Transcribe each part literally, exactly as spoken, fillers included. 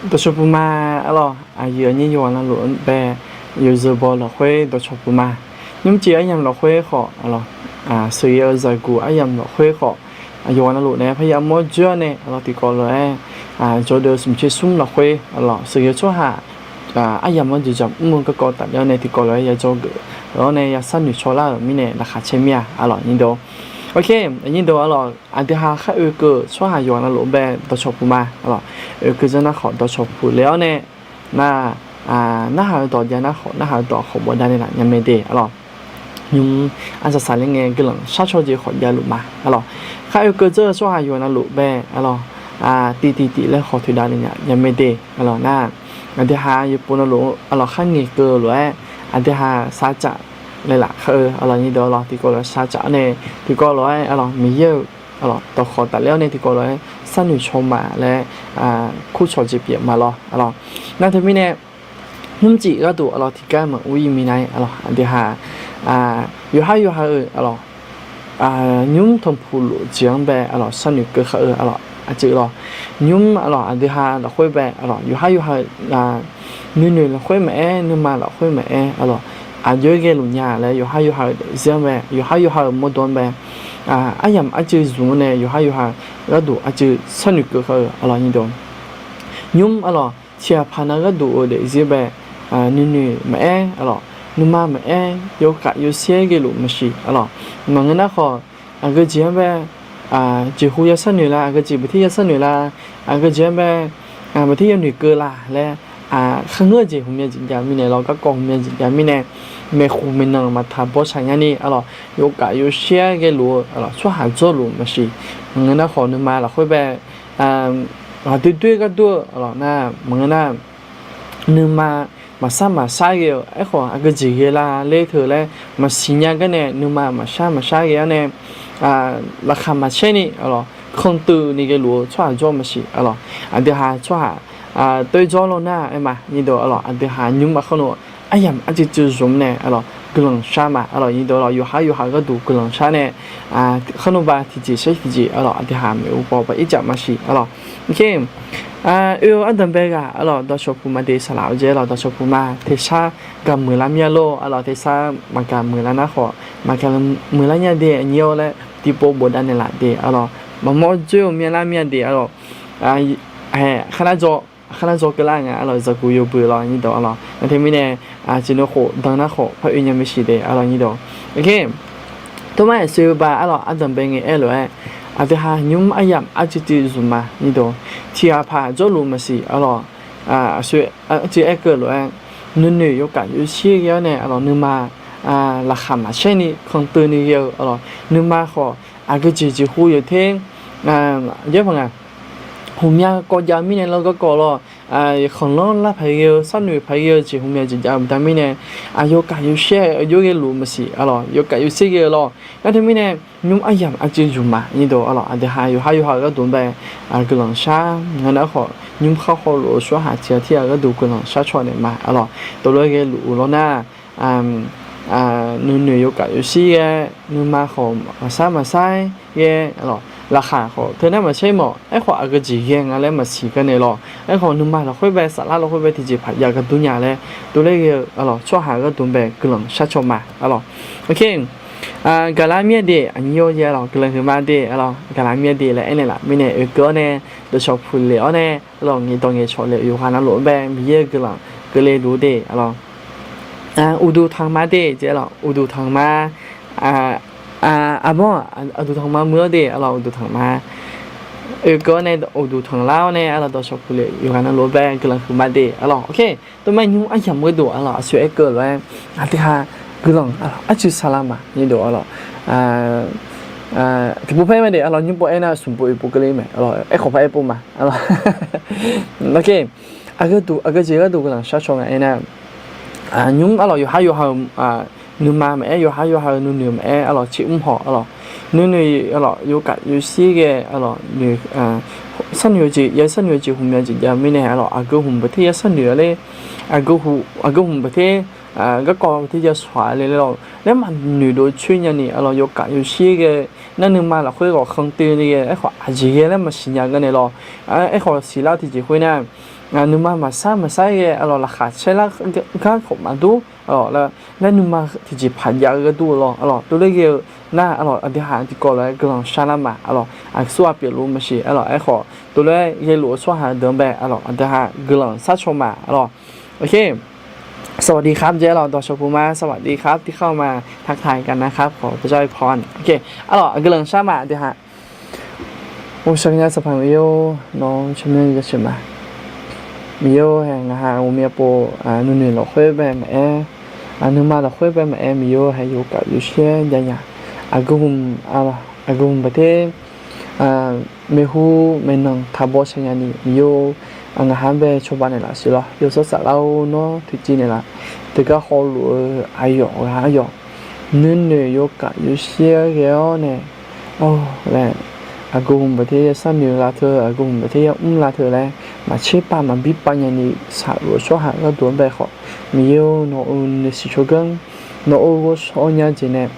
Dawqcawq puq ma, arlawq, aqyuif aqnyir yawqghaq navluf bae, yawzeu baw lafkhoer dawqcawq puq ma. Nymrcif aryamq lafkhoer khawf, arlawq, sheuqghae-eu zaqguq aryamq lafkhoer khawf, yawqghaq navluf nae parya mawr dzoer-awr nae, arlawq, tiqkawv lof-aer, jawrdeuv smq tser smr lafkhoer, arlawq, sheuqghae tsawrhaq aryamq-anr jeqjamq mr-eu garkawv tafler-awr nae tiqkawv lof-aer ya jawrgeuf-awr nae ya sharnoeq caw lar-euq mirnae laqkhaq caer mir-a, arlawq, nyir deuq. Aqnyir deuq, arlawq, aqdui ha khar oekeuv tsawrhaq yawqghaq navluf bae dawqcawq puq ma, arlawq, oekeuv janr nar khawf dawqcawq puq le-awr nae, nar, narhaq-eu dawq jav nar khawf narhaq-eu dawq khawf bawqda naeqlaf nya mae de, arlawq. Nymr arsaq saqler ngae guiqlanq shar caw jeq khawf javluf ma, arlawq. Khar oekeuv dzeur-eu tsawrhaq yawqghaq navluf bae, arlawq, tiqtiq tiq laer khawf toeqdav naeqlaf nya mae de, arlawq, nar, aqdui ha yawpov navluf, arlawq, khar ngaeqkeuv lof-aer, aqdui ha sar caf laeqlaf khar-eu, arlawq, nyir deuq, arlawq, tiqkawv lof-aer sar caf-awr nae, tiqkawv lof-aer, arlawq, Miqyaer-euq, arlawq, dawqkhawq tafler-awr nae tiqkawv lof-aer sharnoeq caw ma laer, kurcawq jeq pyeuf ma lawr, arlawq. Nar teumirnae, nymrcif gharduq, arlawq, tiqgar maqur-ir minav-aer, arlawq, aqdui ha, yawqhar yawqha-euq, arlawq, nymr tanqpuq luf jeq-anr bae, arlawq, sharnoeq keuv khar-eu, arlawq, aqceuq lawr. Nymr, arlawq, aqdui ha lafkhoer bae, arlawq, yawqhar yawqha-euq, nuinoeq lafkhoer maqaer, nuima lafkhoer maqaer, arlawq, aqjox-aer ghaeluf nya laer yawqhar yawqha-euq daefzir-anr bae, yawqhar yawqha-euq mawrdo-anr bae, aryamq arcuiv zmq-anr nae yawqhar yawqha gharduq arcuiv sharnoeq keuv khar-eu, arlawq, nyir deuq. Nymr, arlawq, tiqghaq paq nav gharduq-euq daefzir bae, nuinoeq maqaer, arlawq, nuima maqaer, yawkaf yawshaer ghaeluf maqsiq, arlawq, maqngeur nar khawf, aqgeu jeq-anr bae, jeqhu ya sharnoeq la, aqgeu jeq baqtir ya sharnoeq la, aqgeu jeq-anr bae, baqtir yanoeq keuv la laer, kharngeur-eu jeq hmqmya jeq jav mirnae lawr, garkawv hmqmya jeq jav mirnae, maeqhu maeqnan maqtaq bawshaq nyani, arlawq, yawkaf yawshaer ghaeluf-eu, arlawq, tsawrhaq jawrluf maqsiq, maqngeur nar khawf nuima lafkhoer bae, ghaqdoer doer ghardur-eu, arlawq, nar, maqngeur nar, nuima maqshar maqshar ghae-eu, aerkhawf aqgeu jeq ghae la ler teu laer maqsiq nya gar nae nuima maqshar maqshar ghae-awr nae, laqkhaq maqcaer ni, arlawq, kanqtuiv ni ghaeluf-eu tsawrhaq jawr maqsiq, arlawq, aqdui ha tsawrhaq toer jawr lawr nar aer ma, nyir deuq, arlawq, aqdui ha nymr aqkhar nmr aryamq arcuiv cuiv zmq-anr nae, arlawq, guiqlanq shar ma, arlawq, nyir deuq, arlawq, yawqhar yawqha gharduq guiqlanq shar nae, khar nmr ba tiqjeq saer tiqjeq, arlawq, aqdui ha maeqhu paw ba ircaf maqsiq, arlawq. Oe-eu ardanq bae ghaq, arlawq, dawqcawq puq ma de, saqlaq-eu jeq, arlawq, dawqcawq puq ma, tersar gaq muiqlar mir-a lor, arlawq, tersar maqgaq muiqlar nar khawf, maqgaq muiqlar nya de, aqnyir-awr laer tiqpov bofdav naeqlaf de, arlawq, maqmawr dzoer-eu myav lar mir-a de, arlawq, kharnar dzaw, kharnar dzaw keuvlar nga, arlawq, zaqguq yawbui lawr, nyir deuq, arlawq, nar teumirnae, aqjeq nui khof dan nar khawf par oe nya maqsiq de, arlawq, nyir deuq. Tov mar aqsoe ba, arlawq, ardanq bae ngae aer lof-aer, aqdui ha nymr aryamq arcuiv cuiv zmq ma, nyir deuq, tiqghaq paq jawrluf maqsiq, arlawq, aqsoe, arcuiv aer keuv lof-aer, nuinoeq yawkaf yawshaer ghae-awr nae, arlawq, nuima laqkhaq maqcaer ni kanqtuiv ni ghae-eu, arlawq, nuima khawf aqgeu jeq jeqhu yawq ter, yaer paq nga, hmqmya kawv jav mirnae lawr garkawv lawr, khanqlanr lar paq ghae-eu, sharnoeq paq ghae-eu jeq hmqmya jeq jav-eu baqda mirnae, aqyawf kaf yawshaer-eu aqjox ghaeluf maqsiq, arlawq, yawkaf yawshaer ghae-eu lawr. Nar teumirnae, nymr aryamq arcuiv zmq ma, nyir deuq, arlawq, aqdui ha yawqhar yawqha-euq gharduq bae, guiqlanq shar, ngeur nar khawf nymr khar hawluf-eu tsawrhaq tiq ghaq tir ghaq-euq gharduq guiqlanq shar caw naeq ma, arlawq, tov lof-aer ghaeluf-eu lawr nar, nuinoeq yawkaf yawshaer ghae, nuima khawf maqshar maqshar ghae, arlawq, laqkhaq khawf teunar maqcaer mawf, aerkhawf aqgeu jeq ghae nga laer maqsiq gar nae lawr, aerkhawf nuima lafkhoer bae, saflar lafkhoer bae tiqjeq paq jav gar dur nya laer, tov lof-aer ghae-eu, arlawq, tsawrhaq gharduq bae guiqlanq shar caw ma, arlawq. Gaqlar mir-a de, aqnyir-awr ya, arlawq, guiqlanq huiqma de, arlawq, gaqlar mir-a de laer aernaeq laf mirnae oekeuv-awr nae, dawqcawq puq lef-awr nae, arlawq, ngaeqdawq ngaeqcawq lef-eu yawqghaq navluf-anr bae Miqyaer-eu guiqlanq keuvle luf-eu de, arlawq. Uqduq tanq ma de jeq, arlawq, uqduq tanq ma. Aqbawr-aq, uqduq tanq ma muiq-awr de, arlawq, uqduq tanq ma. Oekeuv-awr nae uqduq tanq lar-awr nae, arlawq, dawqcawq puq lef yawqghaq navluf-anr bae guiqlanq huiqma de, arlawq. Ok, tov mar nymr aryamq gharduq, arlawq, aqsoe aer keuv lof-aer, aqdui ha guiqlanq, arlawq, arcuiv saqlar ma, nyir deuq, arlawq. Tiqpov par aer ma de, arlawq, nymr pov aer nar smq pov oeq pov keuvle mae, arlawq, aerkhawf par aer pov ma, arlawq. Ok, aqgeu jeq gharduq guiqlanq shar caw nga aernar, nymr, arlawq, yawqhar yawqha-euq nuima maqaer, yawqhar yawqha-euq nuinoeq maqaer, arlawq, ciqmr haw, arlawq, nuinoeq, arlawq, yawkaf yawshaer ghae, arlawq, sharnoeq-eu jeq, ya sharnoeq-eu jeq hmqmya jeq jav mirnae, arlawq, aqgeu hmq baqter ya sharnoeq-a ler, aqgeu hmq baqter, garkawv baqter ya shawq-a ler lawr, laer maqnoeq dov coer nyani, arlawq, yawkaf yawshaer ghae, nar nuima lafkhoer ghawq khanqtuiv ni ghae, aerkhawf aqjeq ghae laer maqsiq nya gar nae lawr, aerkhawf siqlar-eu tiqjeq khoer nar, nuima maqsar maqsar ghae-eu arlawq, laqkhaq caerlar gar khawf maqdur arlawq laer, laer nuima tiqjeq paq jav-eu gharduq lawr arlawq, tov ler ghae-eu nar arlawq, aqdui haq tiqkawv lof-aer guiqlanq shar lar ma arlawq. Aqsur aq pyeufluf maqsiq arlawq, aerkhawf tov ler ghae luf-eu tsawrhaq deuq-anr bae arlawq, aqdui haq guiqlanq sharcaw ma arlawq. สวัสดีครับ jeq arlawq, dawqshawq puq ma, สวัสดีครับ ที่เข้ามาทักทายกันนะครับ ขอพระเจ้าอวยพร arlawq, guiqlanq shar ma aqdui haq. Ghovshaw nya Sanqpaq Miqyaer-or, nawq-anr tsawrmyanr yasheuq ma. Miqyaer-or, hae ngaq haq ghawqmya pov nuinoeq lafkhoer bae maqaer, nuima lafkhoer bae maqaer, Miqyaer-or, hae yawkaf yawshaer jav nya. Aqgeu hmq, aqgeu hmq baqder maeqhu maeqnan taqbaw shaqnya ni Miqyaer-or, ngaq haq-anr bae cawba naeqlaf siq lawr. Yawshawr Saflar-or, nawr toeqciv naeqlaf. Teugar hawluf-eu aqyawf ghaq aqyawf nuinoeq yawkaf yawshaer ghae-awr nae, laer, aqgeu hmq baqder yasar noeq la teu, aqgeu hmq baqder yamr la teu laer, maqtser pav maqbir pav nya ni shaqluf-eu tsawrhaq gharduq-anr bae khawf, Miqyaer-or, nawq-euq nuinoeq siqcoer ganr, nawq-euq ghovshaw nya jeq nae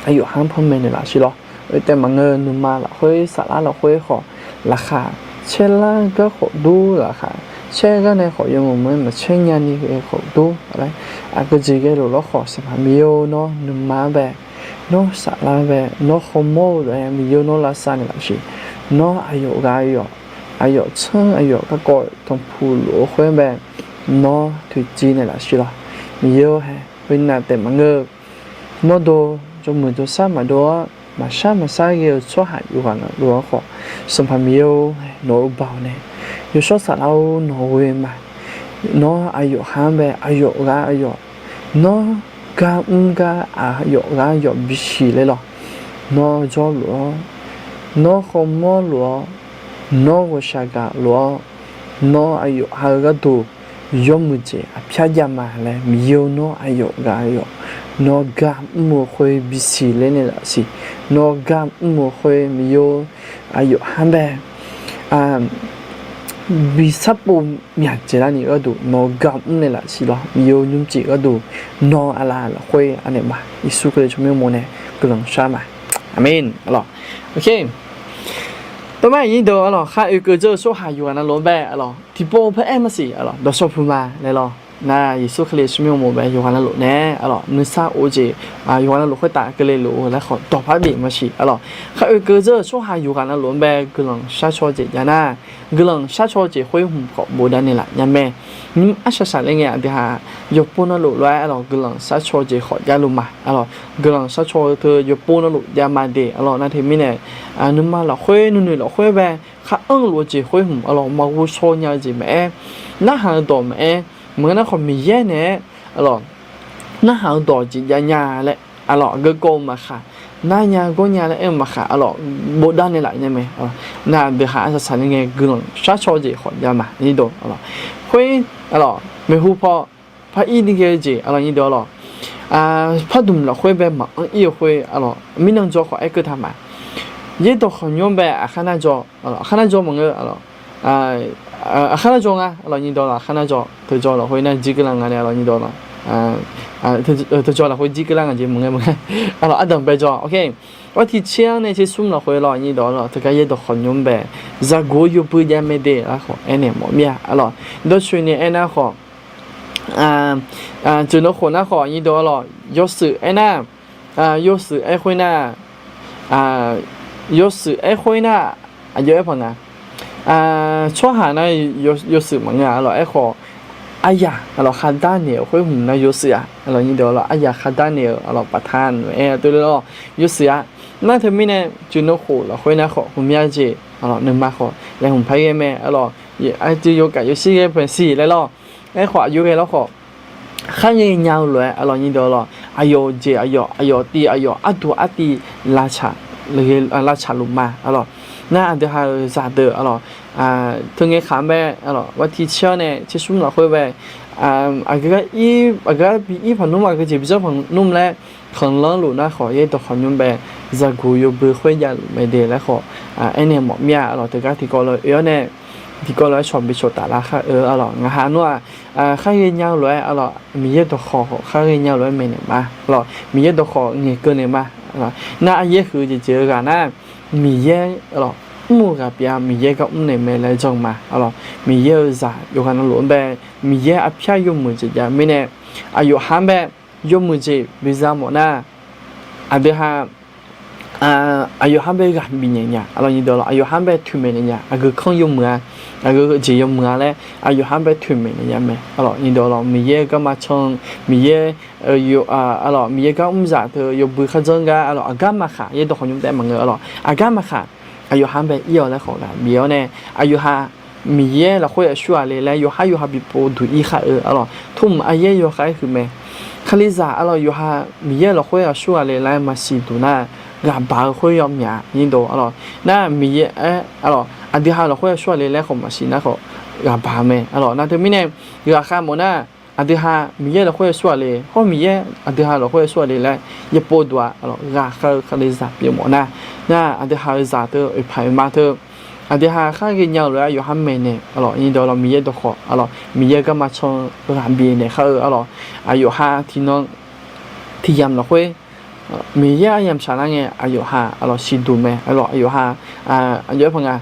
aqyawf haq-anr panmaeq naeqlaf siq lawr. Oe taef maqngeur-eu nuima lafkhoer saflar lafkhoer khawf, laqkhaq caerlar gar khawf dur, laqkhaq caer gar nae khawf yawmuiq maqaer maqcaer nya ni ghae khawf dur laer, aqgeu jeq ghae luf lawr khawf, Sanqpaq Miqyaer-or, nawr nuima-anr bae, nawr saflar-anr bae, nawr hawmawr-eu lof-aer Miqyaer-or, nawr lavsav naeqlaf siq. Nawr aqyawf ghaq aqyawf, aqyawf tsanr aqyawf garkawv tanqpuq luf-eu khoer bae, nawr toeqciv naeqlaf siq lawr. Miqyaer-or, hae khoernav taef maqngeur-eu mawrdo jawrmuiq jawrshar maqdov-awr, maqshar maqshar ghae-eu tsawrhaq yawqghaq navluf-anr khawf, Sanqpaq Miqyaer-or, nawq-euq baoq nae, Yawshawr Saflar-or, nawq ghoe ma. Nawr aqyawf haq-anr bae aqyawf ghaq aqyawf, nawr gar mr gar aqyawf ghaq aqyawf bisiq ler lawr. Nawr jawrluf-awr, nawr hawmawr luf-awr, nawr ghawqshaq gaq luf-awr, nawr aqyawf haq-eu gharduq yawmuiq jeq aqpyar jav ma laer, Miqyaer-or, nawr aqyawf ghaq aqyawf, nawr gar mr-eu khoer bisiq ler naeqlaf siq. Nawr gar mr-eu khoer Miqyaer-or, aqyawf haq-anr bae bisarpov myaq dzaeqlar ni gharduq nawq gar mr naeqlaf siq lawr. Miqyaer-or, nymrcif gharduq nawq aqlaf lafkhoer anaeq ma. Yeqsur Kali tsawrmyanr uqmov nae guiqlanq shar ma. Aqmeq. Arlawq, tawrmar aqnyir deuq arlawq, khar oekeuv dzeur-eu tsawrhaq yawqghaq navluf-anr bae arlawq, tiqpov paq-aer maqsiq arlawq, dawqshawr puq ma laer lawr. Nar Yeqsur Kali tsawrmyanr uqmov bae yawqghaq navluf nae arlawq, nuisar of-eu jeq yawqghaq navluf khoertav keuvle luf-eu laer khawf dawqpar bif maqsiq arlawq, khar oekeuv dzeur-eu tsawrhaq yawqghaq navluf-anr bae guiqlanq sharcaw jeq jav nar, guiqlanq sharcaw jeq khoer hmq khawf bofdav naeqlaf nya mae. Nymr arsaq saqler ngae aqdui haq yawqpov navluf lof-aer arlawq guiqlanq sharcaw jeq khawf javluf ma arlawq, guiqlanq sharcaw-eu teu yawqpov navluf jav ma de arlawq. Nar teumirnae nuima lafkhoer nuinoeq lafkhoer bae khar anr-eu luf-eu jeq khoer hmq arlawq, maqghov shaw nya-eu jeq maqaer, narhaq-eu dawq maqaer, maqngeur nar khawf Miqyaer naeq-aer arlawq, narhaq-eu dawq jeq jav nya laer arlawq, aqgeu kawv-eu maqkhaq, narnya gawrnya laer aer-eu maqkhaq arlawq, bofdav naeqlaf nya mae. Nar aqdui haq arsaq saqler ngae guiqlanq sharcaw jeq khawf jav ma. Khoer arlawq, maeqhu paw par ir ni ghae-eu jeq arlawq, nyir deuq arlawq, pardmq lafkhoer bae maqanr ir-eu khoer arlawq, mirnan jawr khawf aer keuv taq ma. Yaerdawq khawqnymr bae aqkhar nar jawr, aqkhar nar jawr maqngeur arlawq, aqkhar nar jawr nga arlawq, nyir deuq arlawq, aqkhar nar jawr, teujawr lafkhoer nar jir keuvlar nga nae arlawq, nyir deuq arlawq, teujawr lafkhoer jir keuvlar nga jeq maqngeur maqngeur arlawq, ardanq bae jawr. Oke, arti tser-anr nae tser smr lafkhoer arlawq, nyir deuq arlawq, teugar yaerdawq khawqnymr bae zaqguq-eu yawbui jav mae de laer khawf aernaeq mawf mir-a arlawq. Dawrcoeni aernar khawf, tsuif neu khof nar khawf, nyir deuq arlawq, yawshuif aernar, yawshuif aer khoer nar, yawshuif aer khoer nar, aqjox aer paq nga, tsawrhaq nar yawshuif maqngeur-a arlawq, aerkhawf aryaq arlawq khardar naeq-euq khoer hmq nar yawshuif-a arlawq, nyir deuq arlawq, aryaq khardar naeq-euq arlawq baqtaq naeq-aer tov ler lawr, yawshuif-a. Nar teumirnae tsuif neu khof lafkhoer nar khawf hmq mya jeq arlawq, nuima khawf laeqhmq par ghae mae arlawq, aqjeq yawkaf yawshuir ghae paq siq laer lawr. Aerkhawf aqjox ghae lawr khawf, khar ghae nya-eu lof-aer arlawq, nyir deuq arlawq, aqyawf-euq jeq aqyawf, aqyawf tiv aqyawf, arduq artiv lavtsaq luf ma arlawq. Nar aqdui haq-euq zaqdeuq arlawq, teungae khaq-anr bae arlawq, arti tser-anr nae tser smr lafkhoer bae, aqgeu gar bi ir paq nmr, aqgeu jeq bi janr paq nmr laer khanqlanr luf nar khawf, yaerdawq khawqnymr bae zaqguq yawbui khoer javluf mae de laer khawf aernaeq mawf mir-a arlawq. Teugar tiqkawv lof-aer oe-awr nae tiqkawv lof-aer cawq bi cawq taf lar khar oe-eu arlawq, ngaq haq nmr-aq, khar ghae nya-eu lof-aer arlawq, Miqyaer dawqkhawq khawf khar ghae nya-eu lof-aer maeqnaeq ma arlawq, Miqyaer dawqkhawq ngaeqkeuv naeq ma. Nar aryaer huiq-eu jeq jeq-eu ghaq nar, Miqyaer arlawq, mr-eu ghaq pyeuf-a, Miqyaer gar mrnaeq mae laer jan ma. Arlawq, Miqyaer-euq zaq yawqghaq navluf-anr bae, Miqyaer arpyar yawmuiq jeq jav mirnae, aqyawf ha-anr bae yawmuiq jeq biza mawf nar, aqdui ha aqyawf ha-anr bae ghaq bifnaeq nya, arlawq, nyiq dawq lawq, aqyawf ha-anr bae toeqmaeq naeq nya, aqgeu kanr yawmuiq-a, aqgeu jeq yawmuiq-a laer aqyawf ha-anr bae toeqmaeq naeq nya mae. Arlawq, nyiq dawq lawq, Miqyaer-eu garma can, Miqyaer, arlawq, Miqyaer gar mr zaq teu yawbui kharjan gar, arlawq, aqgar maqkhaq, yaerdawq khawf nymr taef maqngeur, arlawq, aqgar maqkhaq, aqyawf ha-anr bae ir-awq laer khawf ghaq bif-awr nae, aqyawf ha Miqyaer lafkhoer aqsur ghaq le laer yawqhar yawqha bipov duq ir khar-eu, arlawq, tmq aqyaer yawqghaq-aer huiq mae. Kalizaq, arlawq, yawqha Miqyaer lafkhoer aqsur ghaq le laer maqsiq duq nar, ghaqbaq-eu khoer yawmyaq, nyiq dawq, arlawq, nar Miqyaer-aer, arlawq, aqdui ha lafkhoer aqsur ghaq le laer khawf maqsiq nar khawf ghaqbaq mae, arlawq. Nar teumirnae, ghaqkhav mawf nar, aqdui ha Miqyaer lafkhoer aqsur ghaq le, hawr Miqyaer aqdui ha lafkhoer aqsur ghaq le laer yawpov duq-a, arlawq, ghaqkhav-eu Kalizaq pyeuf mawf nar, nar aqdui ha-euq zaq teu oeqpaq oeqma teu, aqdui ha khar ghaenya-eu lof-aer aqyawf ha maeqnaeq, arlawq, nyiq dawq lawq, Miqyaer dawq khawf, arlawq, Miqyaer garma can ghaq bifnaeq khar-eu, arlawq, aqyawf ha tiqnan tiqyamq lafkhoer Miqyaer aryamq shaq lar ngae, aqyawf ha, arlawq, siqduq mae, arlawq, aqyawf ha, aqyawf-aer paq nga,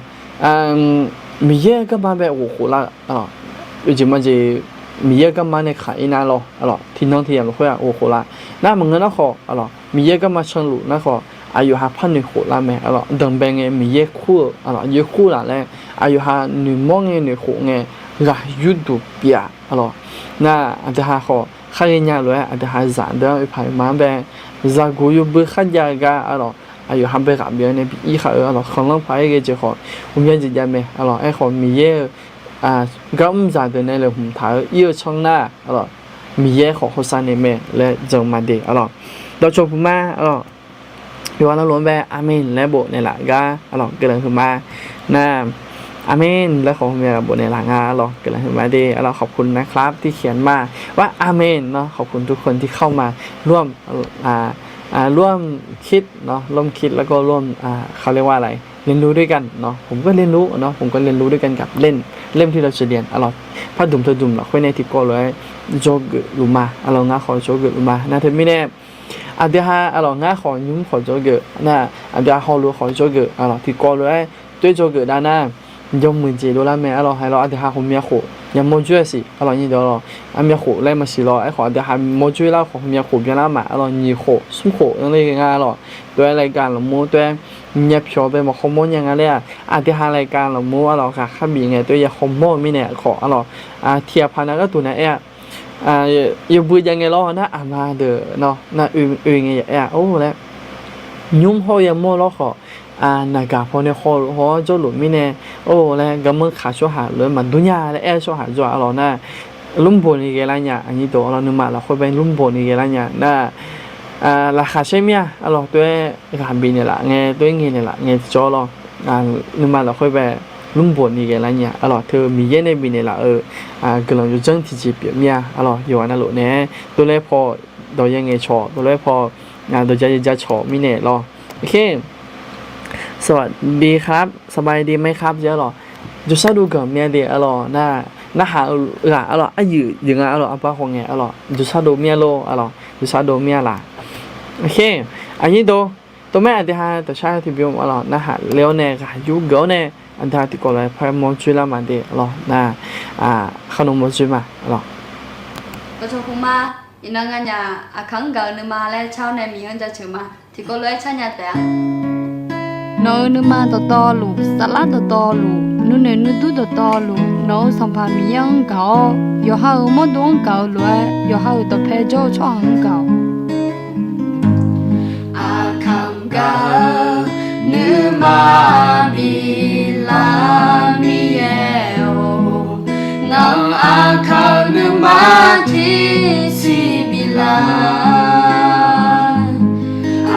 Miqyaer garma bae ghofkhof lar-eu, arlawq, yawjeq majeq Miqyaer garma nae kaq-ir nar lawr, arlawq, tiqnan tiqyamq lafkhoer-aq ghofkhof lar. Nar maqngeur nar khawf, arlawq, Miqyaer garma canluf nar khawf, aqyawf ha par noeqkhof lar mae, arlawq, danqbae ngae Miqyaer kur-eu, arlawq, Miqyaer kur laf laer, aqyawf ha noeqmawr ngae noeqkhof ngae, ghaq yurduq pyeuf-a, arlawq. Nar aqdui ha khawf khar ghaenya lof-aer aqdui ha zaq deuq-anr oeqpaq oeqma-anr bae, zaqguq yawbui kharjav-eu gar, arlawq, aqyawf ha bae ghaq bif-awr nae bi ir khar-eu, arlawq, khanqlanr paq-aer ghae jeq khawf ghawqmya jeq jav mae, arlawq. Aerkhawf Miqyaer-euq gar mr zaq deuq nae laeqhmq mqtaq-eu ir-eu can nar, arlawq, Miqyaer khawf hawsav naeq mae laer jan ma de, arlawq. Dawqcawq puq ma, arlawq, yawqghaq navluf-anr bae aqmen laer bofnaeq laf gar, arlawq, guiqlanq huiqma. Nar aqmen laer khawf ghawqmya bofnaeq laf nga, arlawq, guiqlanq huiqma de, arlawq, ขอบคุณนะครับที่เขียนมาว่า อาเมน เนาะ ขอบคุณทุกคนที่เข้ามาร่วม ร่วมคิด เนาะ ร่วมคิด แล้วก็ร่วม เขาเรียกว่าอะไร เรียนรู้ด้วยกัน เนาะ ผมก็เรียนรู้ เนาะ ผมก็เรียนรู้ด้วยกันกับเล่ม เล่มที่เราจะเรียน arlawq, pardmq teudmq lafkhoer nae tiqkawv lof-aer dzawgeuf luf ma, arlawq, ngar khawf dzawgeuf luf ma. Nar teumirnae aqdui ha, arlawq, ngar khawf nymr khawf dzawgeuf nar, aqdui ha hawluf khawf dzawgeuf, arlawq, tiqkawv lof-aer toer dzawgeuf dav nar, yawmuiq jeq dovlar mae, arlawq. Haeqlawq aqdui ha ghawqmya khof yamawr joer-a siq, arlawq, nyiq dawq lawq, aqmya khof laer maqsiq lawq. Aerkhawf aqdui ha mawr joer lar khawf ghawqmya khof byanlar ma, arlawq, nyiq khof smr khof yanr ler ghae nga, arlawq. Tov-aer รายการ lafmur tov-aer myavpyawq bae maqkhawr mawr nya nga laer-aq, aqdui ha รายการ lafmur, arlawq, ghaq khar bif ngae tov-aer ya khawr mawr-eu mirnae khawf, arlawq, tiqghaq paq nav gharduq nav aer-a, yawbui jav ngae lawr nar aqma deuq nawr nar oe ngae ya aer-a or laer, nymr hawr yamawr lawr khawf, naqgaq paw nae hawluf hawr jawrluf mirnae, or laer garmanr kaq tsawrhaq lof-aer maqdur nya laer aer-eu tsawrhaq jawr-aq, arlawq, nar lmrboq ni ghae lar nya, aqnyir dawq, arlawq, nuima lafkhoer bae lmrboq ni ghae lar nya nar, laqkhaq saer mir-a, arlawq, tov-aer ghaq bifnaeq laf ngae, tov-aer ngaeqnaeq laf ngae tiqjawr lawr, nuima lafkhoer bae lmrboq ni ghae lar nya, arlawq, teu Miqyaer nae bifnaeq laf-eu guiqlanq yawdzanr tiqjeq pyeuf mir-a, arlawq, yawqghaq navluf nae-aer tov laer paw dawq ya ngaeq cawq, tov laer paw dawq ja ya ja cawq mirnae lawr. สวัสดีครับ สบายดีไหมครับ jeq, arlawq, jawrshar dov ganq mir-a de, arlawq, nar narhaq-eu ghaq, arlawq, aryuif yeuq nga, arlawq, arbar khawf ngae, arlawq, jawrshar dov mir-a lor, arlawq, jawrshar dov mir-a laq. Aqnyir dawq, tov maer aqdui ha dawqshar tiqbyan, arlawq, narhaq le-awr nae ghaq yur geuf-awr nae, aqdui ha tiqkawv lof-aer par mawr joer lar ma de, arlawq, nar khar nawr mawr joer ma, arlawq. Dawqcawq puq ma, iqnan nganyaf aqkaq-anr gaq-eu nuima laer car-awr nae Miqyaer-anr jaceuq ma. Tiqkawv lof-aer car nya taef-a. Nawq-euq nuima dawqtawvluf, saflar dawqtawvluf, nuinoeq nuidur dawqtawvluf, nawq-euq Sanqpaq Miqyaer-anr gaq-awr, yawqha-euq mawrdo-anr gaq-eu lof-aer, yawqha-euq dawqpae jawr-eu tsawrhaq-anr gaq-awq. Aqkaq-anr gaq-eu nuima biflar Miqyaer-or, ngaq-anr aqkaq-eu nuima tiqsiq biflar.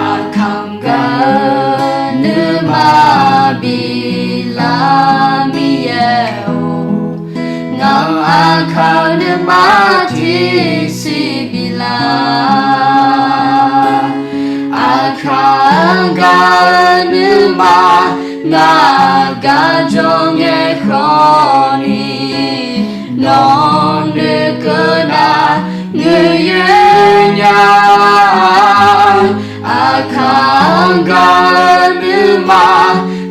Aqkaq-anr gaq-eu nuima biflar Miqyaer-or, ngaq-anr aqkaq-eu nuima tiqsiq biflar. Aqkaq-anr gaq-eu nuima ngaq gaq jawr ngae khawf ni, nawq noeqkeuv nar noeqyoer nya. Aqkaq-anr gaq-eu nuima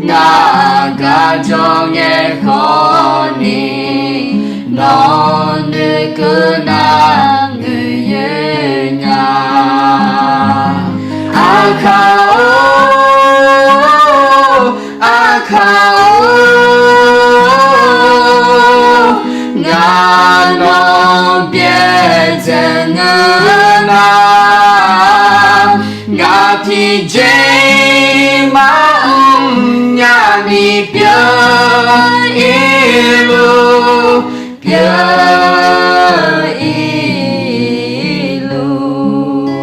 Ngaq aqgar jawr ngae khawf ni, nawq noeqkeuv nar muiq yoer nya. Aqkaq-or, Aqkaq-or, ngaq nawq byaerdzae ngeur nar, ngaq tiqjeq maqmr nya ni pyeuf-ir luf, pyeuf-ir luf.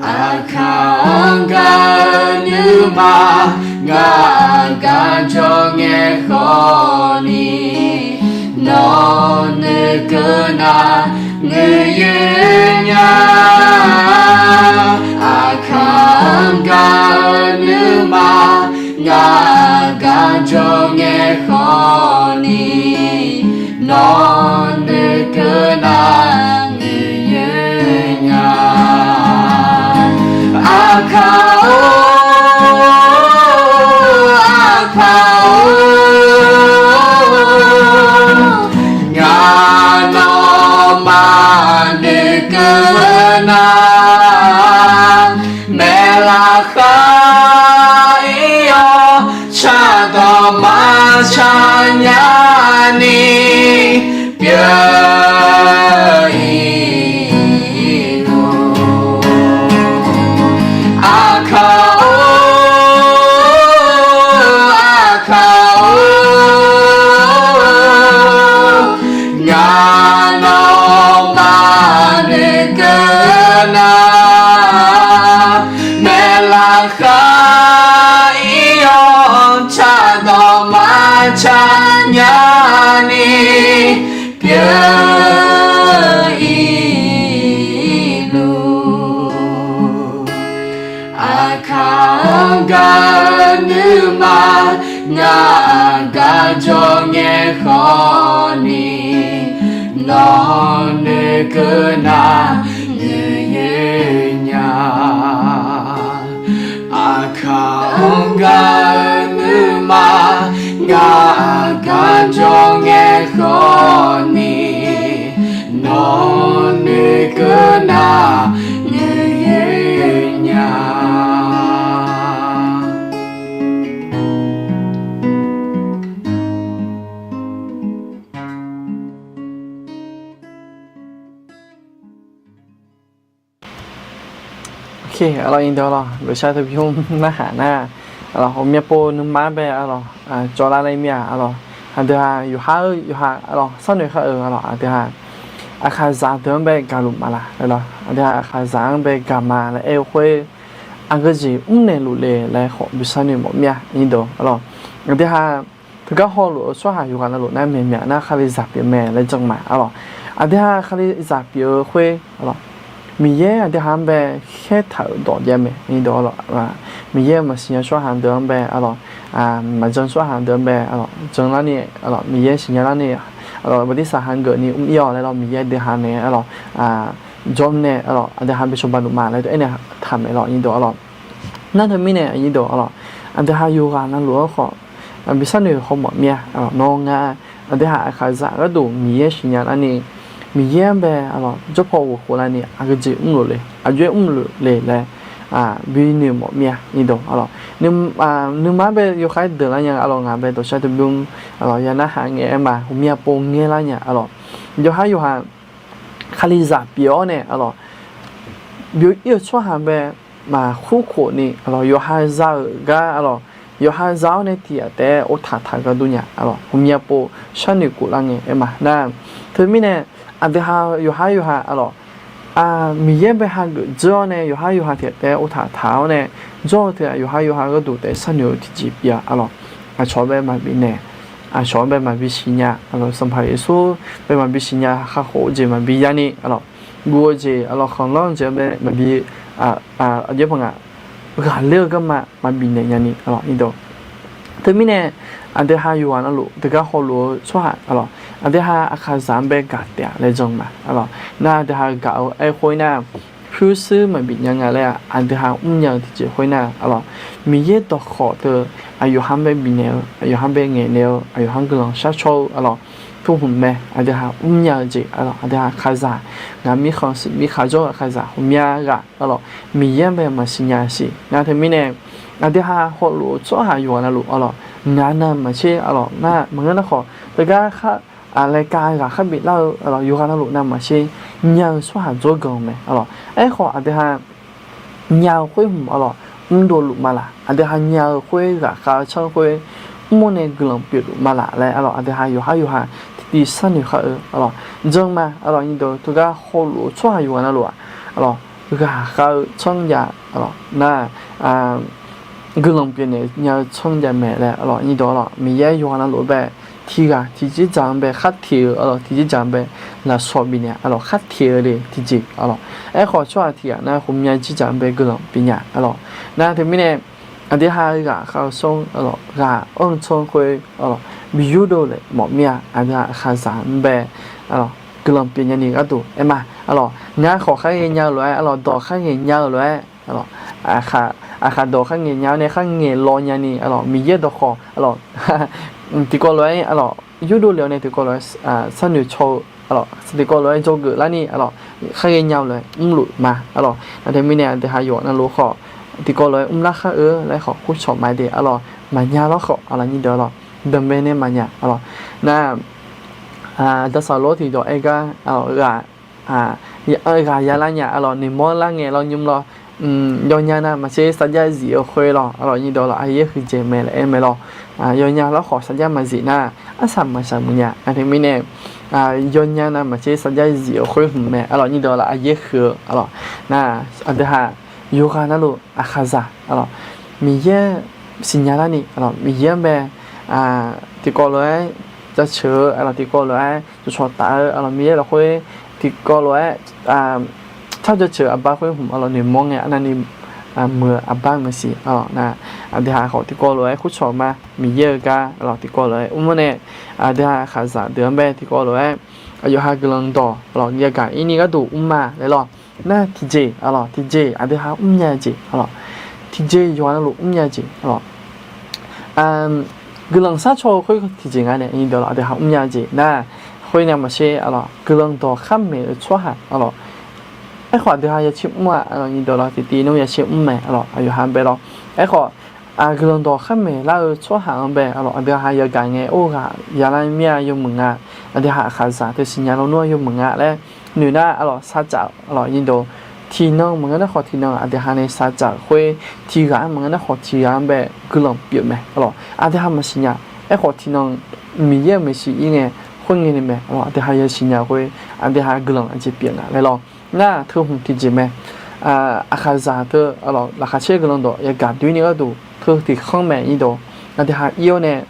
Aqkaq-anr gaq-eu nuima, ngaq aqgar jawr ngae khawf ni, nawq noeqkeuv nar muiq yoer nya. Aqkaq-anr gaq-eu nuima, ngaq aqgar jawr ngae khawf ni, nawq noeqkeuv nar muiq yoer nya. Aqkaq-or, Aqkaq-or, ngaq nawq maqnoeqkeuv nar, maeqlaf khar-ir-awr, cardawq maqcar nya ni pyeuf-ir luf. Aqkaq-or, Aqkaq-or, ngaq nawq maqnoeqkeuv nar, maeqlaf khar-ir-awr, cardawq maqcar nya ni pyeuf-ir luf. Aqkaq-anr gaq-eu nuima, ngaq aqgar jawr ngae khawf ni, nawq noeqkeuv nar muiq yoer nya. Aqkaq-anr gaq-eu nuima, ngaq aqgar jawr ngae khawf ni, nawq noeqkeuv nar muiq yoer nya. Aqlawq, nyiq deuq-awq, gaqshaq teu bymr narhaq nar, aqlawq, ghawqmya pov nuima-anr bae, aqlawq, cawvlar laer mir-aq, aqlawq, aqdui-aq yawqha-eu yawqha, aqlawq, sharnoeq khar-euq, aqlawq, aqdui-aq aqkaqzaq deuq-anr bae gaqluf maqlaq, aqlawq, aqdui-aq aqkaqzaq-anr bae gaq ma laer aer-eu khoer, aqgeujeq mrnaeq luf le laer khawf bi sharnoeq mawf mir-a, nyiq deuq, aqlawq, aqdui-aq teugar hawluf-eu tsawrhaq yawqghaq navluf nar, myaqmyaq nar Kalizaq pyeuf mae laer jan ma, aqlawq, aqdui-aq Kalizaq pyeuf-eu khoer, aqlawq, Miqyaer aqdui-aq-anr bae khaertaq-euq dawq jav mae, nyiq deuq, aqlawq, Miqyaer-euq maqsiq nya tsawrhaq deuq-anr bae, aqlawq, maqjan tsawrhaq deuq-anr bae, aqlawq, janlarni, aqlawq, Miqyaer siqnya larni, aqlawq, bartirsaq hageuf ni mr-ir-awq laer lawr, Miqyaer aqdui-aq nae, aqlawq, jawr nae, aqlawq, aqdui-aq bae cawba luf ma laer teu aernaeq taq mae lawr, nyiq deuq, aqlawq. Nar teumirnae, nyiq deuq, aqlawq, aqdui-aq yawqghaq navluf-anr khawf bi sharnoeq haw mawf mir-a, aqlawq, nawr ngar aqdui-aq aqkaqzaq gharduq Miqyaer siqnya larni, Miqyaer-anr bae, aqlawq, jawrpaw ghof khof larni aqgeujeq mrluf le, aqjox-aer mrluf le laer bi noeq mawf mir-a, nyiq deuq, aqlawq, nuima-anr bae yawkhav-aer deuq lar nya, aqlawq, ngaq bae dawqshar teu bymr, aqlawq, ya narhaq ngae aer ma, ghawqmya pov ngaer lar nya, aqlawq, yawqha yawqha Kalizaq pyeuf-awr nae, aqlawq, byov-ir-eu tsawrhaq bae maqkhur khof ni, aqlawq, yawqha za-euq gar, aqlawq, yawqha za-awr nae tiq ghaq taef-aer ov taq taq gar dur nya, aqlawq, ghawqmya pov sharnoeq khof lar ngae aer ma nar. Teumirnae, aqdui-aq yawqha yawqha, aqlawq, Miqyaer bae hageuf dzeur-awr nae yawqha yawqha tiq ghaq taef-aer ov taq taq-awr nae, jawr-eu teu-aq yawqha yawqha gharduq taef-aer sharnoeq-eu tiqjeq pyeuf-a, aqlawq, aqcawq bae maqbif naeq, aqcawq-anr bae maqbi siqnya, aqlawq, Sanqpaq Yeqsur bae maqbi siqnya, kakhof-eu jeq maqbi ya ni, aqlawq, guv-eu jeq, aqlawq, khanqlanr-eu jeq-anr bae maqbi, aqjeq paq ngaq, ghaqler-eu garma maqbif naeq nya ni, aqlawq, nyiq deuq. Teumirnae, aqdui-aq yawqghaq navluf teugar hawluf-eu tsawrhaq, aqlawq, aqdui-aq aqkaqzaq-anr bae gaq taef-a laer jan ma, aqlawq, nar aqdui-aq gaq-eu aer khoer nar, pyurshuir maqbif nya nga laer-aq, aqdui ha mrnya-eu tiqjeq khoernar, aqlawq, Miqyaer dawqkhawq teu aqyawf ha bae bifnaeq-eu, aqyawf ha bae ngaeqnaeq-eu, aqyawf ha guiqlanq sharcaw-eu, aqlawq, tukhmq mae. Aqdui ha mrnya-eu jeq, aqlawq, aqdui ha kaqzaq, ngaq mirkhanq siq mirkhanq jawr-eu kaqzaq ghawqmya ghaq, aqlawq, Miqyaer-anr bae maqsiq nya siq. Nar teumirnae, aqdui ha hawluf-eu tsawrhaq yawqghaq navluf, aqlawq, ngaq navmaqtser, aqlawq, nar maqngeur narkhawf teugar khar aqlaeqkav ghaq khar biflar-eu, aqlawq, yawqghaq navluf navmaqtser nya-eu tsawrhaq dzawrganq-eu mae, aqlawq. Aerkhawf, aqdui ha nya-eu khoer hmq, aqlawq, mrdovluf ma laq? Aqdui ha nya-eu khoer ghaqkhav-eu tsanr khoer mr-awr nae guiqlanq pyeufluf ma laq laer, aqlawq, aqdui ha yawqhar yawqha tiqtiv sharnoeq khar-eu, aqlawq, janr ma, aqlawq, nyiq deuq teugar hawluf-eu tsawrhaq yawqghaq navluf-aq, aqlawq, ghaqkhav-eu tsanr jav, aqlawq, nar, guiqlanq pyeufnaeq nya-eu tsanr jav mae laer, aqlawq, nyiq deuq, aqlawq, Miqyaer yawqghaq navluf bae tiqghaq tiqjeq dzaq-anr bae khar teq-eu, aqlawq, tiqjeq dzaq-anr bae lafsawq bifnaeq, aqlawq, khar teq-eu le tiqjeq, aqlawq. Aerkhawf tsawrhaq tiqghaq nar ghawqmya jeq dzaq-anr bae guiqlanq bifnya, aqlawq. Nar teumirnae, aqdui ha ghaqkhav-eu tsanr, aqlawq, ghaq anr-eu tsanr khoer, aqlawq, bi yurdov laeq mawf mir-a, aqdui ha aqkhaqzaq-anr bae, aqlawq, guiqlanq pyeufnya ni gharduq aer ma, aqlawq. Ngar khawf khar ghaenya-eu lof-aer, aqlawq, dawq khar ngaeqnya-eu lof-aer, aqlawq, aqkhaq dawq khar ngaeqnya-awr nae khar ngaeq law nya ni, aqlawq, Miqyaer dawqkhawq, aqlawq, tiqkawv lof-aer, aqlawq, yurdov le-awr nae tiqkawv lof-aer sharnoeq caw-eu, aqlawq, tiqkawv lof-aer dzawgeuf lar ni, aqlawq, khar ghaenya-eu lof-aer mrluf ma, aqlawq. Nar teumirnae aqdui ha yawqghaq navluf khawf tiqkawv lof-aer mrlar khar-eu laer khawf kurcawq ma de, aqlawq, maqnya lawr khawf, aqlawq, nyiq deuq, aqlawq, danqbae nae maqnya, aqlawq. Nar, dawqsaqlor tiqdawq aer gar, aqlawq, ghaq ghaq yalar nya, aqlawq, noeqmawr lar ngae lawr nymr lawr, yawnya navmaqtser sarjax zif-eu khoer lawr, aqlawq, nyiq deuq, aqlawq, aqyaer huiqdzaeq mae laer aer mae lawr. Yawnya lawr khawf sarjax maqzif nar, arsaq maqsaq muiq nya. Nar teumirnae, yawnya navmaqtser sarjax zif-eu khoer hmq mae, aqlawq, nyiq deuq, aqlawq, aqyaer huiq-eu, aqlawq, nar, aqdui ha yawqghaq navluf aqkhaqzaq, aqlawq, Miqyaer siqnya lar ni, aqlawq, Miqyaer-anr bae tiqkawv lof-aer jaceuq-eu, aqlawq, tiqkawv lof-aer cawqcawq taf-eu, aqlawq, Miqyaer lafkhoer tiqkawv lof-aer tar jaceuq-eu aqbar khoer hmq, aqlawq, noeqmawr ngae arnavni muiq-eu aqbar maqsiq, aqlawq, nar, aqdui ha khawf tiqkawv lof-aer kurcawq ma, Miqyaer-eu gar, aqlawq, tiqkawv lof-aer mr-awr nae, aqdui ha aqkhaqzaq deuq-anr bae tiqkawv lof-aer aqyawf ha guiqlanq dawq, aqlawq, yagaq ir ni gharduq mr ma laer lawr. Nar tiqjeq, aqlawq, tiqjeq aqdui ha mrnya-eu jeq, aqlawq, tiqjeq yawqghaq navluf mrnya-eu jeq, aqlawq, guiqlanq sharcaw-eu khoer tiqjeq nga nae, nyiq deuq, aqlawq, aqdui ha mrnya-eu jeq nar, khoer navmaqtser, aqlawq, guiqlanq dawq khar maeq-eu tsawrhaq, aqlawq, aerkhawf aqdui ha yacaer mr-a, aqlawq, nyiq deuq, aqlawq, tiqtiv nmr yacaer mr mae, aqlawq, aqyawf ha bae lawr. Aerkhawf guiqlanq dawq khar maeq lar-eu tsawrhaq-anr bae, aqlawq, aqdui ha yagaq ngae or ghaq yalar mir-a yawmuiq nga, aqdui ha aqkhaqzaq teu siqnya lawnmr-a yawmuiq nga laer noeq nar, aqlawq, sarcaf, aqlawq, nyiq deuq, tiqnan maqngeur nar khawf tiqnan aqdui ha nae sarcaf khoer, tiqghaq-anr maqngeur nar khawf tiqghaq-anr bae guiqlanq pyeuf mae, aqlawq, aqdui ha maqsiq nya. Aerkhawf tiqnan Miqyaer-euq maeqshi ir ngae, khoerngae ni mae, aqlawq, aqdui ha yasiq nya khoer, aqdui ha guiqlanq aqjeq pyeuf nga laer lawr. Nar teu hmq tiqjeq mae. Aqkhaqzaq teu, aqlawq, laqkhaq caer guiqlanq dawq yagaq doer ni gharduq teu tiqkhanr mae, nyiq deuq, aqdui ha ir-awr nae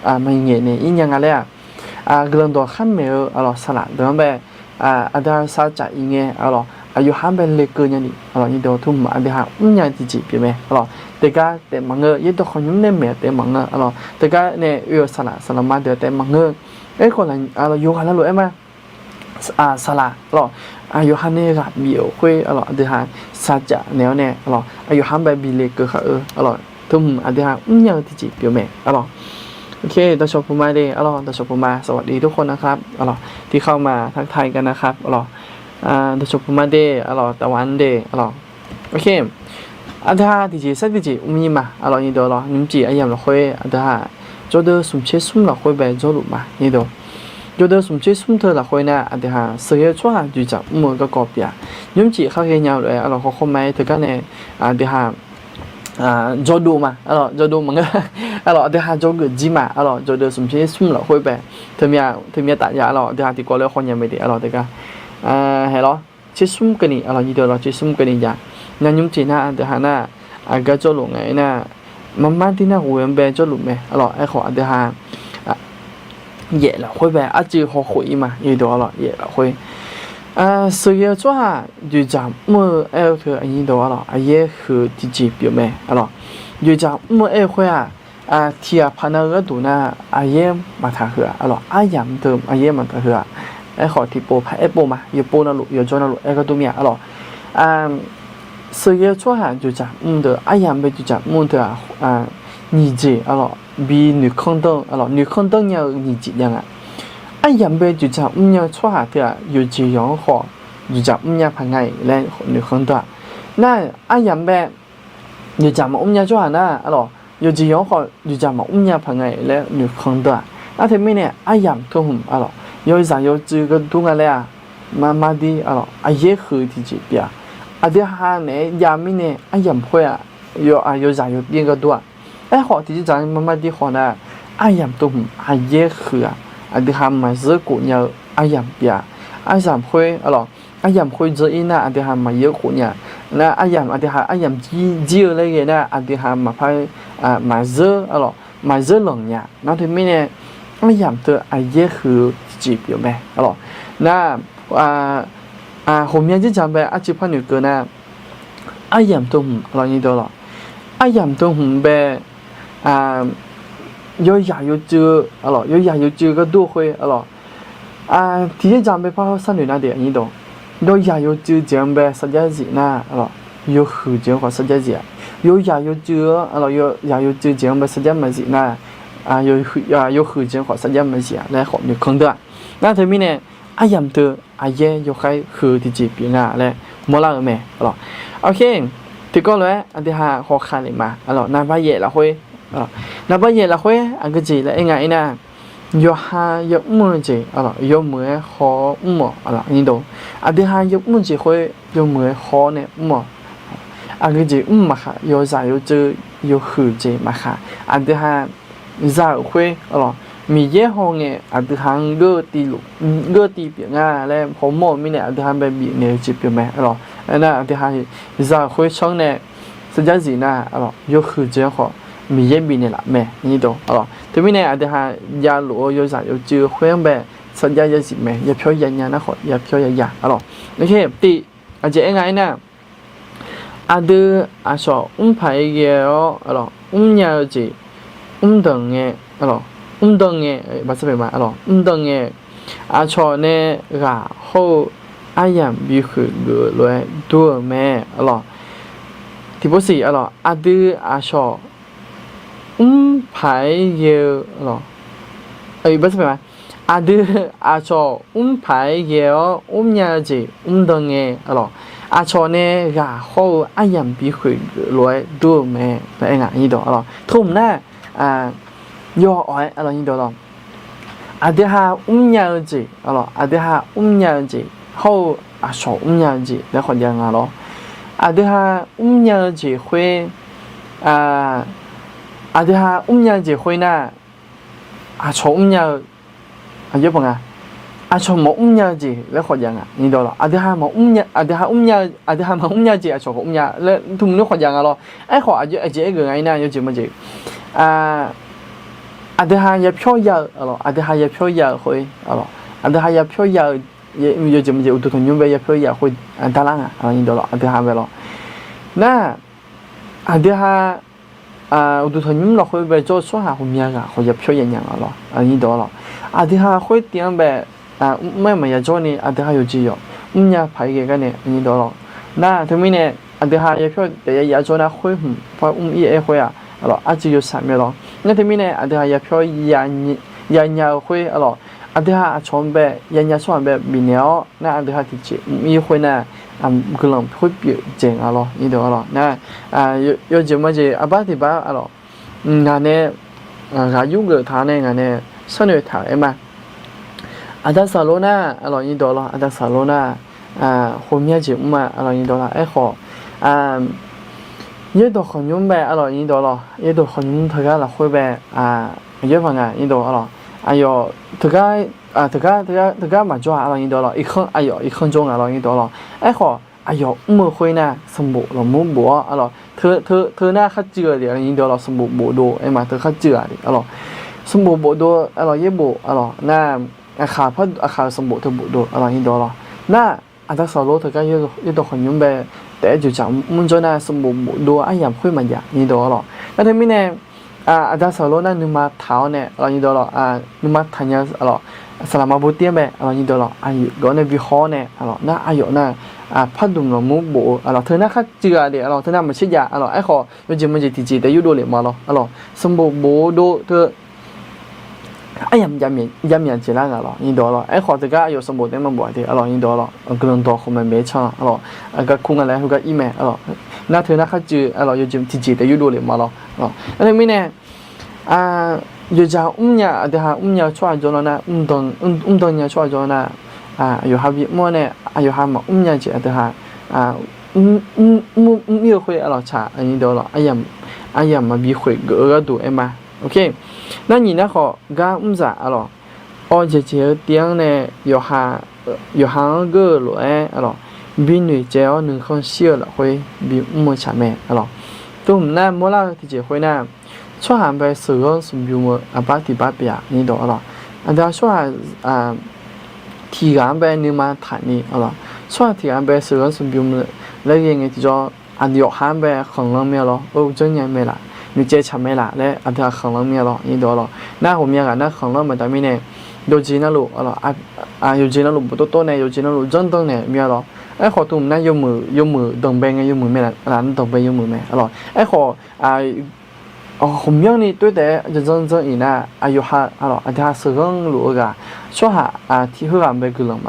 maqngaeq naeq ir nya nga laer-aq, guiqlanq dawq khar maeq-eu, aqlawq, saqlaq deuq-anr bae aqdui ha sarcaf ir ngae, aqlawq, aqyawf ha-anr bae lekeuv nya ni, aqlawq, nyiq deuq, teu hmq aqdui ha mrnya tiqjeq pyeuf mae, aqlawq, teugar taef maqngeur, yaerdawq khawf nymr nae maeq-eu taef maqngeur, aqlawq, teugar nae oe-euq saqlaq saqlaq ma deuq taef maqngeur. Aerkhawf, aqlawq, yawqghaq navluf aer ma, saqlaq, aqlawq, aqyawf ha nae ghaq bif-euq khoer, aqlawq, aqdui ha sarcaf naeq-awr nae, aqlawq, aqyawf ha-anr bae bi lekeuv khar-eu, aqlawq, teu hmq aqdui ha mrnya-eu tiqjeq pyeuf mae, aqlawq. โอเค dawqshawq puq ma de, aqlawq, dawqshawq puq ma, สวัสดีทุกคนนะครับ aqlawq, ที่เข้ามาทักทายกันนะครับ aqlawq, dawqshawq puq ma de, aqlawq, ตะวัน de, aqlawq. โอเค aqdui ha tiqjeq sar tiqjeq mr-ir ma, aqlawq, nyiq deuq, aqlawq, nymrcif aryamq lafkhoer aqdui ha jawrdeuv smq tser smr lafkhoer bae jawrluf ma, nyiq deuq. Jawrdeuv smq tser smr teu lafkhoer nar, aqdui ha sheuqghae-eu tsawrhaq dzoeqdzaq mr-eu garkawv pyeuf-a. Nymrcif khar ghaenya lof-aer, aqlawq, khawkhaw ma-aer teugar nae aqdui ha jawrdov ma, aqlawq, jawrdov maqngeur, aqlawq, aqdui ha jawrgeuf jir ma, aqlawq, jawrdeuv smq tser smr lafkhoer bae, teumyav taf ya, aqlawq, aqdui ha tiqkawv lof-aer khaw nya mae de, aqlawq, teugar, haeq lawr, tser smr keuvni, aqlawq, nyiq deuq, aqlawq, tser smr keuvni jav. Nar nymrcif nar aqdui ha nar, aqgar jawrluf nga aernar, marmar dir nar ghof-anr bae jawrluf mae, aqlawq, aerkhawf aqdui ha yaef lafkhoer bae arcuiv hawkhof-ir ma, nyiq deuq, aqlawq, yaef lafkhoer sheuqghae-eu tsawrhaq dzoeqdzaq mr-eu aer-eu teu, aqnyir deuq, aqlawq, aqyaer huiq-eu tiqjeq pyeuf mae, aqlawq. Dzoeqdzaq mr-eu aer-eu khoer-aq, tiqghaq paq nav-eu gharduq nar, aqyaer maqtaq huiq-aq, aqlawq, aryamq teu aqyaer maqtaq huiq-aq. Aerkhawf tiqpov par aer pov ma, yawpov navluf yawjawr navluf aer gharduq mir-a, aqlawq. Sheuqghae-eu tsawrhaq dzoeqdzaq mr deuq, aryamq bae dzoeqdzaq mr-eu teu-aq, nyiq jeq arlawq, bi noeqkanr danr-eu arlawq, noeqkanr danr nya-eu nyiq jeq jav nga. Aryamq bae dzoeqdzaq mrnya-eu tsawrhaq teu-aq, yawqjeq yawq-anr khawf dzoeqdzaq mrnya paq nga-iq laer noeqkanr danr-aq. Nar-aq, aryamq bae dzoeqdzaq maqmr nya tsawrhaq nar arlawq, yawqjeq yawq-anr khawf dzoeqdzaq maqmr nya paq nga-iq laer noeqkanr danr-aq. Nar teumirnae aryamq teu hmq arlawq, yawzaq yawtsuif ghardur nga laer-aq, marmar dir arlawq, aqyaer huiq-eu tiqjeq pyeuf-aq. Aqdui ha naeq-aer jav mirnae aryamq khoer-aq, yawzaq yawtir ghardur-aq. Aerkhawf tiqjeq dzaq-anr marmar dir khawf nar, aryamq teu hmq aqyaer huiq-aq. Aqdui ha maqzeur khof nya-eu aryamq pyeuf-aq. Aryamq khoer arlawq, aryamq khoer dzeur-ir nar aqdui ha maqyaer khof nya. Nar aryamq aqdui ha aryamq jir jir-eu laer ghae nar aqdui ha maqpar maqzeur arlawq, maqzeur lanq nya. Nar teumirnae aryamq teu aqyaer huiq-eu tiqjeq pyeuf mae arlawq. Nar ghawqmya dzerdzaq bae arcuiv par noeqkeuv nar, aryamq teu hmq arlawq, nyi dawq arlawq, aryamq teu hmq bae yawzaq yawtsuif-eu arlawq, yawzaq yawtsuif ghardur-eu khoer arlawq, tiqyaer dzaq bae par hawr sharnoeq nar de, nyi dawq, yawzaq yawtsuif jeq-anr bae sarjax zif nar arlawq, yawhuiq jeq-anr khawf sarjax zif-aq. Yawzaq yawtsuif-anr arlawq, yawzaq yawtsuif jeq-anr bae sarjax maqzif nar, yawhuiq jeq-anr khawf sarjax maqzif-aq laer khawf noeqkanr deur-aq. Nar teumirnae aryamq teu aqyaer yawkhaer huiq-eu tiqjeq pyeuf nga laer mawrlar-eu mae arlawq. Oke, tiqkawv lof-aer aqdui ha hawkhaeq le ma arlawq, naqbar yaef lafkhoer, naqbar yaef lafkhoer aqgeu jeq laer aer nga-ir nar, yawqha yamr-eu jeq arlawq, yawmuiq-aer haw-awr mr-awq arlawq, nyi dawq. Aqdui ha yamr-eu jeq khoer yawmuiq-aer haw-awr nae mr-awq. Aqgeu jeq mr maqkhaq, yawzaq yawtsuif yawhuiq jeq maqkhaq, aqdui ha za-euq khoer arlawq, Miqyaer hawngae aqdui ha-anr geur-eu tiv pyeuf nga laer hawmawr-eu mirnae aqdui ha bae bifnaeq-eu jeq pyeuf mae arlawq. Aernar aqdui ha za-euq khoer tsanr nae sarjax zif nar arlawq, yawhuiq jeq-anr khawf Miqyaer bifnaeq laf mae, nyi dawq arlawq. Teumirnae aqdui ha javlof-eu yawzaq yawtsuif khoer-anr bae sarjax yazif mae, yapyawr yanya nar khawf yapyawr yaya arlawq. Tiv, aqjeq aer nga-ir nar, aqdui aqcawq mr paq-aer ghae-awr arlawq, mrnya-eu jeq mrdanq ngae arlawq, mrdanq ngae, mrdanq ngae aqcawq nae ghaq hawr-eu aryamq bikhoeq geuf lof-aer dur-euq mae arlawq. Tiqpov siq arlawq, aqdui aqcawq mr paq-aer ghae-eu arlawq, aqdui aqcawq mr paq-aer ghae-awr mrnya-eu jeq mrdanq ngae arlawq, aqcawq nae ghaq hawr-eu aryamq bikhoeq geuf lof-aer dur-euq mae laer aer nga, nyi dawq arlawq. Teu hmq nar, yawawq-aer arlawq, nyi dawq arlawq, aqdui ha mrnya-eu jeq arlawq, aqdui ha mrnya-eu jeq hawr-eu aqcawq mrnya-eu jeq laer khawfjav nga lawr. Aqdui ha mrnya-eu jeq khoer, aqdui ha mrnya-eu jeq khoer nar, aqcawq mrnya-eu, aqyawf paq nga, aqcawq maqmr nya-eu jeq laer khawfjav nga, nyi dawq arlawq. Aqdui ha maqmr nya-eu, aqdui ha maqmr nya-eu jeq aqcawq khawf mr nya laer teu hmq nar khawfjav nga lawr. Aerkhawf aqjeq aer ghae nga-ir nar, yawjeq maqjeq, aqdui ha yapyawr ya-eu arlawq, aqdui ha yapyawr ya-eu khoer arlawq, aqdui ha yapyawr ya-eu, yawjeq maqjeq uqduq tanqnymr bae yapyawr ya-eu khoer darlar nga arlawq, nyi dawq arlawq, aqdui ha bae lawr. Nar, aqdui ha uqduq tanqnymr lafkhoer bae jawr-eu tsawrhaq ghawqmya ghaq khawf yapyawr ya nya nga lawr, nyi dawq arlawq. Aqdui ha khoer tiv-anr bae mr-aer maqya jawrni aqdui ha yawqjeq yawq mrnya paq-aer ghae gar nae, nyi dawq arlawq. Nar teumirnae aqdui ha yapyawr taef ya ya jawr nar khoer hmq par mr-ir aer khoer-aq arlawq, arcuiv yawshaq mae lawr. Nar teumirnae aqdui ha yapyawr ya nya-eu khoer arlawq, aqdui ha aqcawq-anr bae ya nya tsawrhaq bae bifnaeq-awr nar aqdui ha tiqjeq mr-ir khoer nar, guiqlanq khoer pyeuf dzaeq nga lawr, nyi dawq arlawq. Nar yawjeq maqjeq aqbar tiq bar arlawq, ngaq nae ghaq yur geuf taq nae ngaq nae sharnoeq taq-euq aer ma. Aqda Saqlor nar arlawq, nyi dawq lawr, Aqda Saqlor nar ghawqmya jeq mr ma arlawq, nyi dawq lawr. Aerkhawf yaerdawq khawqnymr bae arlawq, nyi dawq lawr, yaerdawq khawqnymr teugar lafkhoer bae, aqyawf paq nga, nyi dawq arlawq. Aqyawf teugar, teugar, teugar maqjawr-a arlawq, nyi dawq lawr. Iqkhanr, aqyawf iqkhanr jawr nga lawr, nyi dawq lawr. Aerkhawf aqyawf mr-eu khoer nar sanqbof lafmur bof-awr arlawq, teu nar kharcuiv-a de, nyi dawq lawr, sanqbof bofdov aer ma, teu kharcuiv-a de arlawq. Sanqbof bofdov arlawq, yaerbof arlawq nar, aqkhaq, aqkhaq-euq sanqbof teu bofdov arlawq, nyi dawq lawr. Nar Aqda Saqlor teugar yaerdawq khawqnymr bae taef-aer dzoeqdzaq mr jawr nar sanqbof bofdov aryamq khoer maqjav, nyi dawq arlawq. Nar teumirnae Aqda saqlor nar nuima taq-awr nae, aqlawq nyiq dawq lawq, nuima taqnya-eu aqlawq, saqlaq ma bo tir-anr bae, aqlawq nyiq dawq lawq, aqyawf gawv nae bi haw-awr nae, aqlawq nar aqyawf nar, pardom lawqmur bof-eu aqlawq teu nar kharcuiv-aq de, aqlawq teu nar maqtser jav aqlawq. Aerkhawf yawjeq maqjeq tiqjeq taef yurdov lef ma lawr aqlawq, sanqbof bof-eu dov teu aryamq javmyaq jeq lar ghaq lawq nyiq dawq lawq. Aerkhawf teugar aqyawf sanqbof taef-aer maqbof-a de aqlawq nyiq dawq lawq, guiqlanq dawq khawf maeq maeq-aer can aqlawq, gar kur nga laer heugar ir mae aqlawq. Nar teu nar kharcuiv aqlawq yawjeq tiqjeq taef yurdov lef ma lawr aqlawq. Nar teumirnae yawqjaq mrnya aqdui ha mrnya-eu tsawrhaq jawr lar nar, mrdan nya-eu tsawrhaq jawr nar, aqyawf ha bimr-awr nae aqyawf ha maqmr nya jeq aqdui ha mr ir-eu khoer aqlawq tsaq nyiq dawq lawq, aryamq maqbi khoeq geuf-eu gharduq aer ma. Nar nyiq nar khawf gar mrzaq aqlawq, awv jeq jeq-eu tiv-anr nae yawqha-anr geur-eu lof-aer aqlawq, bi noeqtsaev-awr nuikhanr shir-eu lafkhoer bimr-eu tsaq mae aqlawq. Teu hmq nar mawrlar-eu tiqjeq khoer nar, tsawrhaq bae sheuqghanr sheuqbymr-eu aqbar tiq bar pyeuf-aq nyiq dawq aqlawq. Aqdui ha tsawrhaq tiq ghaq-anr bae nuima taqni aqlawq, tsawrhaq tiq ghaq-anr bae sheuqghanr sheuqbymr laer ghae ngae tiqjawr, aqyawf ha-anr bae khanqlanr mir-a lawr, janrnya mae laf, noeqtsaev tsaq mae laf laer aqdui ha khanqlanr mir-a lawr nyiq dawq lawq. Nar ghawqmya ghaq nar khanqlanr baqda mirnae, yawqjeq navluf aqlawq, yawqjeq navluf boftov tov nae yawqjeq navluf janrdanr naeq mir-a lawr. Aerkhawf teu hmq nar yawmuiq yawmuiq danqbae ngae yawmuiq mae laf, danqbae yawmuiq mae aqlawq. Aerkhawf ghawqmyanrni toer taef-aer janrjanr janr-iq nar aqyawf ha aqlawq aqdui ha sheuqghanr luf-eu ghaq, tsawrhaq tiq khoerghaq bae guiqlanq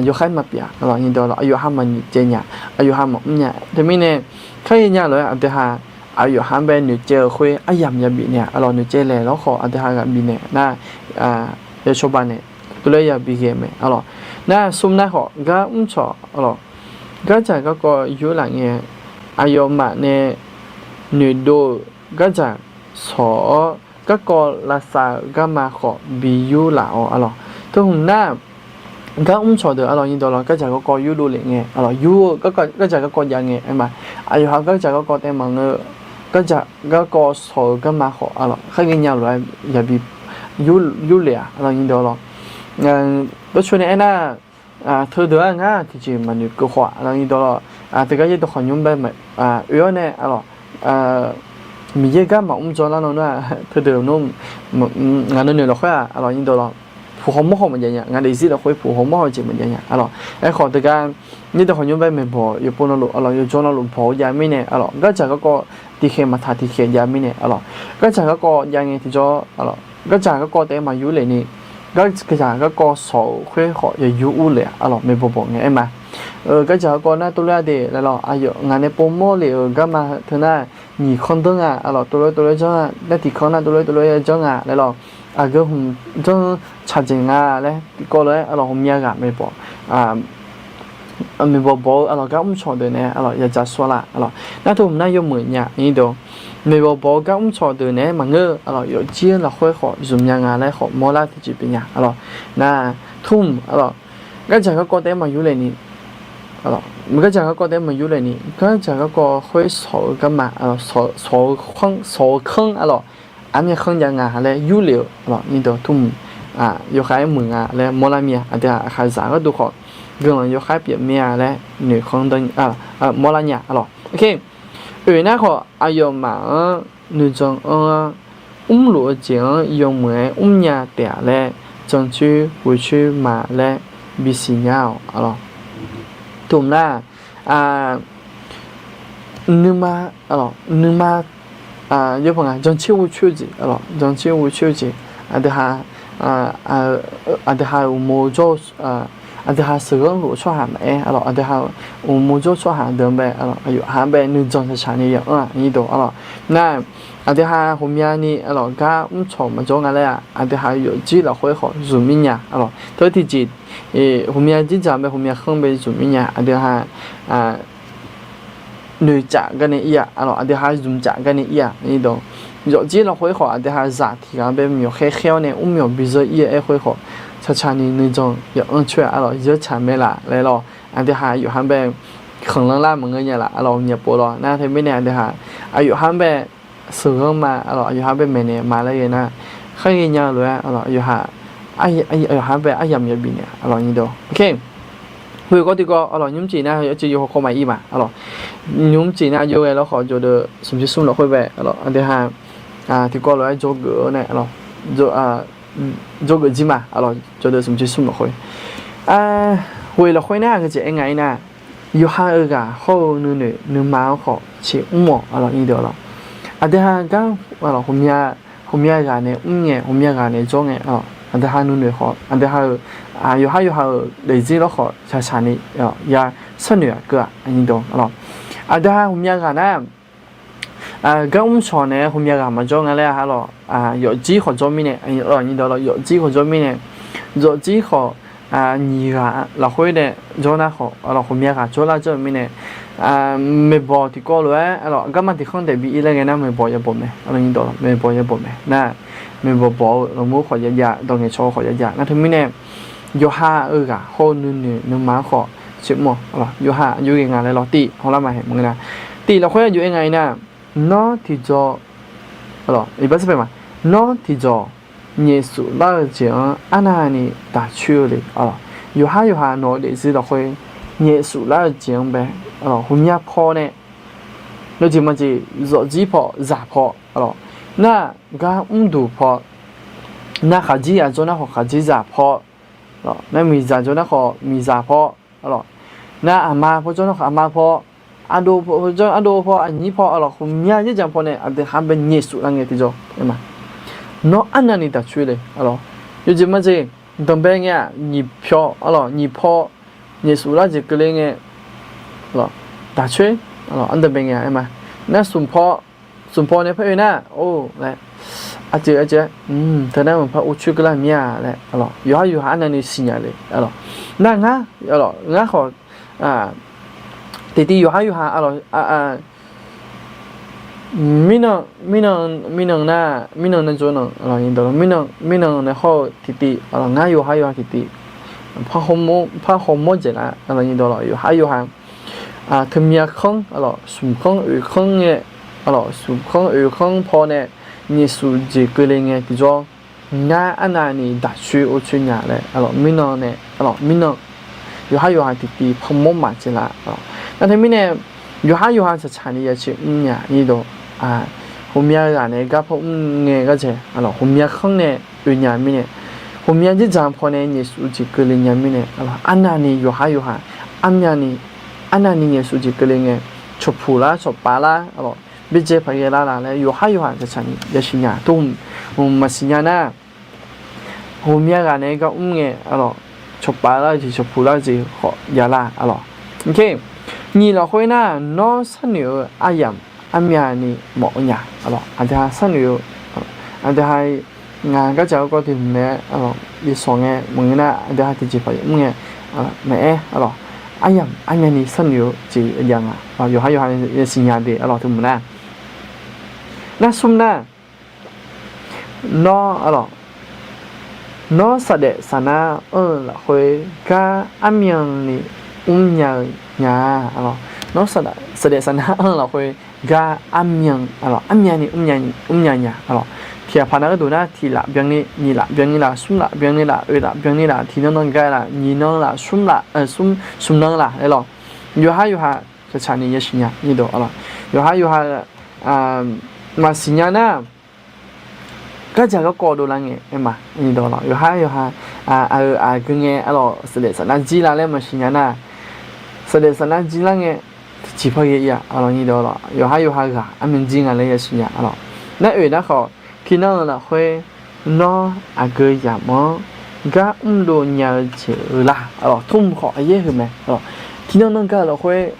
yawkhaer maqpyeuf-a aqlawq nyiq dawq lawq, aqyawf ha maqnoeqtsaev nya, aqyawf ha maqmr nya. Teumirnae kharghae nya lof-aer aqdui ha aqyawf ha-anr bae noeqtsaev-eu khoer aryamq yabif naeq aqlawq, noeqtsaev laeq lawrkhawf aqdui ha ghaq bif naeq nar, yawshawr ba naeq tov laer yabi ghae mae aqlawq. Nar smr nar khawf gar mrcawq aqlawq, gardzaq garkawv yurlaf ngae, aqyawfmaf nae noeqdov-euq gardzaq sawq-awr, garkawv lavsav-euq garma khawf bi yurlaf-awq aqlawq. Teu hmq nar gar mrcawq deuq aqlawq nyiq dawq lawq, gardzaq garkawv yurdov lef ngae aqlawq, yur-eu gardzaq garkawv jav ngae aer ma. Aqyawf ha gardzaq garkawv taef maqngeur-eu, gardzaq garkawv sawq-eu garma khawf aqlawq kharghae nya lof-aer yabi yurlef-aq aqlawq nyiq dawq lawq. Dawrcoeni aernar, teudeuq-aq ngar tiqjeq maqnoeq keuv khawf aqlawq nyiq dawq lawq, teugar yaerdawq khawf nymr bae oe-awr nae aqlawq, Miqyaer gar maqmr jawrlar nan nar, teudeuq nmr, ngaq nan noeq lafkhoer-aq aqlawq nyiq dawq lawq, puq hawmawr haw maqjav nya, ngaq daefzir lafkhoer puq hawmawr haw jeq maqjav nya aqlawq. Aerkhawf teugar yaerdawq khawf nymr bae maeqbawq yawpov navluf aqlawq, yawjawr navluf bawq-eu jav mirnae aqlawq, gardzaq garkawv tiqkhaeq maqtaq tiqkhaeq jav mirnae aqlawq, gardzaq garkawv jav ngae tiqjawr aqlawq, gardzaq garkawv taef maqyur lef ni, gardzaq garkawv sawq-euq khoer khawf yayur ur lef-aq aqlawq, maeqbawq bawq ngae aer ma. Gardzaq garkawv nar tov lof-aer de laer lawq, aqyawf ngaq nae povmawr lef-euq garma teu nar, nyiq khanr danr nga aqlawq, tov lof-aer tov lof-aer janr-a, nar tiq khanr nar tov lof-aer tov lof-aer janr nga laer lawq, aqgeu hmq janr tsaqdzaeq nga laer tiqkawv lof-aer aqlawq, ghawqmya ghaq maeqbawq, maeqbawq bawq-eu aqlawq, gar mrcawq deuq naeq-aer aqlawq, yadzaq sawr la aqlawq. Nar teu hmq nar yawmuiq nya nyiq dawq, maeqbawq bawq-eu gar mrcawq deuq naeq-aer maqngeur aqlawq, yawfjir lafkhoer khawf zmq nya nga laer khawf mawrlar tiqjeq pyeuf nya aqlawq. Nar teu hmq aqlawq, gardzaq garkawv taef-aer maqyur lef ni, gardzaq garkawv taef-aer maqyur lef ni, gardzaq garkawv khoer sawq-eu garma, sawq-eu khanr aqlawq, aqmyan khanr jav nga laer yur lef-eu aqlawq, nyiq dawq teu hmq yawkhav-aer muiq nga laer mawrlar mir-a. Aqdui-aq aqkhaqzaq gharduq khawf guiqlanq yawkhav pyeuf mir-a laer noeq khanr mawrlar nya aqlawq. Oe nar khawf aqyawfmaf-anr nuijan anr-awr, mrluf-eu jeq-anr yawmuiq-aer mrnya taef-a laer, jancoer ghoecoer ma laer bisiq nya-awq aqlawq. Teu hmq nar, nuima, nuima, yawbaq nga jancoer ghoecoer-eu jeq aqlawq, jancoer ghoecoer-eu jeq, aqdui ha, aqdui ha-euq uqmov jawr-eu, aqdui ha sheuqghanr luf-eu tsawrhaq maqaer aqlawq, aqdui ha-euq uqmov jawr tsawrhaq deuq-anr bae aqlawq, aqyawf ha-anr bae nuijan shaqshaq ni yamq-anr-aq nyiq dawq aqlawq. Nar aqdui ha ghawqmyani aqlawq, gar mrcawq maqjawr nga laer-aq, aqdui ha yawfjir lafkhoer khawf zmq mir nya aqlawq. Teu tiqjeq, ghawqmya jirdzaq bae ghawqmya khanr bae zmq mir nya aqdui ha noeqcaf garnae ir-a aqlawq, aqdui ha zmqcaf garnae ir-a nyiq dawq. Yawfjir lafkhoer khawf aqdui ha zaq tiq ghaq bae myawq khaer khaer-awr nae mrmyawq bizeur ir-eu aer khoer khawf, tsaqtsaq ni nuijan yamq-anr coer-a aqlawq, zeur tsaq mae laf laer lawq. Aqdui ha yawqha bae khanqlanr lar maqngeur nya laf aqlawq, ghawqmya pov lawq. Nar teumirnae aqdui ha aqyawf ha-anr bae sheuqghanr ma aqlawq, aqyawf ha-anr bae maeqnaeq ma laer ghae nar, kharghae nya-eu lof-aer aqlawq, aqyawf ha, aqyawf ha-anr bae aryamq yabif naeq aqlawq nyiq dawq. Oe, gawr tiqkawv aqlawq, nymrcif nar yawciv yawhaw kawv maqir ma aqlawq, nymrcif nar jov ghae lawr khawf jov deuq smq jir smr lafkhoer bae aqlawq, aqdui ha tiqkawv lof-aer dzawgeuf-eu nae, dzawgeuf jir ma, jawdeuq smq tser smr lafkhoer, ghoeq lafkhoer nar aqgeujeq aer nga-ir nar, yawqha-euq ghaq hawr-eu nuinoeq nuima-anr khawf ceqmr-awq, aqdui-aq. Aqdui-aq gar ghawqmya, ghawqmya ghaq nae mr ngae, ghawqmya ghaq nae jawr ngae, aqdui-aq nuinoeq khawf, aqdui-aq-euq yawqha yawqha-euq daefzir lawrkhawf shaqshaq ni ya sharnoeq-aq keuv-aq, aqdui-aq. Aqdui-aq ghawqmya ghaq nar gar mr shawq nae-a ghawqmya ghaq maqjawr nga laer-a, aqlawq, yawfjir khawf jawr mirnae, yawfjir khawf jawr mirnae, yawfjir khawf nyiq ghaq lafkhoer nae jawr nar khawf, aqlawq, ghawqmya ghaq jawrlar jawr-eu mirnae, maeqbawq tiqkawv lof-aer, aqlawq, garma tiqkhanr daef bi ir laer ngae nar maeqbawq yabaw mae, maeqbawq yabaw mae nar, maeqbawq baw-eu lawqmur khawf yajav, dawq ngaeqcawq-eu khawf yajav nar teumirnae, yawqha-euq ghaq hawr-eu nuinoeq nuima-anr khawf ceqmr-awq, aqlawq, yawqha aqjox ghae nga laer lawr tif hawlar ma haeq maqngeur nar, tif lafkhoer aqjox aer nga-ir nar, nawr tiqjawr, aqlawq, iqbax sar pae ma, nawr tiqjawr nyaefsuf lar-eu jeq-anr arnavni daq coer-eu le, aqlawq, yawqha yawqha nawq-eu daefzir lafkhoer nyaefsuf lar-eu jeq-anr bae, aqlawq, ghawqmya paw nae, yawjeq maqjeq zawfjir paw zaq paw, aqlawq, nar gar mrduq paw, nar khaqjir ya jawr nar khawf khaqjir zaq paw, nar miqzaq jawr nar khawf miqzaq paw, aqlawq, nar aqma paw jawr nar khawf aqma paw, aqdov paw jawr nar aqdov paw, aqnyir paw, aqlawq, ghawqmya yardzaq paw nae aqdui ha bae nyaefsuf lar ngae tiqjawr aer ma. Nawr arnavni daq coer le, aqlawq, yawjeq maqjeq danqbae ngae-aq nyiq paw, aqlawq, nyiq paw nyaefsuf lar jeq keuvle ngae, aqlawq, daq coer, aqlawq, ardanqbae ngae-aq aer ma. Nar smq paw, smq paw nae par oe nar, or laer, aqjeq aqjeq-aer teu nar maqpar or coer keuvlar mir-a laer, aqlawq, yawqha yawqha arnavni siqnya le, aqlawq. Nar ngar, aqlawq, ngar khawf tiqtiv yawqha yawqha, aqlawq, mirnan, mirnan, mirnan nar, mirnan nar jawr nan, aqlawq, mirnan, mirnan nae hawr-eu tiqtiv, aqlawq, ngar yawqha yawqha tiqtiv par hawmawr dzaeqlar, aqlawq, yawqha yawqha teumya kanr, aqlawq, smq kanr oeq kanr ngae, aqlawq, smq kanr oeq kanr paw nae nyaefsuf jeq keuvle ngae tiqjawr, ngar arnavni daq coer or coer nya laer, aqlawq, mirnan nae, aqlawq, mirnan yawqha yawqha tiqtiv par mawr maqtsaev lar, aqlawq. Nar teumirnae yawqha yawqha tsaqtsaqni ya caer mrnya, aqnyir dawq, ghawqmya ghaq nae gar par mr ngae gharjae, aqlawq, ghawqmya kanr nae oe nya mirnae, ghawqmya dzerdzaq paw nae nyaefsuf jeq keuvle nya mirnae, aqlawq, arnavni yawqha yawqha, armyavni, arnavni nyaefsuf jeq keuvle ngae, cawqpuq lar cawqpav lar, aqlawq, byaerdzae paq ghae lar la laer yawqha yawqha tsaqtsaqni ya siqnya, tmq maqsiqnya nar, ghawqmya ghaq nae gar mr ngae, aqlawq, cawqpav lar-eu jeq cawqpuq lar-eu jeq khawf ya lar, aqlawq. Nyiq lafkhoer nar, nawr sharnoeq-eu aryamq armyavni mawf-eu nya, aqlawq, aqdui ha sharnoeq-eu, aqdui ha, ngaq gardzaq garkawv tiq hmq nae, aqlawq, yawsawq ngae maqngeur nar aqdui ha tiqjeq paq mr ngae, maqaer, aqlawq, aryamq armyavni sharnoeq-eu jeq jav nga, yawqha yawqha yasiqnya de, aqlawq, tiq hmq nar. Nar smr nar, nawr, aqlawq, nawr saqdaef saqnar anr-eu lafkhoer gar armyanni mrnya-eu nya, aqlawq, nawr saqdaef saqnar anr-eu lafkhoer gar armyan, aqlawq, armyanni mrnya nya, aqlawq, tiq ghaq paq nar gharduq nar tiq laf byanni, nyiq laf byanni laf, smr laf byanni laf, oeq laf byanni laf, tiqnan nan gar laf, nyiq nan laf, smr laf, smr, smq nan laf, aqlawq, yawqha yawqha tsaqtsaqni ya siqnya, aqlawq, yawqha yawqha maqsiqnya nar, gardzaq garkawv dovlar ngae aer ma, aqlawq, yawqha yawqha aqgeu aqgeu ngae, aqlawq, saqdaef saqnar jir la laer maqsiqnya nar, saqdaef saqnar jir lar ngae, tiqjeq par ghae-ir-a, aqlawq, yawqha yawqha ghaq armyan jir nga laer ya siqnya, aqlawq. Nar oeq nar khawf, tiqnan-euq lafkhoer nawr aqgeu yamq-anr gar mrdov nya-eu jeq-eu la, aqlawq, tmr khawf aqyaer heu mae, aqlawq, tiqnan nan gaq-eu lafkhoer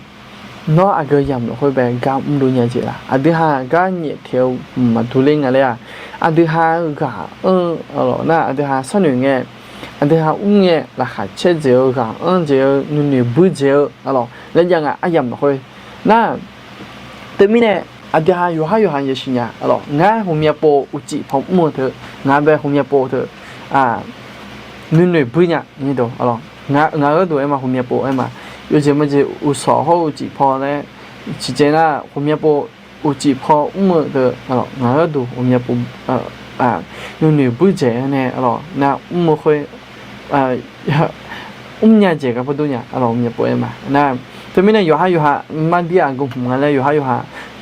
nawr aqgeu yamq lafkhoer bae gar mrdov nya jeq la, aqdui ha gar nyaeftaeq-eu mqmaq durler nga laer-aq, aqdui ha-eu ghaq anr-eu, aqlawq, nar aqdui ha sharnoeq ngae, aqdui ha mr ngae laqkhaq caer dzaeq-eu, ghaq anr dzaeq-eu, nuinoeq buir dzaeq-eu, aqlawq, laer jav nga aryamq lafkhoer. Nar teumirnae aqdui ha yawqha yawqha ya siqnya, aqlawq, ngar ghawqmya pov uqcif paw mr-eu teu, ngaq bae ghawqmya pov teu nuinoeq buir nya, aqlawq, ngaq gharduq aer ma, ghawqmya pov aer ma, yawjeq maqjeq uqshawq hawr-eu uqcif paw laer ciqcaev nar, ghawqmya pov uqcif paw mr-eu teu, ngaq gharduq ghawqmya pov nuinoeq buir dzaeq-aer nae, aqlawq, nar mr-eu khoer mrnya jeq gar pardur nya, aqlawq, ghawqmya pov aer ma, nar Teumirnae yawqhar yawqha mardir-aq gawrhmq nga laer yawqhar yawqha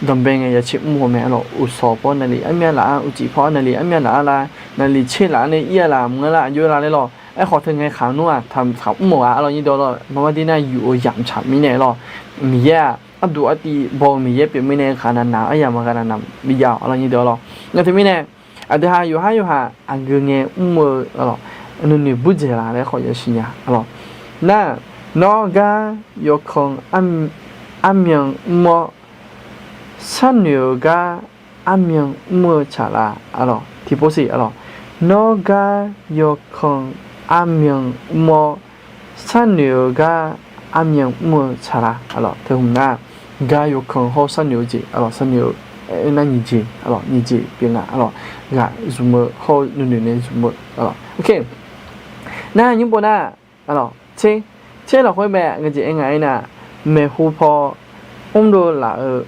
danqbae ngae yacaer mr haw mae arlawq. Uqshawq paw naqlif armyav laf-anr, uqcif paw naqlif armyav laf-anr la, naqlif caer laf-anr nae ir-a laf maqngeur lar, aqjox la laer lawq. Aerkhawf teu ngae khaq nmr-aq taqmr mawf-a arlawq nyir dawq lawq. Mardir nar yuf-eu yamq tsaq mirnae lawq. Miqyaer-aq arduq artiv baw-eu Miqyaer pyeuf mirnae khaq naqnaq-eu aryamq maqgha naqnaq bi jav-awq arlawq nyir dawq lawq. Nga teumirnae aqdui ha yawqhar yawqha aqgeu ngae mr-eu arlawq, nuinoeq burdzaeq laf laer khawf yasiq nya arlawq. Nar, nawr gar yawkanq armyan mr-awr, sharnoeq-eu gar armyan mr-eu tsaqlar arlawq. Tiqpov siq arlawq, nawr gar yawkanq armyan mr-awr, sharnoeq-eu gar armyan mr-eu tsaqlar arlawq. Teu hmq nar, gar yawkanq hawr sharnoeq-eu jeq arlawq, sharnoeq-eu aernar nyiq jeq arlawq, nyiq jeq pyeuf nga arlawq. Ghaq zmq-eu hawr-eu nuinoeq nae zmq-eu arlawq. Nar nymr pov nar arlawq, tser, tser lafkhoer mae aqgeu jeq aer nga aernar, maeqhu paw mrdov laf-eu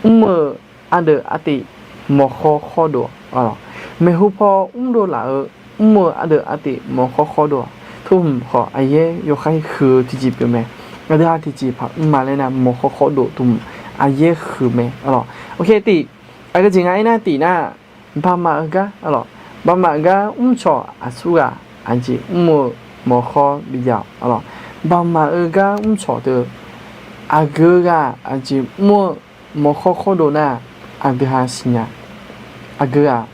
mr-eu ardeuv artiv mawqkhawr khawr dov arlawq. Maeqhu paw mrdov laf-eu mr-eu ardeuv artiv mawqkhawr khawr dov-aq, teu hmq khawf aqyaer yawkhaer huiq-eu tiqjeq pyeuf mae. Aqdui ha tiqjeq paq mrma laer nar mawqkhawr khawr dov teu hmq aqyaer huiq mae arlawq. Oke tiq, aqgeu jeq nga aernar tiq nar, baqmaf-eu gar arlawq, baqmaf gar mrcawq aqsurghaq aqjeq mr-eu mawqkhawr bijav-awq arlawq. Baqmaf-eu gar mrcawq teu, aqgeu ghaq aqjeq mr-eu mawqkhawr khawr dov nar, aqdui ha siqnya, aqgeu ghaq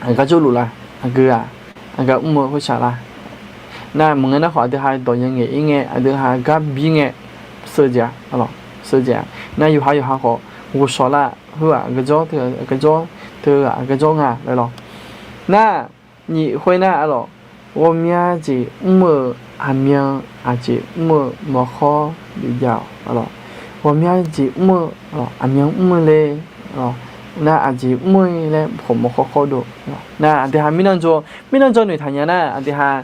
aqgar jawrluf la, aqgeu ghaq aqgar mr-eu khoershaq la. Nar maqngeur nar khawf aqdui ha dawq yangaeq ir ngae, aqdui ha gar bir ngae, seujaev-a, seujaev-a. Nar yawqha yawqha khawf ghovshaw lar, heughaq aqgeu jawr teu, aqgeu jawr teu, aqgeu jawr nga laer lawq. Nar nyiq khoer nar arlawq, ghawqmya jeq mr-eu aqmyan aqjeq mr-eu mawqkhawr bijav-awq arlawq. Ghawqmya jeq mr-eu aqmyan mr-eu le, nar aqjeq mr-eu laer khawf mawqkhawr khawr dov. Nar aqdui ha mirnan jawr, mirnan jawr noeqtaq nya nar aqdui ha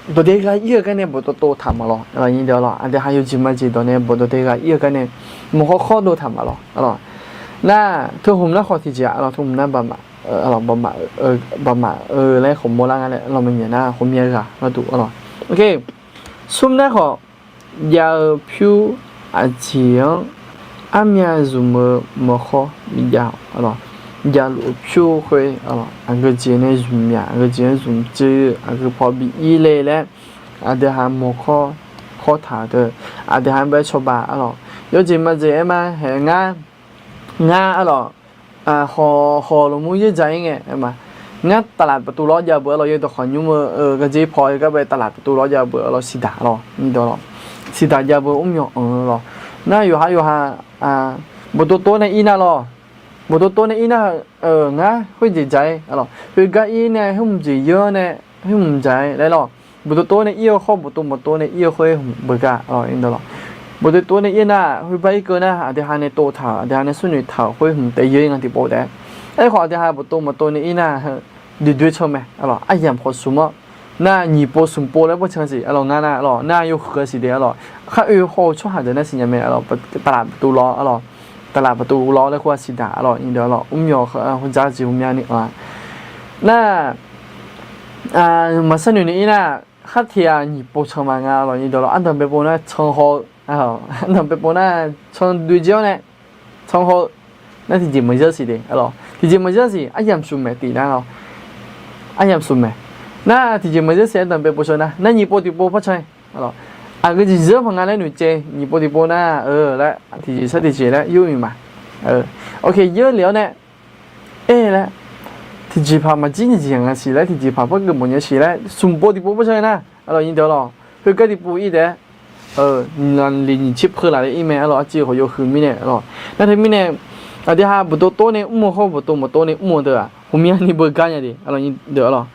dawqdae gha ir-eu gar nae bawqtov tov taq maqlawq. Aqdui ha yawjeq majeq dawq nae bawqdawqdae gha ir-eu gar nae mawqkhawr khawr dov taq maqlawq arlawq. Nar teu hmq nar khawf tiqjeq-a arlawq, teu hmq nar baqmaf, baqmaf-eu laer khawf mawrlar nga laer arlawq, maqnyaef nar khawf myav ghaq gharduq arlawq. Smr nar khawf jav-eu pyur aqjeq-anr armyav zmq-eu mawqkhawr bijav-awq arlawq. Javluf-eu pyur khoer arlawq, aqgeu jeq nae zmq myaq, aqgeu jeq-anr zmq dzeur, aqgeu paw bi ir le laer aqdui ha mawqkhawr khawr taq-eu teu, aqdui ha bae cawba arlawq. Yawjeq majeq aer ma haeq ngar, ngar arlawq, hawq hawq lmqmr yeur dzaq ir ngae ma. Ngar taqlaq paqtuv lawr jav beu arlawq, yawdawq khawf nymr-eu gardzer paw-eu gar bae taqlaq paqtuv lawr jav beu arlawq, siqdaq lawq, siqdaq jav beu mrmyawq anq-eu lawq. Nar yawqha yawqha bawqtov tov nae ir nar lawq, bawqtov tov nae ir nar-eu, ngar khoerjeq dzaq-ir arlawq, khoergar ir nae khoer hmq jeq yeur nae khoer hmq dzaq-ir laer lawq. Bawqtov tov nae ir-eu khawr, bawqtov mawqtov nae ir-eu khoer hmq beugar arlawq, bawqtov tov nae ir nar khoerbar irkeuv nar aqdui ha nae tov taq-euq, aqdui ha nae smrnoeq taq-euq khoer hmq taef yeur-ir nga tiqpov taef. Aerkhawf aqdui ha bawqtov mawqtov nae ir nar, duidui can mae arlawq, aryamq khawf smq-awr nar nyiq pov smq pov laer bawrtsanq siq arlawq, ngar nar arlawq, nar yawhuiq-a siq de arlawq, khar oe haw-eu tsawrhaq deuq nar siqnya mae arlawq, taqlaq paqtuv lawr arlawq, taqlaq paqtuv lawr laer khoer-a siqdaq arlawq, nyiq deuq arlawq, mrmyawq heu-a khoerdzaq jeq ghawqmyani-anr-a. Nar maqsar noeq nae ir nar, khar tiq ghaq nyiq pov can ma nga arlawq, nyiq deuq arlawq, ardanq bae pov nar can haw-eu, ardanq bae pov nar can doe jir-awr nae can haw-eu, nar tiqjeq maqzanr siq de arlawq, tiqjeq maqzanr siq, aryamq smq mae tiq nar lawq, aryamq smq mae. Nar tiqjeq maqzanr siq, ardanq bae pov can nar, nar nyiq pov tiqpov par can arlawq, aqgeu jeq zanr paq nga laer noeqtsaev, nyiq pov tiqpov nar-eu laer tiqjeq sar tiqjeq laer yur-eu ma. Oke, yeur lef-awr nae aer laer, tiqjeq paq maqjir nyiq jeq nga siq laer, tiqjeq paq par geuf mawf nya siq laer, smq pov tiqpov par can nar arlawq, nyiq deuq arlawq, khoergar tiqpov ir taef-aer nyiq laf nyiq tser peu laf laer ir mae arlawq, arciv khawf yawhuiq mirnae arlawq. Nar teumirnae aqdui ha bawqtov tov nae mr-eu khawr, bawqtov mawqtov nae mr-eu deuq-aq ghawqmyani beugar nya de arlawq, nyiq deuq arlawq.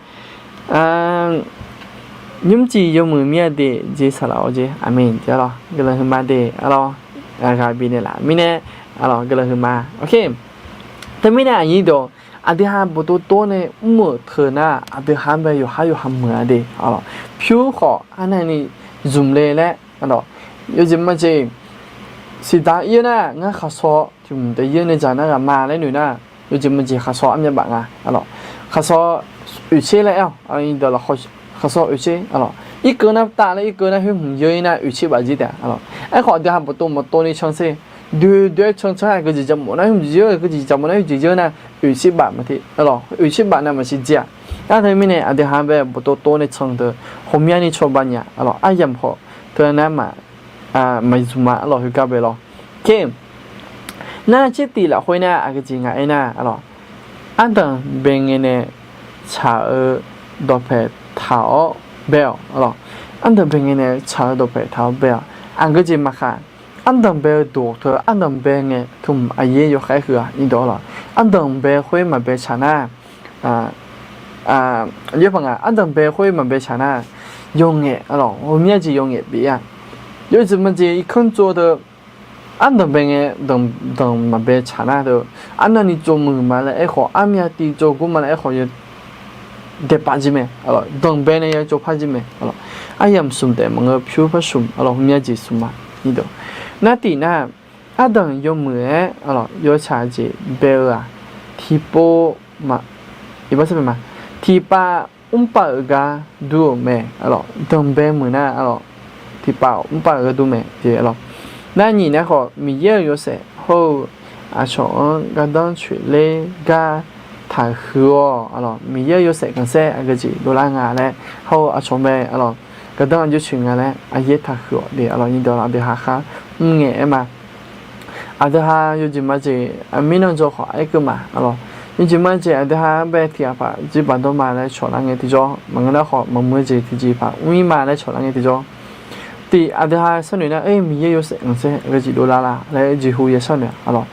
Nymrcif yawmuiq mir-a de, jeq saqlaq-awr jeq, aqmeq jeq arlawq, guiqlanq huiqma de arlawq, ghaq bifnaeq laf mirnae arlawq, guiqlanq huiqma. Oke, teumirnae aqnyir deuq, aqdui ha bawqtov tov nae mr-euq teu nar, aqdui ha-anr bae yawqhar yawqha meuq-a de arlawq, pyur khawf arnavni zmq le laer arlawq, yawjeq majeq siqdaq ir-eu nar, ngar khaqsaw tiq hmq taef yeur nae dzaq nar ghaq ma laer noeq nar, yawjeq majeq khaqsaw armyav baf nga arlawq, khaqsaw oeqtser laer aer-awq, khaqsaw oeqtser arlawq, irkeuv nar taf laer irkeuv nar khoer hmq yeur-ir nar oeqtser baf jir taef-a lawq. Aerkhawf aqdui ha maqtov maqtov ni can sher. Doe doe-aer can can-aer aqgeujeq jaqmawf nar khoer hmq jeq yeur, aqgeujeq jaqmawf nar khoer jeq yeur nar oeqtser baf maqte, oeqtser baf nav maqsiq jir-aq. Nar teumirnae aqdui ha bae maqtov tov nae can teu, ghawqmyani cawba nya-a lawq. Aryamq khawf teu nar maq, maqzmq-a lawq, khoergar bae lawq. Nar tser tif lafkhoer nar aqgeujeq nga aernar-a lawq, ardanq bae ngae nae tsaq-eu dawqpaeq taq-awr bae-awq lawq. Ardanq bae ngae nae tsaq-eu dawqpaeq taq-awr bae-awq. Aqgeujeq maqkhaq, ardanq bae-eu dawq teu ardanq bae ngae tmq aqyaer yawkhaer huiq-a nidawq lawq. Ardanq bae khoer maqbae tsaq nar, yaerpaq nga ardanq bae khoer maqbae tsaq nar, yawqngaef-a lawq, ghawqmya jeq yawqngaef pyeuf-a. Yawjeq majeq irkanr tsov teu ardanq bae ngae danqdanq maqbae tsaq nar teu, arnavni tsov muiq ma laer aerkhawf, armyav tiv tsov gur ma laer aerkhawf, yawdaef paf jir mae. Danqbae nae ya tsov par jir mae. Aryamq smq taef maqngeur, pyur par smq-a lawq, ghawqmya jeq smq ma. Nar tif nar, ardanq yawmuiq-aer yawtsaq jeq bae-eu-aq, tiqpov ma, tiqpav mrpav-euq gar dur-euq mae. Danqbae muiq nar-a lawq, tiqpav mrpav-euq gar dur mae. Nar nyiq nar khawf, Miqyaer-euq yawshaef hawr-eu aqcawq-anr gardanr coeqler gar taqhuiq-awq-a lawq. Miqyaer-euq yawshaef khanqsaer aqgeujeq dovlar nga laer hawr-eu aqcawq mae lawq, gardanr aqjox coeq nga laer aqyaer taqhuiq-awq de-a lawq. Nidawq lawq, aqdui ha khar mrngae aer ma. Aqdui ha yawjeq majeq aqmirnan dzaw khawf aer keuv ma-a lawq. Yawjeq majeq aqdui ha-anr bae tiqghaq paq jirbaq dawr ma laer cawq lar ngae tiqjawr, maqngeur nar khawf maqmuiq-eu jeq tiqjeq paq mr-ir ma laer cawq lar ngae tiqjawr. Tif aqdui ha sharnoeq nar, Miqyaer yawshaef khanqsaer aqgeujeq dovlar la laer jeqhu ya sharnoeq-a lawq.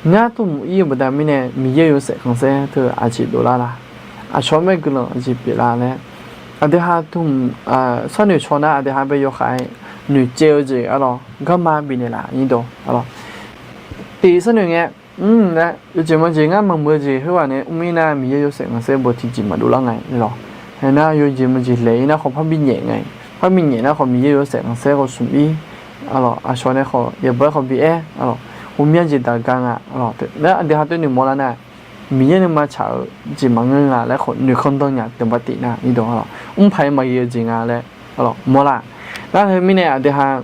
Ngar tmq ir-eu baqda mirnae Miqyaer-euq yawshaef khanqsaer teu aqjeq dovlar la, aqcawq-anr bae guiqlanq aqjeq pyeuflar laer, aqdui ha tmq, sharnoeq caw nar aqdui ha bae yawkhav-aer noeqcaev-eu jeq-a lawq, garma bifnaeq laf nyir dawq-a lawq. Tif sharnoeq ngae, mr laer yawjeq majeq ngar maqmuiq-eu jeq khoerghaq nae mr-ir nar Miqyaer yawshaef khanqsaer bawq tiqjeq maqdov lar nga-a lawq. Aernar yawjeq majeq laeq-ir nar khawf parbi nyaef nga, parbi nyaef nar khawf Miqyaer yawshaef khanqsaer khawf smq-ir-a lawq. Aqcawq nae khawf yaeqbawq-aer khawf bi aer-a lawq, ghawqmya jeq daq gar nga-a lawq. Nar aqdui ha teu noeqmawr lar nar, Miqyaer nuima tsaq-eu jeq maqngeur nga laer khawf noeqkhanr danr nya teubaqtif nar nyir dawq-a lawq, mrpaq-aer maqghae-eu jeq nga laer-a lawq mawrlar. Nar teumirnae aqdui ha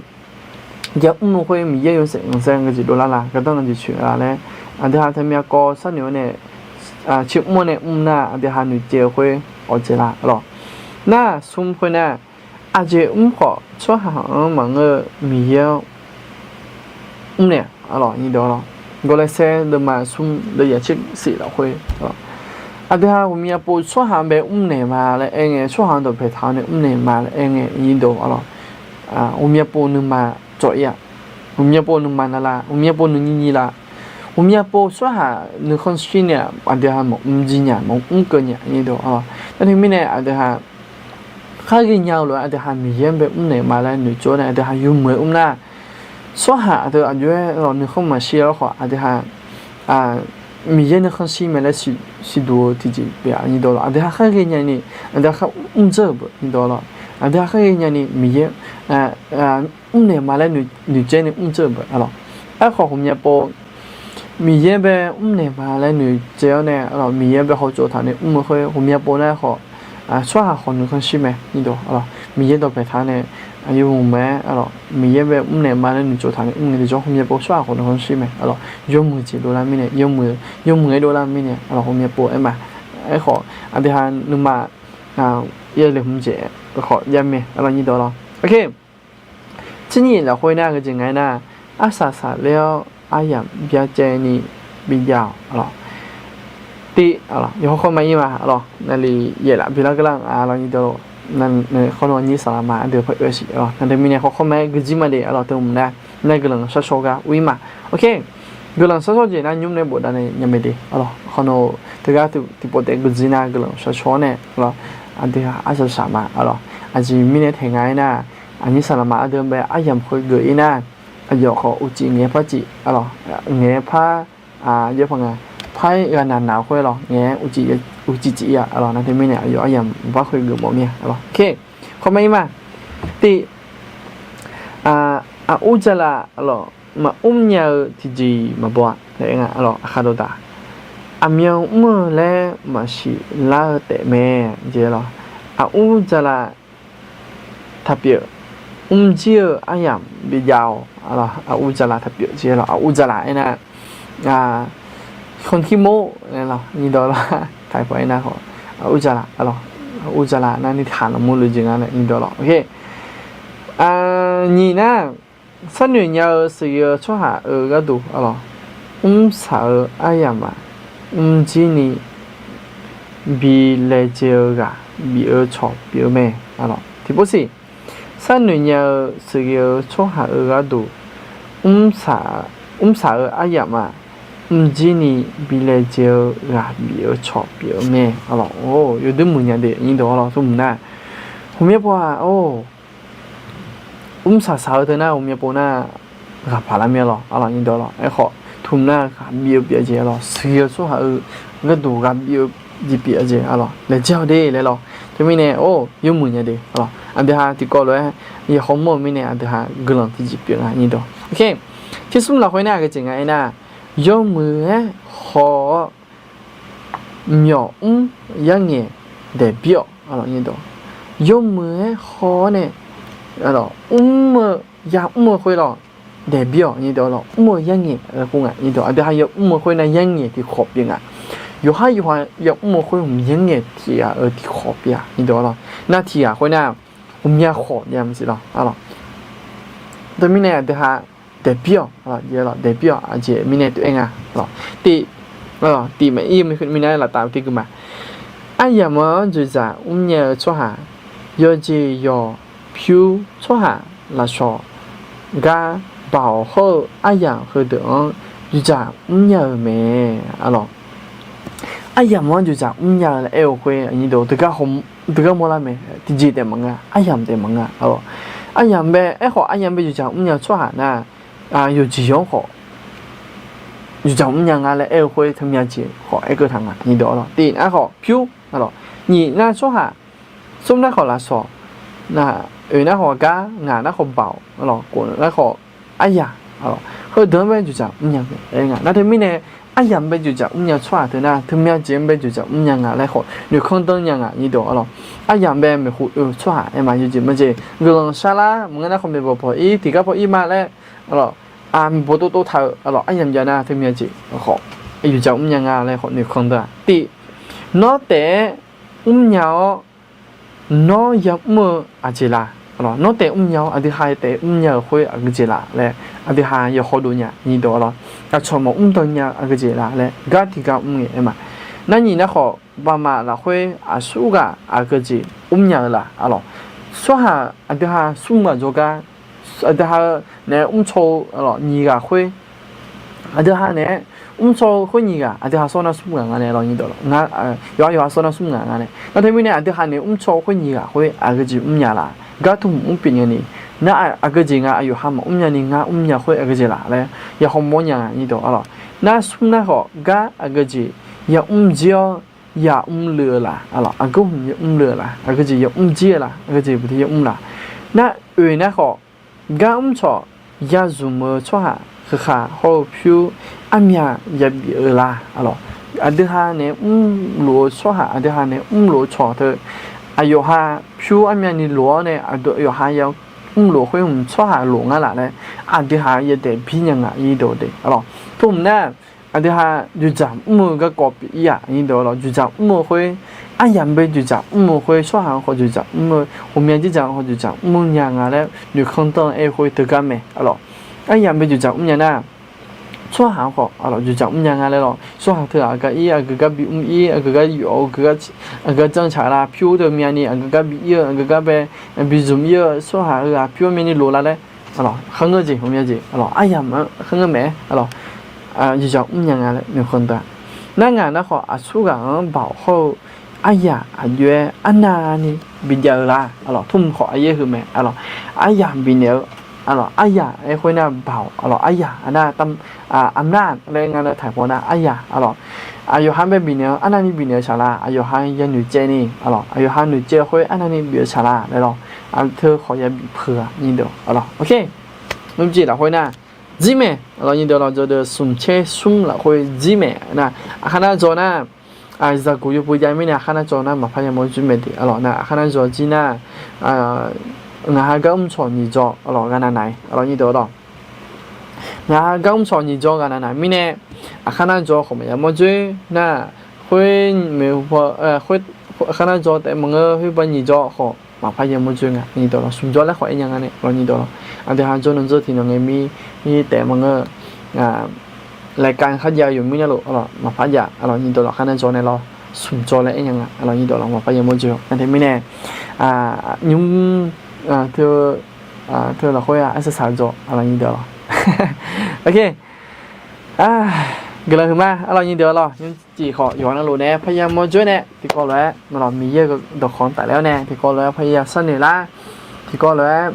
ya mr-eu khoer Miqyaer yawshaef khanqsaer aqgeujeq dovlar la, gardanr aqjeq coeq la laer, aqdui ha taemya kawv sharnoeq-awr nae, tser mr-awr nae mr nar aqdui ha noeqcaev-eu khoer awqdzaeq la-a lawq. Nar smr khoer nar, aqjeq mr khawf tsawrhaq-anr maqngeur-eu Miqyaer-anr mrnaeq-a lawq nyir dawq-a lawq. Gawrlaer saer deuvma smr deuvyaq tser siq lafkhoer, aqdui ha ghawqmya pov tsawrhaq-anr bae mrnaeq ma laer aer ngae, tsawrhaq-anr dawqpaeq taq-awr nae mrnaeq ma laer aer ngae nyir dawq-a lawq. Ghawqmya pov nuima cawv-ir-a. Ghawqmya pov nuima nar la, ghawqmya pov nuinyi nyi la. Ghawqmya pov tsawrhaq nuikhanr shir nae-aq aqdui ha maqmr jir nya, maqmr keuv nya nyir dawq-a lawq. Nar teumirnae aqdui ha khar ghaenya-eu lof-aer aqdui ha Miqyaer-anr bae mrnaeq ma laer noeqtsov-awr nae aqdui ha yawmuiq-aer mr nar, tsawrhaq aqdui aqjox-aer lawq nuikhanr maqshir-awr khawf aqdui ha Miqyaer nuikhanr shir mae laer siqduq-eu tiqjeq pyeuf-a nyir dawq-a lawq. Aqdui ha khar ghaenya ni, aqdui ha khar mr dzeur-euq beu nyir dawq-a lawq. Aqdui ha khar ghaenya ni Miqyaer mrnaeq ma laer noeqcaev ni mr dzeur-euq beu-a lawq. Aerkhawf ghawqmya pov Miqyaer bae mrnaeq ma laer noeqcaev-awr nae-a lawq, Miqyaer bae hawtsov taq nae mr-eu khoer ghawqmya pov nar khawf, tsawrhaq khawf nuikhanr shir mae nyir dawq-a lawq. Miqyaer dawqpaeq taq-awr nae aqyawf mqmaq-aer-a lawq, Miqyaer bae mrnaeq ma laer noeqtsov taq nae mr ngae tiqjawr ghawqmya pov tsawrhaq khawf nuikhanr shir mae-a lawq. Yawmuiq jeq dovlar mirnae, yawmuiq-aer dovlar mirnae-a lawq ghawqmya pov-aer ma. Aerkhawf aqdui ha nuima yaeq le hmq jeq khawf jav mae-a lawq nyir dawq-a lawq. Tser nyiq lafkhoer nar geujeq nga-aer nar, arsaq saqler-awr aryamq byacaevni bijav-awq-a lawq. Tiv yawkhawr khawr ma-ir ma-a lawq, naqli yaeq laf bilar geur lar-a lawq nyir dawq-a lawq. Khawr nae nyir saqlaq ma aqdui-eu par oe siq-a lawq. Naqdui mirnae khawr khawr ma-aer guiqjir ma de-a lawq, teu mq nar, nar guiqlanq sharshawr gar ur-ir ma. Guiqlanq sharshawr jeq nar nymr nae bofdav nae nya mae de-a lawq. Khawr nae teugar tiqpov taef guiqjir nar guiqlanq sharshawr-awr nae-a lawq, aqdui ha arsaq saq ma-a lawq. Aqjeq mirnae taeq nga-aer nar, aqnyir saqlaq ma aqdui-anr bae aryamq khoergeuf-ir nar, aqyawf khawf uqcif ngaeq-aer par cif-a lawq, ngaeq-aer par, yawpaq nga, par-aer ghaqnaq naq-eu khoer lawq, ngaeq-aer uqcif cif-a lawq. Naqdui mirnae aqyawf aryamq bar khoergeuf mawf mir-a lawq. Khawr ma-ir ma. Tiv aqur jaqlaf-a lawq, maqmr nya-eu tiqjeq maqbaw-a laer aer nga-a lawq. Aqkaq dawqdaq, aqmyan mr-eu laer maqsiq lar-eu taef mae. Jeq-a lawq, aqur jaqlaf taqpyeuf. Mrjir-eu aryamq bijav-awq. Aqur dzaqlaq taqpyeuf jeq lawq. Aqur dzaqlaq aernar, คนขี้โม้ lawq, nyiqdawq lawq. Taqpyeuf aernar khawf, aqur dzaqlaq, aqur dzaqlaq narni tiqkhaq lafmur le jeq nga laer nyiqdawq lawq. Nyiq nar, sharnoeq nya-eu sheuqghae-eu tsawrhaq-euq gharduq, aqlawq, mrsaq-eu aryamq-aq, mrjirni bi laejae-eu ghaq bif-eu cawq pyeuf-eu mae. Aqlawq, tiqpov siq, sharnoeq nya-eu sheuqghae-eu tsawrhaq-euq gharduq, mrsaq-eu aryamq-aq, mrjirni bi laejae-eu ghaq bif-eu cawq pyeuf-eu mae. Aqlawq, yawdui muiq nya de, nyiqdawq lawq. Tmq nar, hmqmya pov-aq, or, mrsaq saq-eu teu nar, hmqmya pov nar, ghaqpaq lar mya lawq. Aqlawq, nyiqdawq lawq. Aerkhawf, tmq nar ghaq bif-eu pyeuf-eu jeq, aqlawq, sheuqghae-eu tsawrhaq-euq gharduq ghaq bif-eu jeq pyeuf-eu jeq, aqlawq, laejae-awq de laer lawq. Teumirnae, or, yawmuiq nya de, aqlawq, aqdui ha tiqkawv lof-aer yakhawr mawr-eu mirnae aqdui ha guiqlanq tiqjeq pyeuf nga, nyiqdawq. Tersmr lafkhoer nar aqgeu jeq nga aernar, yawmuiq-aer haw-awr myawq mr yarngaeq daeqbir-awq. Yawmuiq-aer haw-awr nae, mr-eu, yamr-eu khoer lawq, daeqbir-awq, nyiqdawq lawq. Mr-eu yarngaeq laer kur nga, nyiqdawq. Aqdui ha yamr-eu khoer nar yarngaeq tiqkhawf pyeuf nga. Yawqhar yawqha yamr-eu khoer hmq yarngaeq tiq ghaq-eu tiqkhawf pyeuf-a, nyiqdawq lawq. Nar tiq ghaq khoer nar, hmqmya khawf jav maqsiq lawq. Teumirnae aqdui ha daeqbir-awq, daeqbir-awq, aqjeq mirnae tov-aer nga. Tif, tif maqir mirnae laftav-eu tirgui ma. Aryamq-anr dzoeqdzaq mrnya-eu tsawrhaq, yawqjeq yawq pyur tsawrhaq lafsawq gar baoq hawr-eu aryamq heudeuq-anr dzoeqdzaq mrnya-euq mae. Aqlawq, aryamq-anr dzoeqdzaq mrnya-eu laer aer-eu khoer, aqnyir deuq, teugar mawrlar mae. Tiqjeq taef maqngeur, aryamq taef maqngeur. Aqlawq, aryamq bae, aerkhawf aryamq bae dzoeqdzaq mrnya-eu tsawrhaq nar, yawqjeq yawq-anr khawf dzoeqdzaq mrnya nga laer aer-eu khoer teumya jeq khawf aerkeuv taq nga, nyiqdawq lawq. Tif nar khawf pyur, aqlawq, nyiq nar tsawrhaq, smr nar khawf lafsawq, nar, oeq nar khawf gar, ngaq nar khawf baoq, aqlawq, kof nar khawf aryaq, aqlawq, heudeuq-anr bae dzoeqdzaq mrnya nga. Nar teumirnae, aryamq bae dzoeqdzaq mrnya-eu tsawrhaq teu nar teumya jeq-anr bae dzoeqdzaq mrnya nga laer khawf noeqkanr danr nya nga, nyiqdawq, aqlawq. Aryamq bae maeqhu oe-eu tsawrhaq aer ma, yawjeq maqjeq guiqlanq sharlar maqngeur nar khawf maeqbawq pawq-ir tiqgar pawq-ir ma laer, aqlawq, maeqbawq tov tov taq-eu, aqlawq, aryamq jav nar teumya jeq khawf dzoeqdzaq mrnya nga laer khawf noeqkanr danr-a. Tif, nawr taef-aer mrnya-awr, nawr yamr-eu aqjeq la? Nawr taef mrnya-awr aqdui ha taef mrnya-euq khoer aqgeujeq la laer aqdui ha yawkhawr dov nya, nyiqdawq, aqlawq. Aqcawq maqmr dan nya-eu aqgeujeq la laer gar tiqgar mr ngae aer ma. Nar nyiq nar khawf baqmaf lafkhoer aqsurghaq aqgeujeq mrnya-eu la? Aqlawq, tsawrhaq aqdui ha smr ghaq jawrgar, aqdui ha naeq-aer mrcaw-eu, aqlawq, nyiq ghaq khoer, aqdui ha naeq-aer mrcaw-eu khoer nyiq ghaq aqdui ha sawr nar smr ghaq nga laer, aqlawq, nyiqdawq, yawqha yawqha sawr nar smr ghaq nga laer. Nar teumirnae aqdui ha naeq-aer mrcaw-eu khoer nyiq ghaq khoer aqgeujeq mrnya la? Gar tmq mr pyeuf nya ni, nar aqgeujeq nga aqyawf ha maqmr nya ni ngar mrnya khoer aqgeujeq la laer yawkhawr mawr nya nga, nyiqdawq, aqlawq. Nar smr nar khawf gar aqgeujeq yamr jir-awr yamr le-eu la? Aqlawq, aqgeu hmq yamr le-eu la? Aqgeujeq yamr jir-eu la? Aqgeujeq baqdui yamr la? Nar oeq nar khawf gar mrcawq yazmq-eu tsawrhaq, heukhaq hawr-eu pyur armyav yabif-eu la? Aqlawq, aqdui ha naeq-aer mrlof-eu tsawrhaq, aqdui ha naeq-aer mrlof-eu cawq teu, aqyawf ha pyur armyavni lof-awr nae aqdui yawqha yamr lof khoer hmq tsawrhaq lof ngar laf laer aqdui ha yadaef bir nya nga, nyiqdawq de, aqlawq. Tov hmq nar, aqdui ha dzoeqdzaq mr-eu garkawv pyeuf-ir-aq, nyiqdawq, aqlawq, dzoeqdzaq mr-eu khoer, aryamq bae dzoeqdzaq mr-eu khoer, tsawrhaq-anr khawf dzoeqdzaq mr-eu, ghawqmya dzerdzaq-anr khawf dzoeqdzaq mr nya nga laer noeqkanr danr-eu aer-eu khoer teugar mae, aqlawq. Aryamq bae dzoeqdzaq mrnya nar, tsawrhaq-anr khawf, aqlawq, dzoeqdzaq mrnya nga laer lawq. Tsawrhaq teughaq aqgar ir, aqgeu gar bi mr ir, aqgeu gar yawf-eu, aqgeu gar janrcaq la, pyur teu myavni aqgeu gar bi ir-eu, aqgeu gar bae bi zmq ir-eu, tsawrhaq heughaq pyur myavni lof la laer, aqlawq, kharngeur jeq, ghawqmya jeq, aqlawq, aryamq-anr kharngeur mae, aqlawq, dzoeqdzaq mrnya nga laer noeqkanr danr. Nar ngaq nar khawf aqsurghaq-anr baoq hawr-eu aryaq aqjox-aer arnavni bijav-eu la? Aqlawq, tov hmq khawf aqyaer heu mae, aqlawq, aryaq bifnaeq-eu, aqlawq, aryaq aer khoer nar baoq, aqlawq, aryaq aqnar tam, aqmar laer nga nar taqpaw nar aryaq, aqlawq, aqyawf ha bae bifnaeq-eu arnavni bifnaeq-eu saqlaq, aqyawf ha yanoeq caev ni, aqlawq, aqyawf ha noeqcaev khoer arnavni bif-eu saqlaq laer lawq. Aqteu khawf yabi peuq-a, nyiqdawq, aqlawq, oke. Mrjeq lafkhoer nar, jir mae, aqlawq, nyiqdawq, lawq, jawrdeuv smq caer smr lafkhoer jir mae nar, aqkar nar jawr nar, zaqguq yawbui jav mirnae aqkar nar jawr nar maqpar yamawr jir mae de, aqlawq, nar aqkar nar jawr jir nar, ngaq ha gar mrcawq nyiq jawr aqlawq ghaq navnaq-ir aqlawq nyiq deuq aqlawq. Ngaq ha gar mrcawq nyiq jawr ghaq navnaq mirnae, aqkhar nar jawr khawf maqya mawr dzoer nar, khoer, aqkhar nar jawr taef maqngeur, khoer ba nyiq jawr khawf maqpar ya mawr dzoer nga nyiq deuq aqlawq. Smq jawr laer khawf aer nya nga nae aqlawq nyiq deuq aqlawq. Aqdui ha jawr nan dzeur tiq nan ngae mir taef maqngeur, laeqkav kharjav-eu yawq mir nar luf aqlawq maqpar jav aqlawq nyiq deuq aqlawq. Aqkhar nar jawr nae lawr smq jawr laer aer nya nga aqlawq nyiq deuq aqlawq maqpar ya mawr dzoer-awq. Nar teumirnae nymr teu lafkhoer-aq arsaq saq jawr aqlawq nyiq deuq aqlawq. Guiqlanq huiqma aqlawq nyiq deuq aqlawq. Nymrcif khawf yawqha navluf nae parya mawr dzoer nae tiqkawv lof-aer maqlawq Miqyaer-eu dawqkawq-anr tafler-awr nae tiqkawv lof-aer parya sharnoeq lar, tiqkawv lof-aer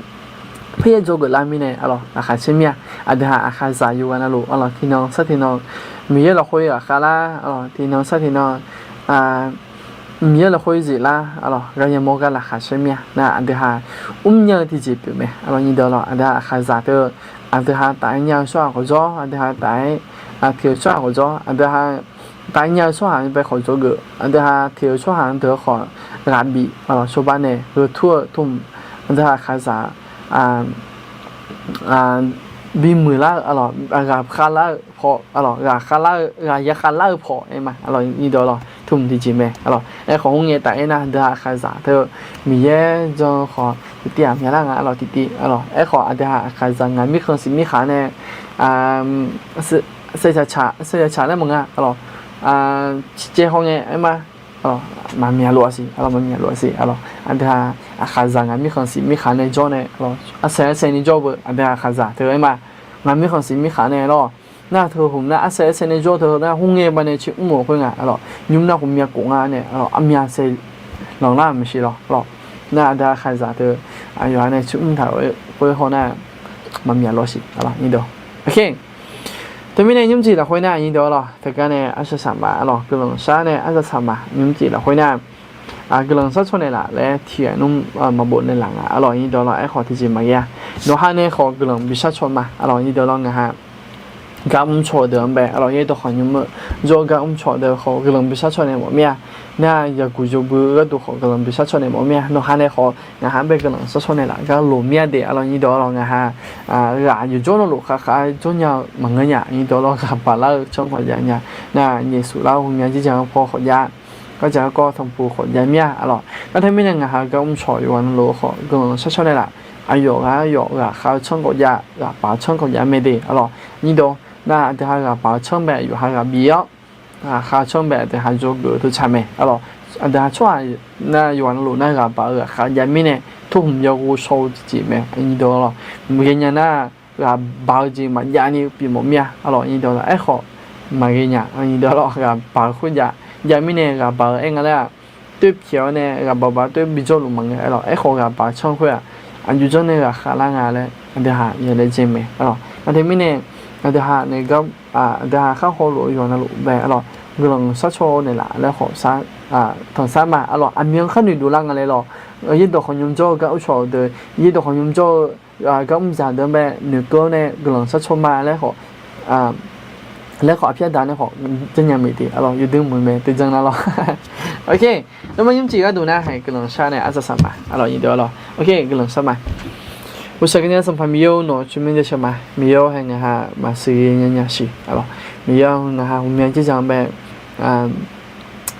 parya dzawgeuf lar mirnae aqlawq laqkhaq caer mir-a. Aqdui ha aqkhaqzaq yawqha navluf aqlawq tiqnan sar tiqnan Miqyaer lafkhoer ghaqkhav lar aqlawq tiqnan sar tiqnan Miqyaer lafkhoer zif lar aqlawq ghaq yamawr gar laqkhaq caer mir-a. Nar aqdui ha mrnya-eu tiqjeq pyeuf mae aqlawq nyiq deuq aqlawq. Aqdui ha aqkhaqzaq teu aqdui ha taf-aer nya-eu tsawrhaq khawf jawr, aqdui ha taf-aer tiq-eu tsawrhaq khawf jawr, aqdui ha taf-aer nya-eu tsawrhaq bae khawf jawrgeuf, aqdui ha tiq-eu tsawrhaq deuq-eu khawf ghaq bif aqlawq cawba nae gheu tur-eu tmq, aqdui ha aqkhaqzaq bimuiq lar-eu aqlawq ghaq khav lar-eu paw aqlawq ghaq khav lar-eu ghaq ya khav lar-eu paw aer ma aqlawq nyiq deuq aqlawq. Tmq tiqjeq mae aqlawq. Aerkhawf mrngae taf aer nar aqdui ha aqkhaqzaq teu Miqyaer jan khawf tiqtiv-aq myav lar nga aqlawq tiqtiv aqlawq. Aerkhawf aqdui ha aqkhaqzaq ngaq mirkhanq siq mirkhanq nae saev ya tsaq laer maqnga aqlawq. Ciqcaev hawngae aer ma maqmyaq lof-a siq aqlawq maqmyaq lof-a siq aqlawq. Aqdui ha aqkhaqzaq ngaq mirkhanq siq mirkhanq nae jawr nae aqlawq arsaev arsaev ni jawr beu aqdui ha aqkhaqzaq teu aer ma. Ngaq mirkhanq siq mirkhanq nae lawr nar teu hmq nar arsaev arsaev nae jawr teu nar hmr ngae baqdanae tser mr-euq khoer nga aqlawq. Nymr nar ghawqmya khof nga nae aqlawq armyav saev lanqlar-euq maqsiq lawr aqlawq. Nar aqdui ha aqkhaqzaq teu aqyawf-a nae tser mr taq-eu khoer haw nar maqmyaq lof-a siq aqlawq nyiq deuq. Teumirnae nymrcif lafkhoer nar aqnyir deuq aqlawq teugar nae arsaq saq ma aqlawq guiqlanq shar nae arsaq saq ma nymrcif lafkhoer nar guiqlanq sharcaw naeqlaf laer tiqghaq nmr maqbof naeqlaf nga aqlawq nyiq deuq aqlawq. Aerkhawf tiqjeq maqghae-a. Nawqha nae khawf guiqlanq bishar caw ma aqlawq nyiq deuq aqlawq ngaq ha gar mrcaw-eu deuq-anr bae aqlawq yaerdawq khawf nymr-eu jawr-eu gar mrcaw deuq khawf guiqlanq bishar caw naeq mawf mir-a. Nar yaqguq yawbui gharduq khawf guiqlanq bishar caw naeq mawf mir-a. Nawqha nae khawf ngaq ha-anr bae guiqlanq sharcaw naeqlaf gar loq mir-a de aqlawq nyiq deuq aqlawq ngaq ha ghaq yawqjawr nawr lof khavkhav jawr nya-eu maqngeur nya nyiq deuq aqlawq ghaq baq lar-eu tsanr khawf jav nya. Nar nyaefsuf lar-eu ghawqmya jirjaq-anr paw khawf jav gardzaq garkawv tanqpuq khawf jav mir-a aqlawq. Nar teumirnae ngaq ha gar mrcaw yawqghaq navluf-eu khawf guiqlanq sharcaw naeqlaf aqyawf ghaq aqyawf ghaqkhav-eu tsanr khawf jav ghaqbaq-eu tsanr khawf jav mae de aqlawq nyiq deuq. Nar aqdui ha ghaqbaq-eu tsanr bae aqyawf ha ghaq bif-awr ghaqkhav-eu tsanr bae aqdui ha jawrgeuf-eu teutsaq mae aqlawq. Aqdui ha tsawrhaq nar yawqghaq navluf nar ghaqbaq-eu ghaqkhav jav mirnae tawrhmq yaghov shaw-eu tiqjeq mae nyiq deuq aqlawq. Maqghae nya nar ghaqbaq-eu jeq maqjav ni pyeuf mawf mir-a aqlawq nyiq deuq aqlawq. Aerkhawf maqghae nya nyiq deuq aqlawq ghaqbaq-eu khoerjav jav mirnae ghaqbaq-eu aer nga laer-aq toer pyaeq-awr nae ghaqbaq baq toer bijawr luf maqngeur aqlawq. Aerkhawf ghaqbaq-eu tsanr khoer-aq aqjox janr nae ghaqkhav lar nga laer aqdui ha yawlaejae mae aqlawq. Nar teumirnae aqdui ha nae gar aqdui ha khar hawluf-eu yawqghaq navluf bae aqlawq guiqlanq sharcaw naeqlaf laer khawf tanqsar ma aqlawq. Aqmyan kharnoeq dovlar nga laer lawq. Yaerdawq khawf nymr jawr-eu gar mrcaw-eu deuq yaerdawq khawf nymr jawr-eu gar mrzaq deuq-anr bae noeqkeuv-awr nae guiqlanq sharcaw ma laer khawf laer khawf aqpyar daq nae khawf janrnya maeq de aqlawq. Yawdui meuq mae teujanr nar lawr. Oke, nawmaf nymrcif gharduq nar hae guiqlanq shar nae arsaq saq ma aqlawq nyiq deuq aqlawq. Oke guiqlanq shar ma. Uqshaq gaqnya Sanqpaq Miqyaer-or nawq tsawrmyanr jasheuq ma. Miqyaer-or hae ngaq ha maqsiq nya nya siq aqlawq. Miqyaer-or ngaq ha ghawqmya jirjaq bae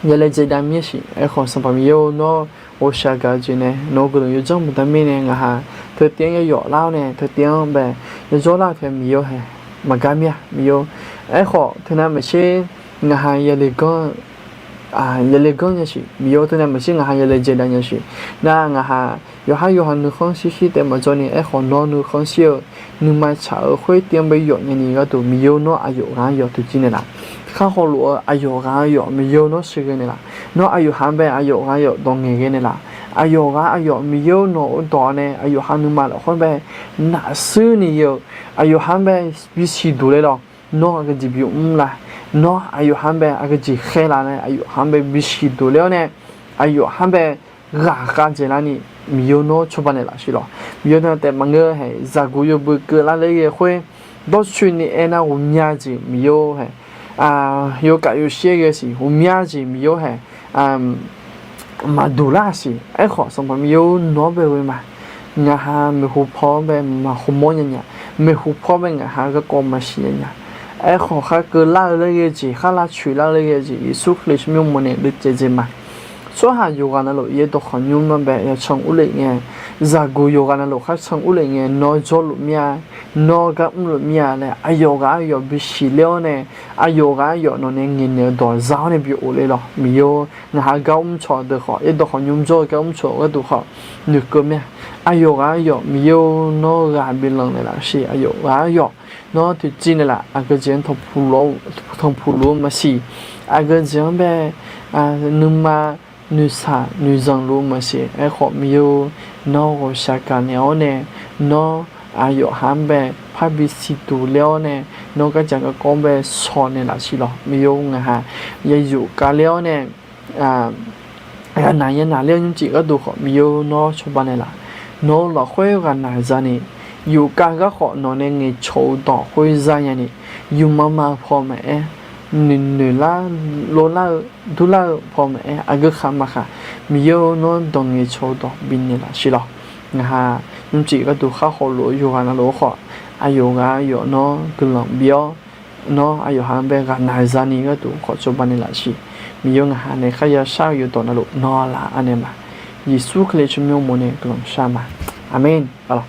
yawlaejae dav mir-a siq. Aerkhawf Sanqpaq Miqyaer-or nawr ghawqshaq gaq-eu jeq nae nawq-eu guiqlanq yawdzanr baqda mirnae ngaq ha teu tiv-anr yawf yawf lar-awr nae teu tiv-anr bae yawdzawr lar-eu taef Miqyaer-or hae maqgar mir-a Miqyaer-or. Aerkhawf teunav maqtser ngaq ha yale ganr yale ganr nya siq Miqyaer-or. Teunav maqtser ngaq ha yale jaedav nya siq. Nar ngaq ha yawqhar yawqha nuikhanr shirshir taef maqjawr ni aerkhawf nawr nuikhanr shir-eu nuima tsaq-eu khoer tiv-anr bae yawf nyani gharduq Miqyaer-or nawr aqyawf ghaq-anr yawf toeqciv naeqlaf. Khar hawluf-eu aqyawf ghaq-anr yawf Miqyaer-or nawr sheuqghae naeqlaf. Nawr aqyawf ha-anr bae aqyawf ghaq-anr yawf dawq ngaeqghae naeqlaf. Aqyawf ghaq aqyawf Miqyaer-or nawq-euq dawq nae aqyawf ha nuima lafkhoer bae nafshuir ni yeu aqyawf ha-anr bae bisiq duq le lawq. Nawr aqgeujeq bimr la, nawr aqyawf ha-anr bae aqgeujeq khaer la nae aqyawf ha-anr bae bisiq duq le-awr nae aqyawf ha-anr bae ghaqkhav dzaeqlar ni Miqyaer nawr cawba naeqlaf siq lawq. Miqyaer nawr taef maqngeur hae zaqguq yawbui keuvlar le ghae khoer dawrcoeni aernar ghawqmya jeq Miqyaer hae yawkaf yawshaer ghae siq ghawqmya jeq Miqyaer hae maqduq lar siq. Aerkhawf Sanqpaq Miqyaer-or nawr bae ghoe ma. Ngaqha maeqhu paw-anr bae maqkhov mawr nya nya. Maeqhu paw-anr bae ngaqha garkawv maqsiq nya nya. Aerkhawf khar keuvlar-eu laer ghae-eu jeq, khar lavcoeq lar-eu laer ghae-eu jeq, Yeqsur Kali tsawrmyanr mawrnae dui caev dzae ma. Tsawrhaq yawqghaq navluf yaerdawq khawf nymr ma bae yacan urlef ngae, zaqguq yawqghaq navluf khar can urlef ngae, nawr jawrluf mir-a, nawr gar mrluf mir-a laer aqyawf ghaq aqyawf bisiq ler-awr nae, aqyawf ghaq aqyawf nawq nae ngaeqnaeq-eu dawq za-awr nae bi of le lawq. Miqyaer-or, ngaqha gar mrcawq deuq khawf, yaerdawq khawf nymr jawr-eu gar mrcawq gharduq khawf noeqkeuv mir-a. Aqyawf ghaq aqyawf Miqyaer-or, nawr ghaq bi lanq naeqlaf siq. Aqyawf ghaq aqyawf nawr toeqciv naeqlaf, aqgeu jeq-anr tanqpuq luf-eu maqsiq. Aqgeu jeq-anr bae nuima noeqshaq noeqzanq luf-eu maqsiq. Aerkhawf Miqyaer-or, nawr ghawqshaq gaqnaeq-awr nae, nawr aqyawf ha-anr bae parbi siqduq ler-awr nae, nawr gardzaq garkawv-anr bae shawq naeqlaf siq lawq. Miqyaer-or, ngaqha ya yufkav ler-awr nae ghaqnaq yanaq ler-eu nymrcif gharduq khawf Miqyaer-or, nawr cawba naeqlaf. Nawq-eu lafkhoer ghaqnaq zani, yufkav gar khawf nawq nae ngaeqcawq-eu dawq khoer za nyani, yufma ma-eu paw maqaer, noeq noeq lar, lov lar-eu, dur lar-eu paw maqaer, aqgeu khaq maqkhaq, Miqyaer-or, nawr dawq ngaeqcawq-eu dawq binaeq laf siq lawq. Ngaqha nymrcif gharduq khar hawluf-eu yawqghaq navluf-aer khawf, aqyawf ghaq aqyawf nawr guiqlanq bi-awr, nawr aqyawf ha-anr bae ghaqnaq zani gharduq khawf cawba naeqlaf siq. Miqyaer-or, ngaqha nae kharya shar-eu yawdawq navluf nawr laf anaeq ma. Yeqsur Kali tsawrmyanr mawrnae guiqlanq shar ma. Aqmeq. Aqlawq,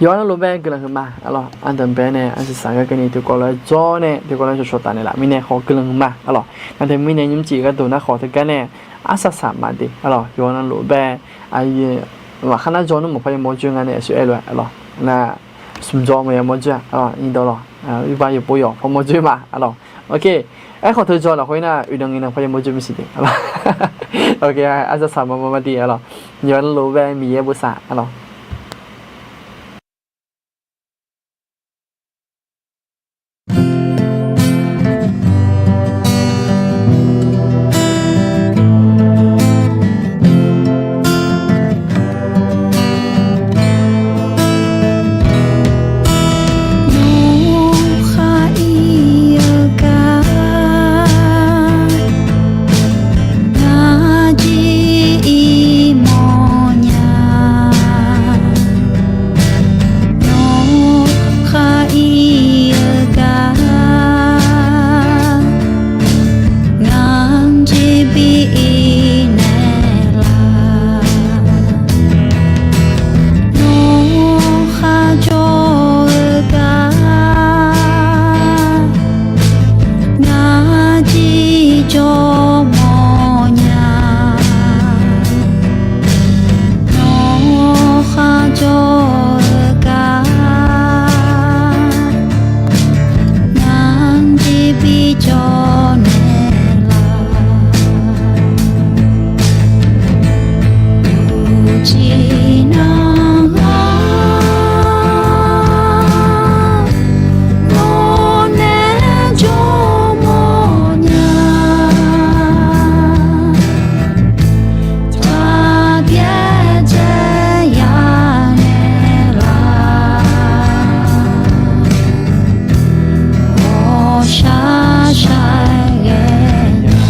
yawqha navluf bae guiqlanq huiqma. Aqlawq, aqdui bae nae aqsiqsaq gar keuvni tiqkawv lof-aer jawr nae tiqkawv lof-aer shawqshawq taf naeqlaf mirnae khawf guiqlanq huiqma. Aqlawq, aqdui mirnae nymrcif gharduq nar khawf teugar nae arsaq saq maqde. Aqlawq, yawqha navluf bae aqyuif lafkhav nar jawr nmr maqpar yamawr joer nga nae aqsur aer lof-aer aqlawq, nar smq jawr maqyamawr joer-a. Aqlawq, nyiqdawq lawq, iqbax yawqpov yawq parmawr joer ma. Aqlawq, aerkhawf teu jawr lafkhoer nar uiqdan ngae nar parmawr joer maqsiq de. Aqlawq, arsaq saq maqmawr maqde. Aqlawq, yawqha navluf bae Miqyaer bosav. Aqlawq. Nawr khar ir-eu gar, ngar jir ir mawrnya. Nawr khar ir-eu gar, ngar jir bi ir naeqlaf. Nawr kharjawr-eu gar, ngar jir jawr mawrnya. Nawr kharjawr-eu gar, ngar jir bi jawr naeqlaf. Uqcif nar ghaq nawr nae jawr mawrnya. Taqbyaer dzae ya naeqlaf. Ghawqshaq shaq ghaenya.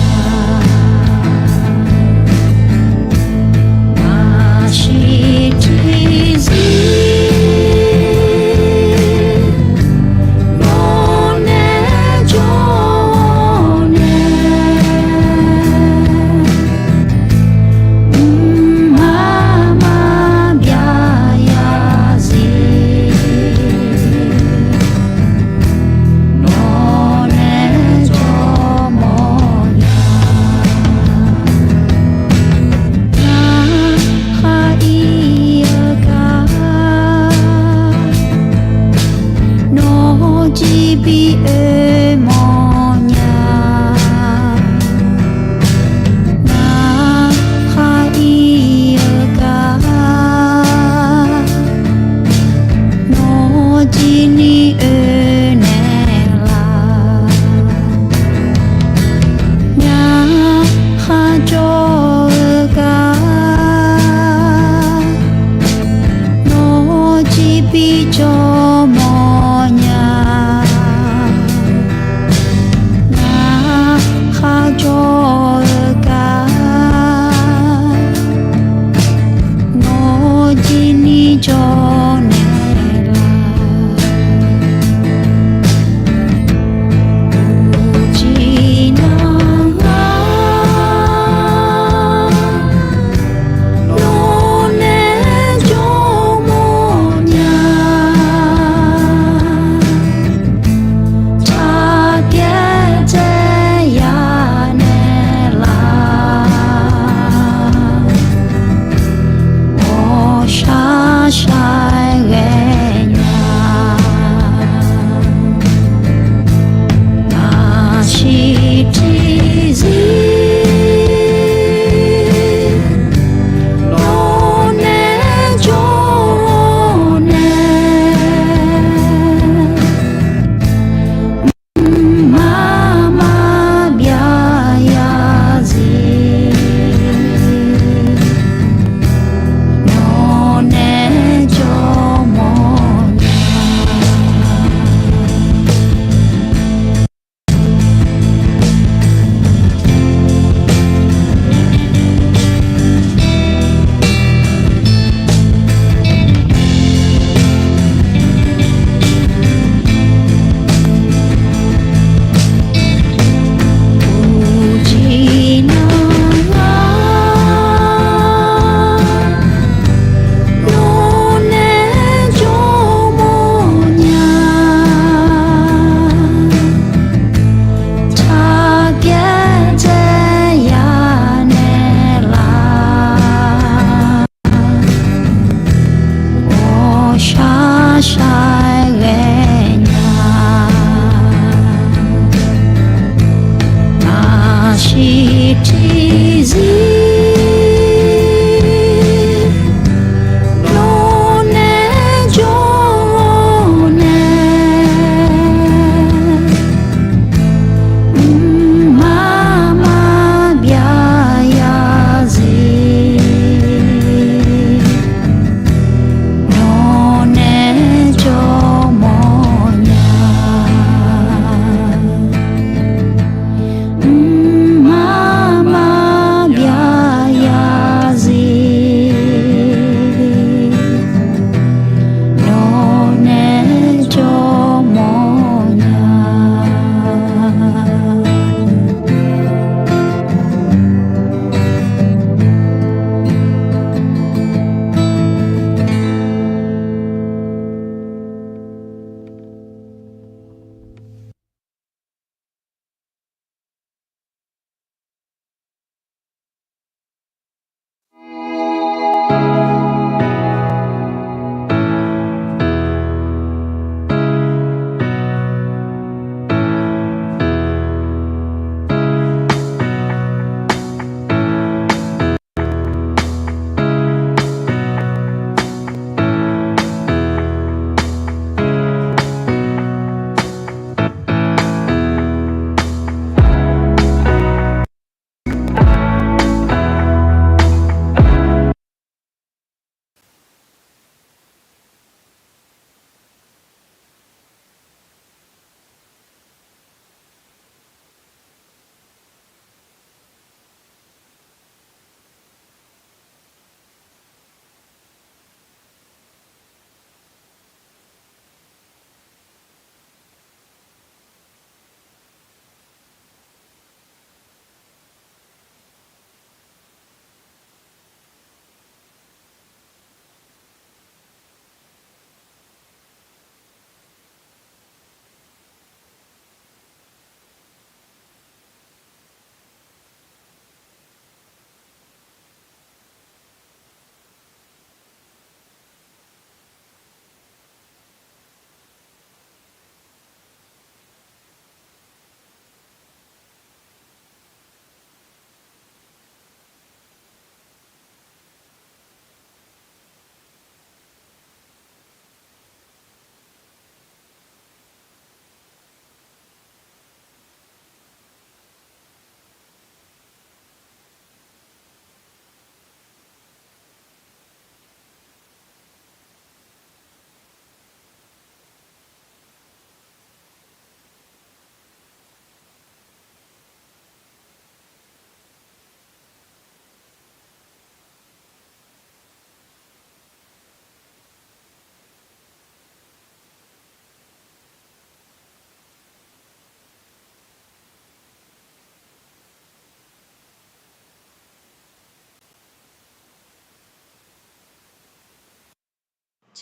Maqsiq tiqzir nawr nae jawr nae, mqmaq maqbyav ya zir. Nawr nae jawr mawrnya. Ngar khar ir-eu gar, nawr jir bi oe mawrnya. Ngar khar ir-eu gar, nawr jir ni oe naeqlaf. Ngar kharjawr-eu gar, nawr jir bi jawr mawrnya.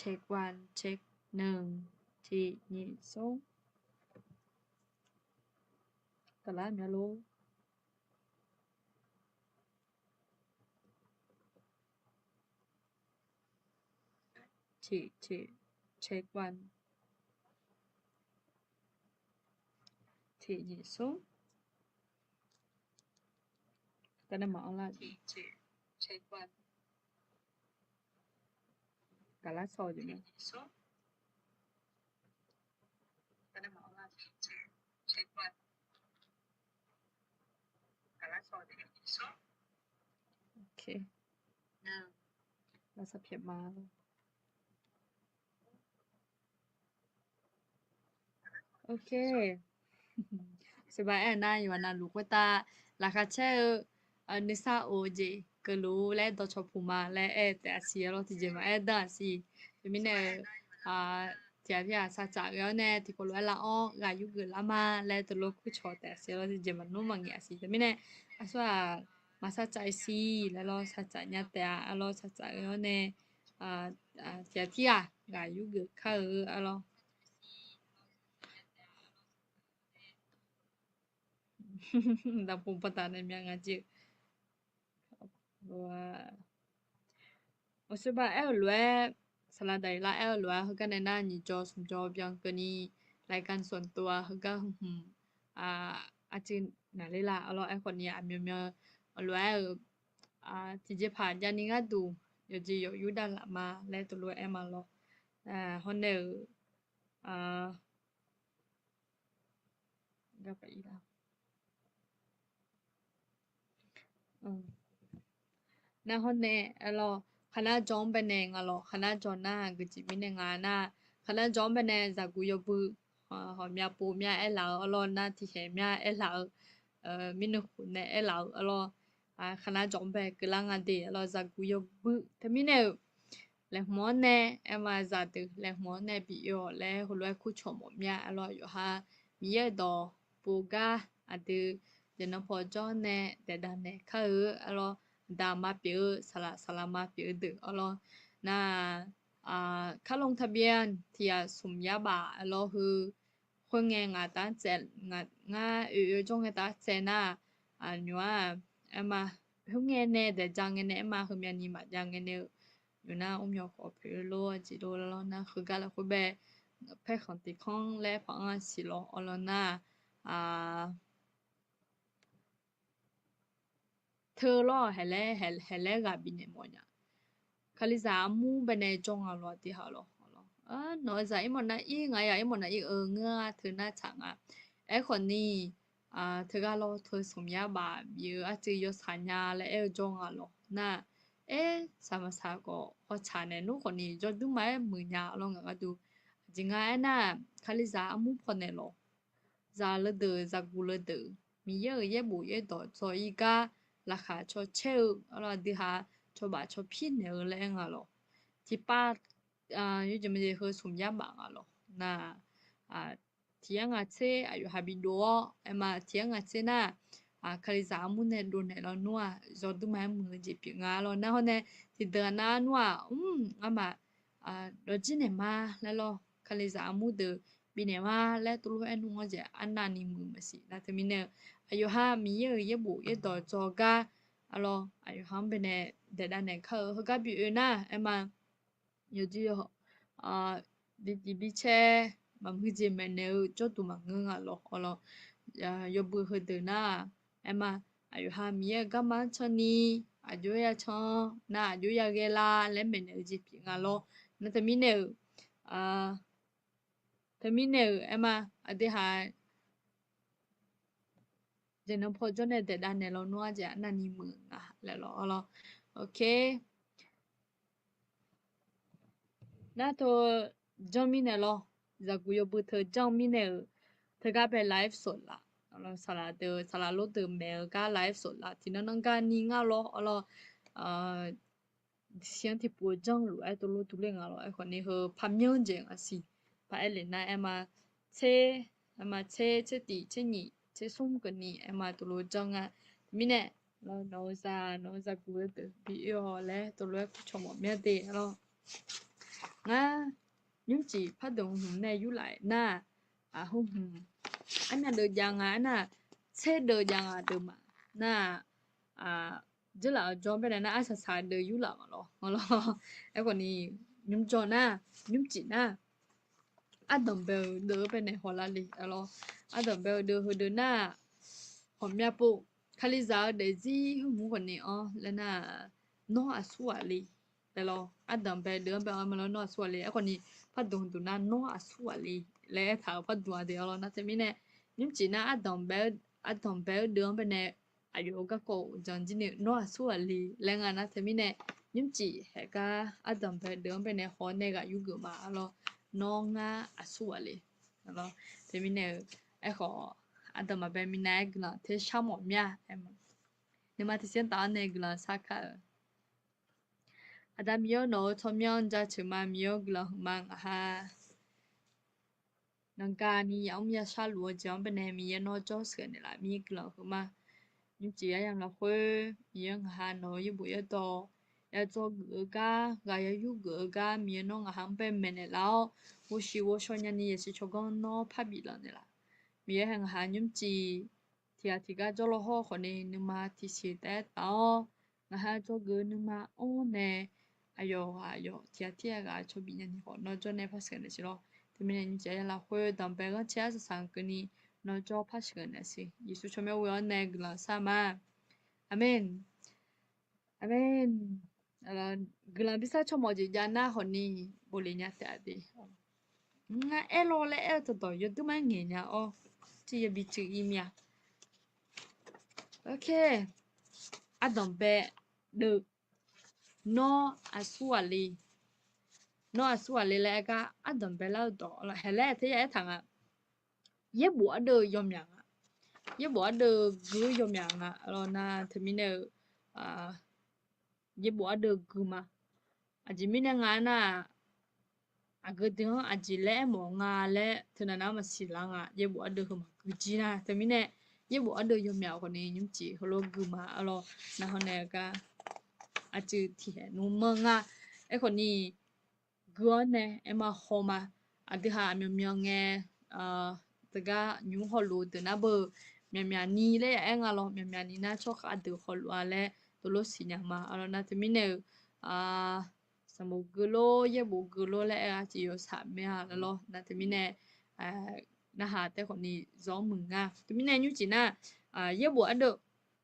ceqguan ceqneuq tiqnyiq smr. Daqlar mya lor. Tiqtiq ceqguan tiqnyiq smr. Garnar maqanr lar. Daqlar saw jeq ma. Ok. Lavsav pyaeq ma. Ok. Sheuqbaq aer-eu nar, yawqha navluf khoertav laqkhaq caer-eu nuisar of-eu jeq keuvluf laer dawqcawq puq ma laer aer-eu taef aqsiq arlawr, tiqjeq maqaer danr aqsiq. Teumirnae-eu tiqghaq tirghaq sar tsaf ghae-awr nae tiqkawv lof-aer lar-awr ghaq yurgeuf lar ma laer teulof kurcawq taef aqsiq arlawr, tiqjeq maqnmr maqngaeq aqsiq. Teumirnae aqsur-aq maqsar tsaf-ir siq laer lawr, sar tsaf nya taef-a arlawr, sar tsaf ghae-awr nae tiqghaq tirghaq ghaq yurgeuf kar-eu arlawr. Daqpov baqdanae mya nga jeq. Aqsur baq aer-euq lof-aer, saqlaq daqir lar aer-eu lof-aer heugar nae nar nyiq jawr smq jawr byan keuvni รายการส่วนตัว heugar hmq hmq arcuiv naqler la arlawr. Aerkhawf ni aqmyanmyan lof-aer-euq tiqjeqpaq javni gharduq yawqjeq yawq yurdav laf ma laer teulof aer ma lawr. Hawr nae-euq Nar hawr nae aerlawr, khaqnar jawr-anr baenae nga lawq. Khaqnar jawr nar geujeq mirnae nga nar, khaqnar jawr-anr baenae zaqguq yawbui hawqmya pov mya aerlaf-eu arlawr, nar tiqkhaeq mya aerlaf-eu, mirnui khof nae aerlaf-eu arlawr, khaqnar jawr-anr bae keuvlar nga de arlawr, zaqguq yawbui teumirnae-euq laeqhmq-anr nae aer ma, zaqdeuq laeqhmq-anr nae bi oe-awq laer heulof-aer kurcawq mawf mya arlawr. Yawqha Miqyaer-euq dawq pov gar aqdui jeq nan paw jawr nae daef dav naeq kar-eu arlawr, aqda aqma pyeuf-eu saqlaq saqlaq ma pyeuf-eu deuq arlawr. Nar kar ลงทะเบียน tiq yaf smq yar baf arlawr heu khoerngae ngaq taf tsaev, ngar oe oe jawr ngae taf tsaev nar, nymq-aq aer ma, khoerngae nae daeq ja ngae nae aer ma, heumyavni maqjav ngae nae-eu nymq nar mrmyawq khawf poeq lor jeq lor lawr nar, heugar lafkhoer bae paerkhanq tiq kanr laer paq-anr siq lawr arlawr nar, teu lawr haeq laer, haeq laer ghaq bifnaeq mawf nya. Kalizaq armur baenae jawr nga lawr tiq ghaq lawr. Nawq-eu zaq irmawf nav ir, ngaq yaq irmawf nav ir-eu ngeur-a, teu nar tsaq nga. Aerkhawf ni teugar lawr teu smq yar baf bif-eu arcuiv yawshaq nya laer aer-eu jawr nga lawr nar, aer saq maqsaq khawf hawtsaq naeq nmr khawf ni jawrduq ma-aer muiq nya lawr ngaq gharduq. Aqjeq nga aernar, Kalizaq armur pawnaeq lawq. Zaq leudeuq zaqguq leudeuq Miqyaer-euq yaerbof yaerdawq dzaw-ir gar laqkhaq caw caer-eu arlawr, aqdui ha cawba caw pir naeq-eu laer aer nga lawq. Tiqpav yawjeq maqjeq heu smq yar baf nga lawq nar, tiq yar ngaq tser aqyawf ha bi dov-awr aer ma, tiq yar ngaq tser nar, Kalizaq armur nae dovnaeq lawnmr-aq yawduq ma-aer muiq-eu jeq pyeuf nga lawr nar hawr nae, tiqdeuq-aq nar nmr-aq mr ngamaf dawqjir naeq ma laer lawr, Kalizaq armur deuq bifnaeq ma laer teulof aer nmr-anr jeq arnavni muiq maqsiq nar teumirnae-eu, aqyawf ha Miqyaer-euq yaerbof yaerdawq dzaw gar arlawr, aqyawf ha-anr baenae daeq dav naeq kar-eu heugar bi oe nar aer ma, yawqjeq yawq bi tiq bi caer maqmuiq jeq maeqnaeq-eu jawrduq maqngeur nga lawq arlawr. Yawbui heudeuq nar aer ma, aqyawf ha Miqyaer-euq garma-anr can ni aqjox ya can nar aqjox ya ghae lar laer maeqnaeq-eu jeq pyeuf nga lawr nar teumirnae-euq, teumirnae-euq aer ma, aqdui ha jeq nan paw jawr nae daeq dav naeq lawnmr-anr jeq arnavni muiq nga laer lawr arlawr. Ok. Nar teu janr mirnae lawr, zaqguq yawbui teu janr mirnae-euq teugar bae ไลฟ์สด laf, saqlaq deuq saqlaq lor deuq maeq-eu gar ไลฟ์สด laf tiqnan nan garni ngar lawr arlawr. Siq-anr tiqpov janr lof-aer teulof durler nga lawr. Aerkhawf ni heu parmyanr jeq ngaq siq paq-aer lef nar aer ma, tser, aer ma tser, tser tiq, tser nyiq, tser smr keuvni aer ma teulof janr nga. Teumirnae nawq-eu zaq nawq-eu zaqguq-eu deuq bi oe-awq laer teulof-aer kurcawq mawf mya de arlawr. Ngar nymrcif pardmq hmq nae yurlaf nar-aq, hmq armyav deuv jav nga aernar-aq, tser deuv jav nga deuv ma nar-aq, dzeurlaf-eu jawr baenae nar arsaq saq deuv yurlaf ma lawr. Aerkhawf ni nymrjawr nar, nymrcif nar, ardanq bae-eu deuv-anr baenae hawlar le lawr. Ardanq bae-eu deuv heudeuv nar-aq, ghawqmya pov, Kalizaq-eu daefzir hmq khawf ni-anr laer nar-aq, nawr aqsur ghaq le laer lawr. Ardanq bae deuv-anr bae-anr ma lawr, nawr aqsur ghaq le. Aerkhawf ni pardmq duq nar, nawr aqsur ghaq le laer aertaq-euq pardmq-aq de-a lawr. Nar teumirnae nymrcif nar, ardanq bae-eu deuv-anr baenae aqyawf-euq garkawv-eu janjir ni nawr aqsur ghaq le laer nga. Nar teumirnae nymrcif haeq gar ardanq bae deuv-anr baenae haw-awr nae ghaq yurgeuf ma lawr. Nawr ngar aqsur ghaq le. Teumirnae-eu aerkhawf, ardanq maqbae minav-aer guiqlanq tersar mawf mir-a. Nuima tiqsiq-anr taf-awr nae guiqlanq sharkar-eu, Aqda Miqyaer-or, nawq-euq tsawrmyanr jaceuq ma. Miqyaer-or, guiqlanq huiqma. Ngaq ha nanga ni yamr yashar luf-eu jeq-anr baenae Miqyaer nawr jawr sheuqghae naeqlaf mir. Guiqlanq huiqma. Nymrcif aryamq lafkhoer Miqyaer ngaq ha nawq-euq yaerbof yaerdawq ya dzawgeuf-eu gar, ghaq ya yurgeuf-eu gar Miqyaer nawr ngaq ha-anr bae maeqnaeq laf-awr, ghovshiq ghovshaw nyani yasiq tsawrganr nawr parbif lanq naeqlaf. Miqyaer hae ngaq ha nymrcif tiqghaq tiqgar jawrlaw hawr khawf ni nuima tiqsiq taef-aer taf-awr, ngaq ha dzawgeuf-eu nuima anr nae aqyawf ghaq aqyawf tiqghaq tirghaq ghaq cawbif nyani khawf nawr jawr nae par sheuqghae naeq siq lawr. Teumirnae nymrcif aryamq lafkhoer danqbae ghanrcae arsaq saq-eu keuvni nawr jawr par sheuqghae naeq siq. Yeqsur tsawrmyanr ghoe-awr nae guiqlanq shar ma. Aqmeq. Aqmeq. Guiqlanq bi sar tsawrmawf jeq jav nar khawf ni bofle nya taef-a de. Ngar aerlaw laer aer-eu taqdawq yawduir ma ngaeq nya-awr, tiq yabi tsuif ir mir-a. Ardanqbae deuv, nawr aqsur ghaq le, nawr aqsur ghaq le laer aer gar ardanqbae lar-eu dawq haeq laer aer teuya aertaq nga. Yaerbof ardeuv yawmyaq nga. Yaerbof ardeuv gui-eu yawmyaq nga lawr. Nar teumirnae-eu yaerbof ardeuv gui ma. Aqjeq mirnae nga aernar-aq, aqgeu deuq-anr aqjeq laer aermawf nga laer teunav nav-anr maqsiq lar nga. Yaerbof ardeuv heu maqgui jir nar teumirnae, yaerbof ardeuv yawmyaq khawf ni nymrcif heulof gui ma lawr. Nar hawr nae gar aqcuiv tiqhaeq nmr manr nga. Aerkhawf ni gui-awr nae aer ma haw ma. Aqdui ha aqmyanmyan ngae, teugar nymq-mr hawluf-eu deuq nar beu, myaqmyaq ni laer ya aer nga lawr. Myaqmyaq ni nar tsawrkhav deuq hawluf-a laer dovlof siqnya ma lawr. Nar teumirnae-eu, sanqbof gui lor yaerbof gui lor laer aer-a tiq yawshaq mae-a lawr. Nar teumirnae narhaq taef khawf ni zawr muiq nga. Teumirnae nymrcif nar, yaerbof ardeuv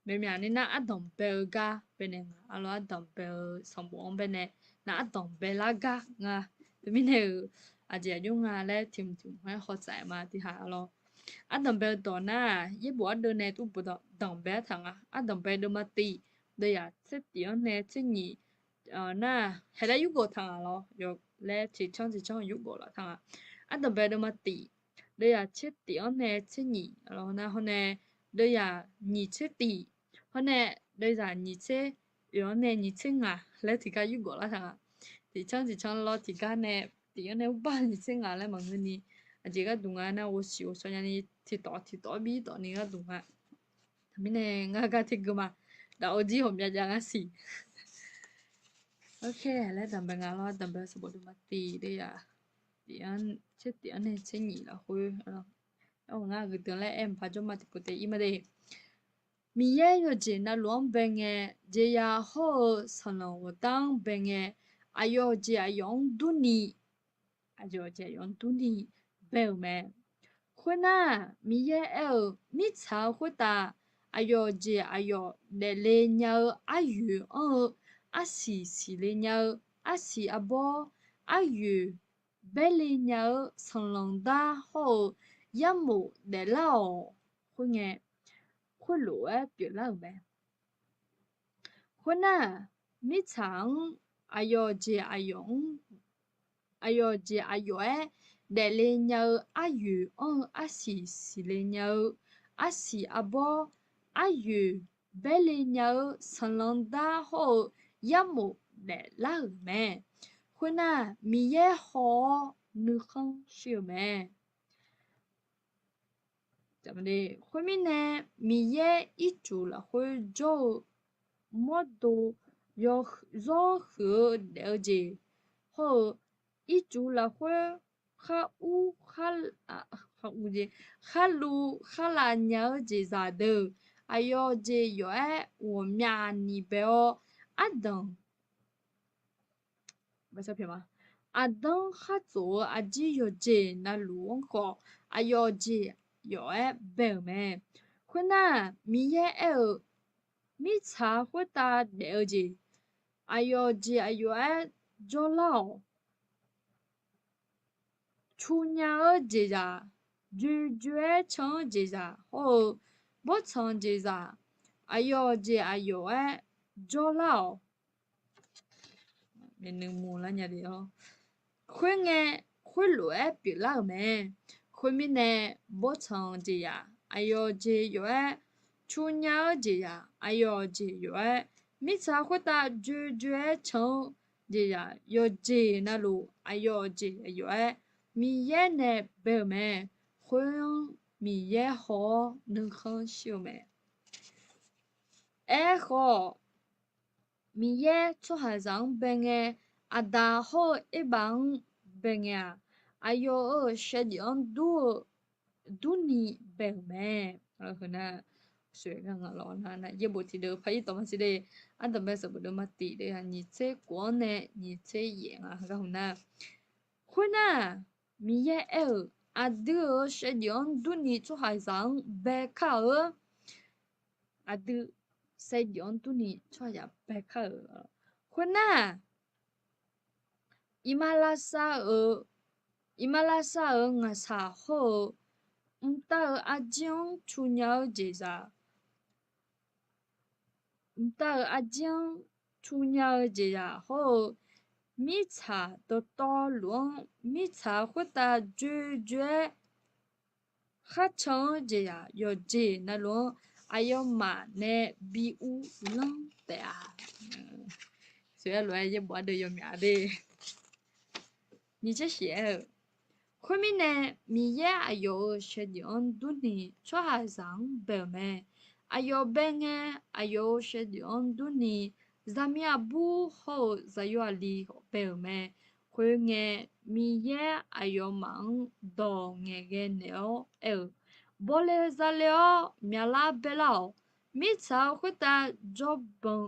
myaqmyaq ni nar ardanqbae-eu gar baenae nga lawr. Ardanqbae-eu sanqbof-anr baenae nar ardanqbae lar gar nga. Teumirnae-euq aqjeq aqjox nga laer tiq mq tiq mq-aer hawtsaf-aer ma tiq ha lawr. Ardanqbae-eu dawq nar-aq, yaerbof ardeuv nae tuvbuq danqbae artaq nga. Ardanqbae deuvma tif, deuvzaq tser tif-anr nae tser nyiq nar haeq laer yurgeuf taq nga lawr. Yawf laer tiqcanr tiqcanr yurgeuf laf taq nga. Ardanqbae deuvma tif, deuvzaq tser tif-anr nae tser nyiq lawr. Nar hawr nae deuvzaq nyiq tser tif, hawr nae deuvzaq nyiq tser oeq-anr nae nyiq tser ngaq laer tiqgar yurgeuf lar taq nga. Tiqcanr tiqcanr lawr tiqgar nae tif-anr nae urbar nyiq tser ngaq laer maqngeur ni, aqjeq gharduq nga nar ghovshiq ghovshaw nyani tiqtawf tiqtawf-aer bi tawf ni gharduq nga. Teumirnae ngar gar tergeu ma. Daqo jir hawqmya jav ngar siq. Laer danqbae nga lawr. Danqbae sanqbof deuvma tif, deuvzaq tser tif-anr nae tser nyiq lafkhoer, ngar gheudeuq laer aer mqpaq jawr ma tiqpov taef ir ma de. Miqyaer yawqjeq navluf-anr bae ngae, jeqzaq hawr-eu sanqlanq ghawqdar-anr bae ngae, aqyawf jeq aqyawf-anr durni, aqyawf jeq aqyawf-anr durni bae-euq mae. Khoernar, Miqyaer aer-eu, mirtsaq-eu khoertav aqyawf jeq aqyawf daefle nya-eu aryoeq anr-eu, arsiq siqle nya-eu, arsiq arbawr aryoeq baerle nya-eu, sanqlanq dar hawr-eu yarmof daeflar-awq. Khoerngae, khoerlof-aer pyeuflar-euq mae. Khoernar, mirtsaq-anr aqyawf jeq aqyawf-anr aqyawf jeq aqyawf-aer daefle nya-eu aryoeq anr-eu, arsiq siqle nya-eu, arsiq arbawr aryoeq baerle nya-eu, sanqlanq dar hawr-eu yarmof daeflar-euq mae. Khoernar, Miqyaer haw-awr nuikhanr shir-euq mae. Khoermirnae, Miqyaer ircuf lafkhoer jawr-eu mawrdo yawzawr huiq-eu daef-eu jeq hawr-eu Ircuf lafkhoer khar ur, khar luv khar lav nya-eu jeqzaq deuq aqyawf jeq yawf-aer ghawqmyani bae-awr, ardanq aqdanr khar tsof-eu arjir yawqjeq navluf-anr khawf, aqyawf jeq yawf-aer bae-euq mae. Khoernar, Miqyaer aer-eu, mirtsaq khoertav daef-eu jeq, aqyawf jeq aqyawf-aer jawrlar-awq. Cu nya-eu jeqzaq, joe joe-aer can-eu jeqzaq hawr-eu, bawrtsanq jeqzaq, aqyawf jeq aqyawf-aer jawrlar-awq. Khoerngae, khoerlof-aer pyeuflar-euq mae. Khoermirnae, bawrtsanq jeqzaq aqyawf jeq yawf-aer, cu nya-eu jeqzaq aqyawf jeq yawf-aer, mirtsaq khoertav joe joe-aer can-eu jeqzaq yawqjeq navluf aqyawf jeq aqyawf-aer Miqyaer nae bae-euq mae. Khoer-anr Miqyaer haw-awr nuikhanr shir-eu mae. Aerkhawf, Miqyaer tsawrhaqzaq-anr bae ngae, Aqda hawr-eu Erbav-anr bae ngae-aq, aqyawf-euq shaevdzeuf-anr dur-eu durni bae-euq mae. Yaerbof tiqdeuq par ir tawq ma siq de, ardanqbae sanqbof deuvma tiq deuv-aq nyiq tser kof-anr nae nyiq tser yaef nga gar hmq nar, khoernar, Miqyaer aer-euq, aqdui-euq shaevdzeuf-anr durni tsawrhaqzaq-anr bae kar-eu. Aqdui shaevdzeuf-anr durni tsawrhaqzaq bae kar-euq. Khoernar, iqmalavshav-euq, iqmalavshav-euq ngaqshaq hawr-eu, mqtav-euq arjir-anr cu nya-eu jeqzaq, mqtav-euq arjir-anr cu nya-eu jeqzaq hawr-eu, mirtsaq dawqtawvluf-anr mirtsaq khoertav joe joe-aer khar can-eu jeqzaq yawqjeq navluf-anr aqyawfmaf nae bi ur lanr taef-a. Tsoeq-aer lof-aer yaerbof ardeuv yawmyaq de. Nyiq tser shif aer-eu, khoermirnae, Miqyaer aqyawf-euq shaevdzeuf-anr durni tsawrhaqzaq-anr bae-euq mae. Aqyawf bae ngae, aqyawf-euq shaevdzeuf-anr durni zaqmiq aqbur hawr-eu zaqyo aqli bae-euq mae. Khoerngae, Miqyaer aqyawfmaf-anr dawq ngaeqghae naeq-awr aer-eu, bawle zale-awr myaqlar baelar-awq. Mirtsaq-eu khoertav jawrban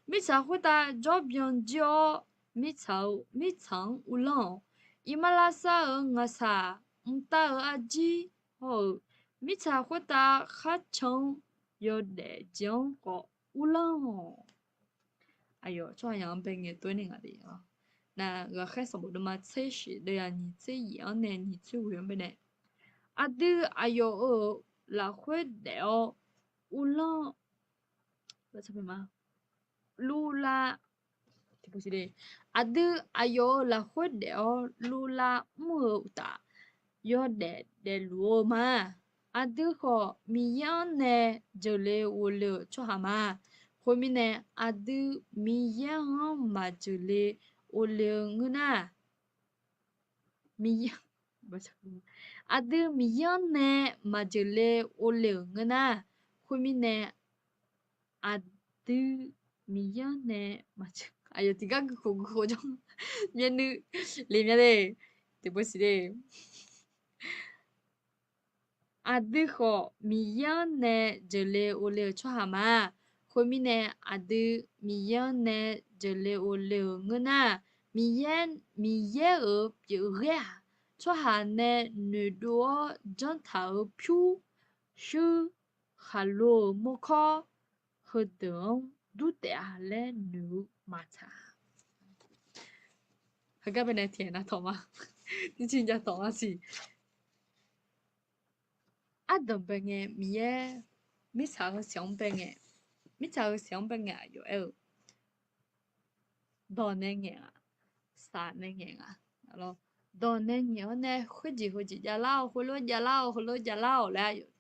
mirtsaq khoertav jawrbyan jir-awr, mirtsaq-eu, mirtsaq-anr uvlanr-awq. Iqmalavshav-euq ngaqshaq, mqtav-euq arjir hawr-eu, mirtsaq khoertav khar can-anr yawdaef jeq-anr khawf uvlanr-awq. Aqyawf tsawrhaqzaq-anr bae ngae tov-aer nae ngaq de. Nar, Ghaqkhaer sanqbof deuvma tser shif deuv-aq nyiq tser yaef-anr nae nyiq tser ghoe-anr bae nae, aqdui aqyawf-euq lafkhoer daef-awr uvlanr luvla, aqdui aqyawf-euq lafkhoer daef-awr luvla mr-eu uqtaf, yawdaef daefluf-eu ma. Aqdui khawf, Miqyaer-anr nae jeuqle ghovle-euq tsawrhaq ma. Khoermirnae, aqdui Miqyaer-anr maqjeuqle ghovle-eu ngeur nar, Miqyaer, aqdui Miqyaer-anr nae maqjeuqle ghovle-euq ngeur nar, khoermirnae, aqdui Miqyaer-anr nae maqjeuq, aqyawf tiqgar guikhof guikhof jawr, myavnuiv le mya de, tiqpov siq de. Aqdui khawf, Miqyaer-anr nae jeuqle ghovle-euq tsawrhaq ma. Khoermirnae, aqdui Miqyaer-anr nae jeuqle ghovle-euq ngeur nar, Miqyaer, Miqyaer-euq pyeufghaer-aq, tsawrhaq nae noeqdov-awr janrtaq-euq pyur, shuir, khaqlo-euq mawrkawr, heudeuq-anr dur taef-a laer noeq-eu maqtsaq. Heugar bae nae tiqaer nar tawq ma, nircir ja tawq ma siq. Ardanq bae ngae Miqyaer, mirtsaq-eu siq-anr bae ngae, mirtsaq-eu siq-anr bae ngae aqyawf aer-eu, dawq nae ngaeq-aq, saf nae ngaeq nga. Dawq nae ngaeq-awr nae khoerjeq heujeq javlar-awq, heulof javlar-awq, heulof javlar-awq laer aqyawf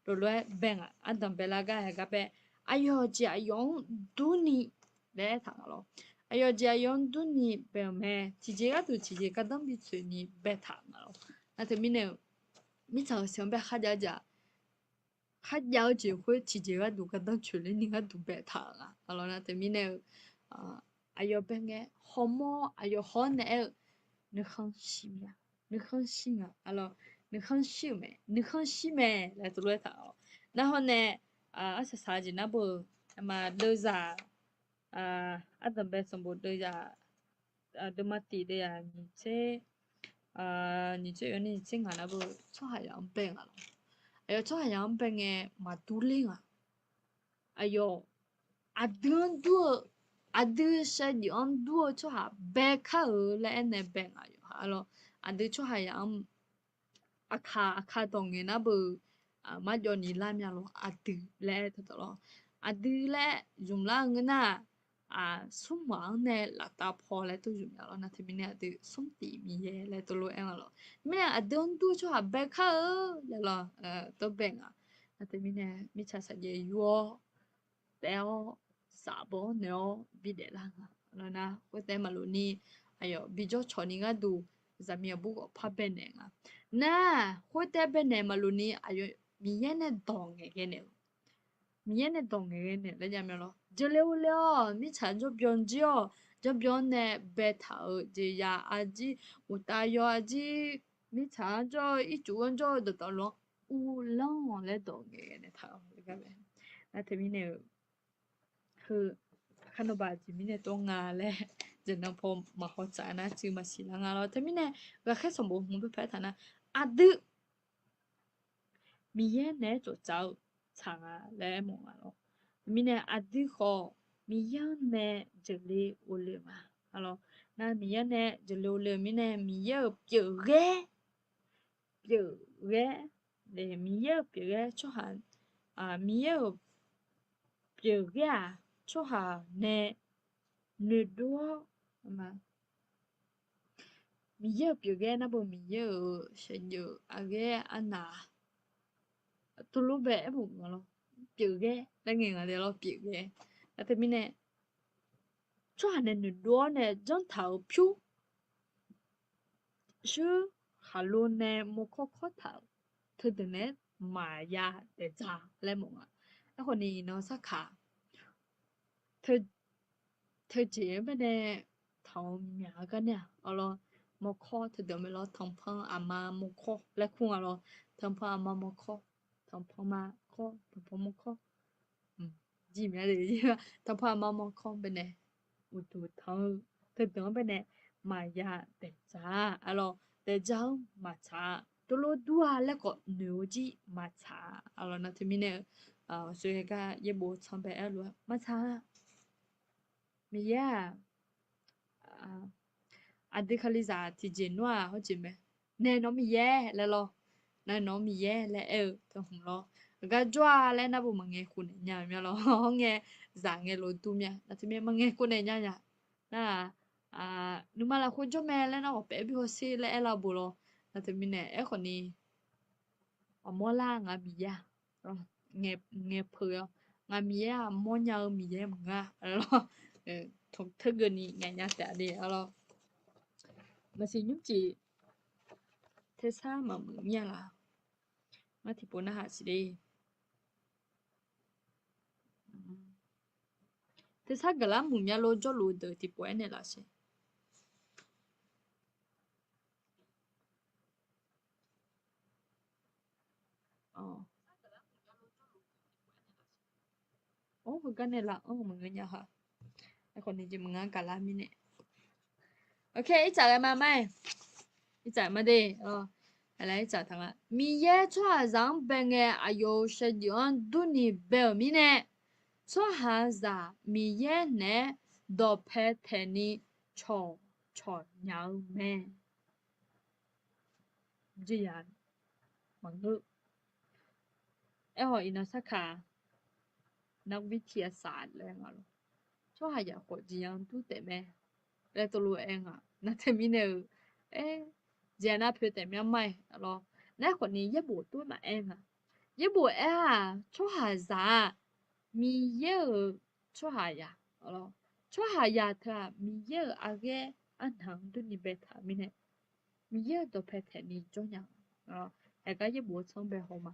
dawq lof-aer bae nga. Ardanq bae lar gar haegar bae, aqyawf jeq aqyawf-anr durni laer aertaq nga lawr. Aqyawf jeq aqyawf-anr durni bae-euq mae. Tiqjeq gharduq tiqjeq gardanr bitsoeqni baetaq nga lawr. Nar teumirnae-eu, mirtsaq-euq siq-anr bae kharjav-eu jeq-aq, kharjav-eu jeq khoer tiqjeq gharduq gardanr coeqler ni gharduq baetaq-euq nga. Nar teumirnae-eu, aqyawf bae ngae hawmawr aqyawf hawr nae aer-eu, nuikhanr shir mir-a, nuikhanr shir nga, nuikhanr shir-euq mae, nuikhanr shir mae laer teulof aertaq-awq. Nar hawr nae, arsaq saq jeq nar beu, aqma deuvzaq, ardanqbae sanqbof deuvzaq, deuvma tiq deuvzaq nyiq tser, nyiq tser oe-anr nyiq tser ngaq nar beu tsawrhaqzaq-anr bae nga lawq. Aqyawf tsawrhaqzaq-anr bae ngae maqdur ler nga. Aqyawf aqdui-anr dur-eu, aqdui shaevdzeuf-anr dur-eu tsawrhaq bae kar-euq laer aernae bae nga yawqha lawr. Aqdui tsawrhaqzaq-anr aqkaq aqkaq dawq ngaeq nar beu, marjawv ni lar mya lawr aqdui laer aer tawqtawq lawr. Aqdui laer zmq lar-eu ngeur nar, smr maq-anr nae laftav paw laer tov zmq mya lawr. Nar teumirnae aqdui smr tif Miqyaer laer tov lof-aer nga lawr. Mirnae aqdui-anr dur-eu tsawrhaq bae kar-eu laer lawr, tov bae nga. Nar teumirnae mirtsaq saqjaev yur-awr taef-awr safbawr naeq-awr bidaef lar nga. Nar khoertaef maqlof ni aqyawf bijawr cawq ni gharduq zaqmiq aqbur ghawqpar baenaeq nga. Nar khoertaef baenaeq maqlof ni aqyawf Miqyaer nae dawq ngaeq ghae naeq-eu Miqyaer nae dawq ngaeq ghae naeq laer jav mya lawr. Jeuqle uvle-awr mirtsaq jawrbyan jir-awr, jawrbyan nae baetaq-euq jeqzaq arjir, uqtav yaw arjir, mirtsaq-anr jawr-eu ircuf-anr jawr-eu dawqtawvluf-anr uvlanr-awq laer dawq ngaeq ghae naeq taq-awq. Nar teumirnae-eu, heu, aqkar nawbaq jeq mirnae tov nga laer jeqnan paw maqhaw tsaf nar cuiv maqsiq lar nga lawr. Teumirnae ghaqkhaer sanqbof hmq boer paq-aer taq nar, aqdui Miqyaer naeq-aer tsoftsaf-eu tsaq nga laer aermawf nga lawr. Teumirnae aqdui khawf Miqyaer-anr nae jeuqle uvle-eu ma. Nar Miqyaer nae jeuqle uvle-euq mirnae Miqyaer-euq pyeufghaer, pyeufghaer, Miqyaer-euq pyeufghaer tsawrhaq, Miqyaer-euq pyeufghaer-aq tsawrhaq nae noeqdov-awr, Miqyaer-euq pyeufghaer nar beu Miqyaer-euq shaqjeuf aqghaer arnaq tov lof bae aermawf nga lawr. Pyeufghaer laer ngaeq nga de lawr, pyeufghaer. Nar teumirnae tsawrhaq nae noeqdov-awr nae janrtaq-euq pyur shuir khaqlo nae mawrkawr kawr taq-euq teudeuq nae maqya daeq dzaq laer mawf nga. Aerkhawf ni iqnan sarkaq teujeq-anr baenae tanq-eu myaq-eu gar nae-aq, arlawr, mawrkawr teudeuq mae lawr, tanqpanq aqma mawrkawr laer kur nga lawr, tanqpanq aqma mawrkawr, tanqpanq ma kawr, tanqpanq mawrkawr, jir mya, tanqpanq aqma mawrkawr baenae uqduq tanq-eu teudeuq-anr baenae maqya daeq dzaq-a, arlawr, daeq dzaq-anr maqtsaq-a, dovlof dur-a laer khawf noeq-eu jir maqtsaq-a, arlawr. Nar teumirnae-eu, aqsur gar yaerbof tsanr bae aer lof-aer maqtsaq-a. Miqyaer-aq, aqdui kalizaq tiqjeq nmr-aq hawjeq mae. Nae nawq-anr Miqyaer laer lawr. Nae nawq-anr Miqyaer laer aer-eu teu hmq lawr. Aqgar jawr-a laer nar beu maqngaeq khofnaeq nya mya lawr. Hawr ngae zaq ngae lof dur mya. Nar teumirnae maqngaeq khofnaeq nya nya. Nar-aq, nuima lafkhoer jawr mae laer nar ghawqpaef bi hawsher laer aerlar-eu beu lawr. Nar teumirnae aerkhawf ni, aqmawr lar ngaq Miqyaer-aq, ngaeq peuq-awr, ngaq Miqyaer-aq mawrnya-eu Miqyaer maqngeur-a lawr. Teugeu ni ngaeq nya taef-a de, arlawr. Maqsiq nymrcif tersar maqmuiq mir-a laf. Ngar tiqpov narhaq siq de. Tersar gaqlar muiq mya lor jawrluf deuq tiqpov aernaeq laf siq. Or, heugar nae laf-anr maqngeur nya ha. Aerkhawf ni jeq maqngar gaqlar mirnae. Ok, irtsaq ghae ma mar-aer. Irtsaq ma de. Irtsaq taq nga. Miqyaer tsawrhaqzaq-anr bae ngae aqyawf-euq shaevdzeuf-anr durni bae-euq mirnae, tsawrhaqzaq Miqyaer naeq-aer dawqpae taeqni cawq cawq nya-eu mae. Jeqzaq maqngeur. Aerkhawf iqnan sarkaq nar วิทยาศาสตร์ laer nga lawr. Tsawrhaqzaq khawf jeqzaq dur taef mae laer tov lof-aer nga. Nar teumirnae-eu, aer, jeq nar poeq taef myanr mar-aer lawr. Nar khawf ni yaerbof tov maqaer nga. Yaerbof aer-aq, tsawrhaqzaq-aq Miqyaer-euq tsawrhaqzaq, tsawrhaqzaq teu-aq Miqyaer-euq aqghaer arnaq-anr durni baetaq-eu mirnae, Miqyaer-euq dawqpae taeqni jawr nya-a. Haeqgar yaerbof-eu tsanr bae haw ma.